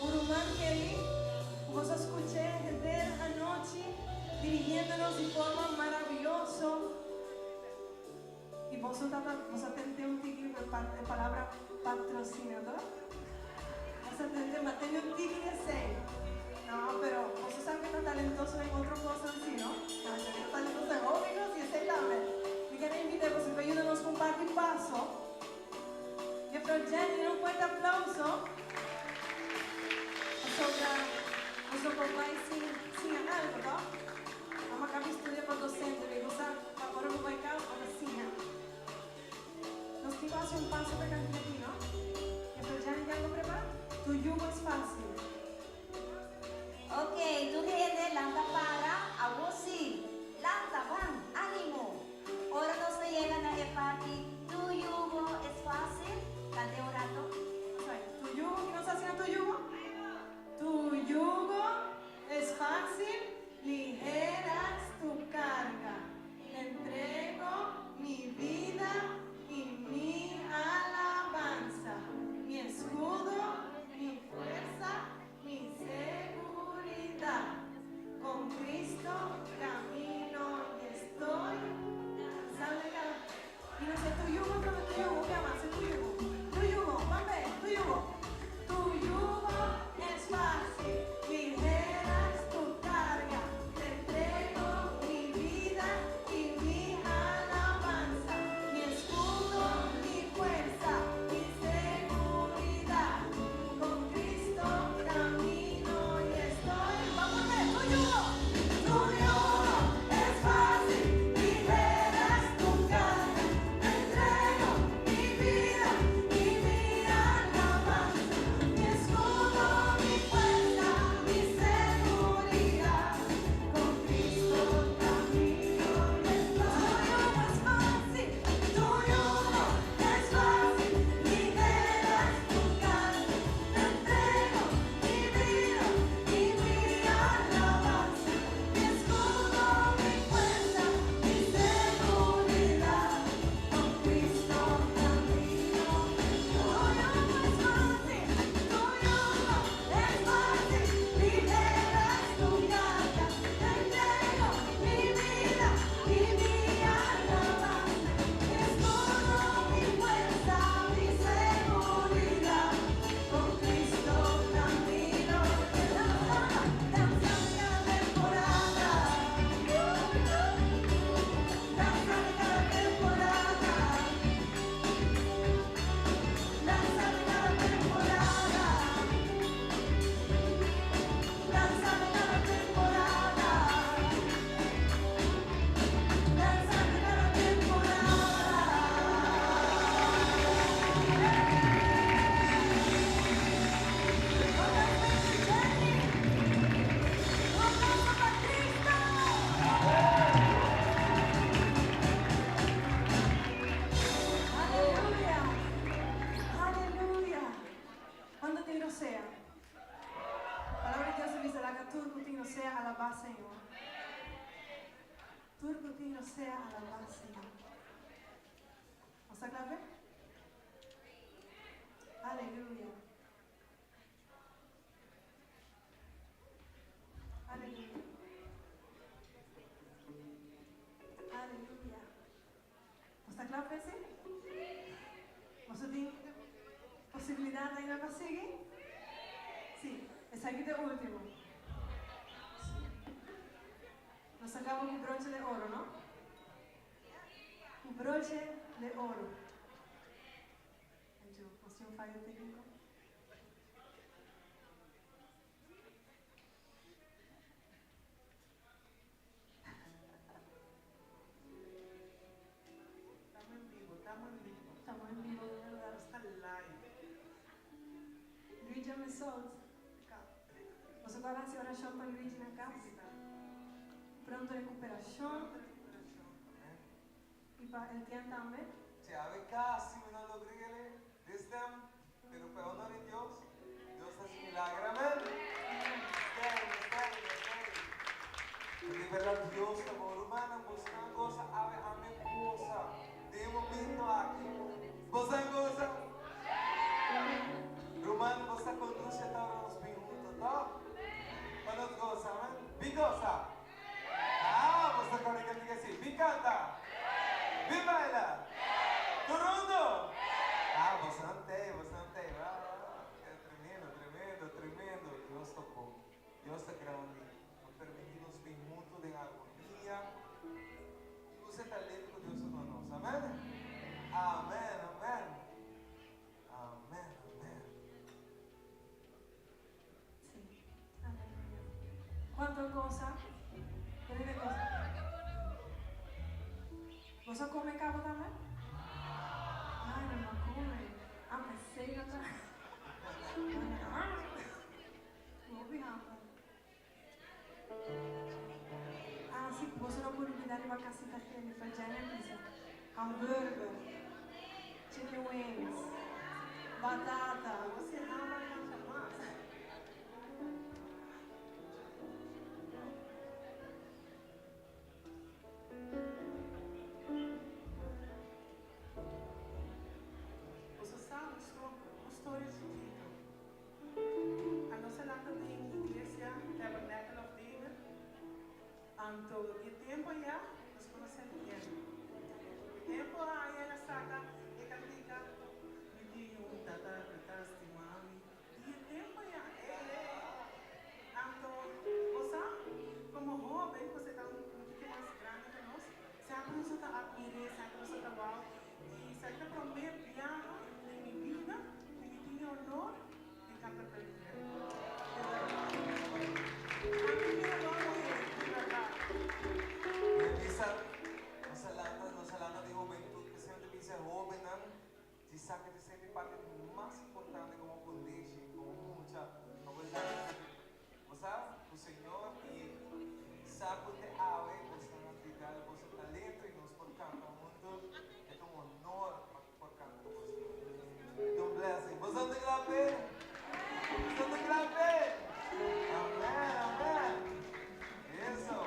Un ruman kerí ku boso a skuch'é henter anochi dirigiéndonos di forma maravioso. I boso tata, boso a tende un tiki e palabra patrosinador? Boso a tende, ma tende un tiki di esei. No, pero boso sa ku e ta talentoso den otro kosnan si, no? No, e ta talentoso den hopi kos i esei tambe. Mi ker a invit'é boso pa yuda nos ku un par di paso. Juffrouw Jenny, un fuerte aplauso pasobra boso por bai sin siña algo, to? Mama caba studia pa docente, mi bo sa pa ora bo bai cas bo ta siña. Nos tin cu haci un paso pa e cantica aki, no? Juffrouw Jenny tin algo prepara? Tu yugo es facil. Ok, tur hende lanta para, awor sí, lanta, ban, ánimo! Ora nos ta yega na e parti Tu yugo es fácil, kant'é un rato. Sorry, tu yugo, ki nos hasi na tu yugo? Tu yugo es fácil, ligera es tu carga, te entrego mi vida y mi alabanza, mi escudo, mi fuerza, Mi seguridad, con Cristo camino y estoy cansado de cada Y no sé, tu yugo, pero tu yugo, ¿qué más? Tu yugo, tu yugo, mame, tu yugo. Tu yugo es fácil, ligera es tu carga. Te entrego mi vida y mi alabanza, mi escudo, mi fuerza, mi seguridad. Con Cristo camino y estoy. Vamos a ver, tu yugo. Tu yugo es fácil, ligera es tu carga. Te entrego mi vida y mi alabanza, mi escudo, mi fuerza, mi seguridad. Con Cristo camino y estoy. Tu yugo es fácil, tu yugo es fácil, ligera es tu carga. Te entrego mi vida y mi alabanza, mi escudo, mi fuerza, mi seguridad. Con Cristo camino. Tu yugo es fácil, tu yugo es fácil, ligera es tu carga. Te entrego mi vida y mi alabanza, mi escudo, mi fuerza, mi seguridad. Con Cristo camino. Danza cada temporada. Danza cada temporada. Danza cada temporada. Danza cada temporada. Danza cada temporada. ¡Un aplauso para Cristo! Aleluya. Aleluya. Kuantu tin rosea? Palabra di Dios ta bisa laga tur ku tin rosea alabá Señor. Tur ku tin rosea alabá Señor. Nos ta kla p'e? Aleluya. Aleluya. Aleluya. Nos ta kla p'e sí? Nos tin posibilidat ainda pa sigui? Sí, esaki ta e último. Nos a kaba ku broche de oro, no? Ku broche de oro. Anto, nos tin un fayo tékniko. Estamos en vivo, estamos en vivo. Estamos en vivo, de verdad. Está live. Luigi Mesot. Nos a hasi orashon pa Luigi na kas. Pronto rekuperashon. I pa Etienne tambe. Si, awe kasi mi no logr'é this time, pero pa honor di Dios, Dios a hasi milager. Amèn. Stay, stay, stay. Di berdat Dios ta bon. Rumannan, boso a gosa awe, ami a gosa den e momento aki. Boso a gosa? Rumannan, boso a kondusí ata ora nos bin. Amen, amen. Amen, amen. Sí. Aleluya. Cuanto gosa? Kende gosa? Boso a come caba tambe? Ay, nan no a come. Ah, pesey nan ta. Hopi hamber. Ah, sí, boso no por olbida riba casita Jennifer, Jenny a bisa. Hamburger, chicken wings, batata. Bo si hamber masha mas. Boso sa un storia chikito. Anos a lanta den Iglesia Tabernacle of David. Anto di e tempo aya nos conoce Miguel. E tempo aya el a saca e cantica Mi tin un tata cu ta stima mi. Di e tempo aya ey ey. Anto bo sa como hoben cu se ta un poquito mas grandi cu nos semper nos a ta admire, semper nos a ta wow. Y esaki ta prome biaha den mi bida cu mi tin e honor di canta pa Miguel. Ami mira bo muhe, di berdad. Mi a bisa, nos a lanta, nos a lanta di hubentud, p'esei mi ta bisa e hobennan, si sa ke ta esei e parti mas importante como fundeshi, como mucha, pa bo lanta. Bo sa cu Señor y sa cu te awe bosnan a brinda boso talento y nos por canta hunto. E ta un honor pa por canta cu bosnan. E ta un blessing. Boso ta kla p'e? Boso ta kla p'e? Amen, amen. Eso.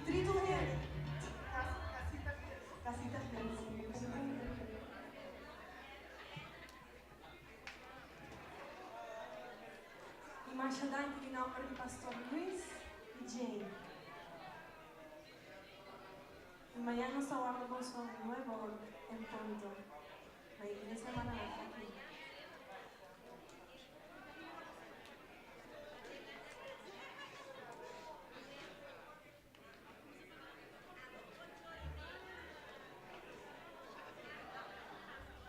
Tritu hende. Casita hende. I masha danki di nomber di Pastor Luis i Jane. I mañan nos ta warda boso nuebe or en punto na Iglesia Maranatha aki.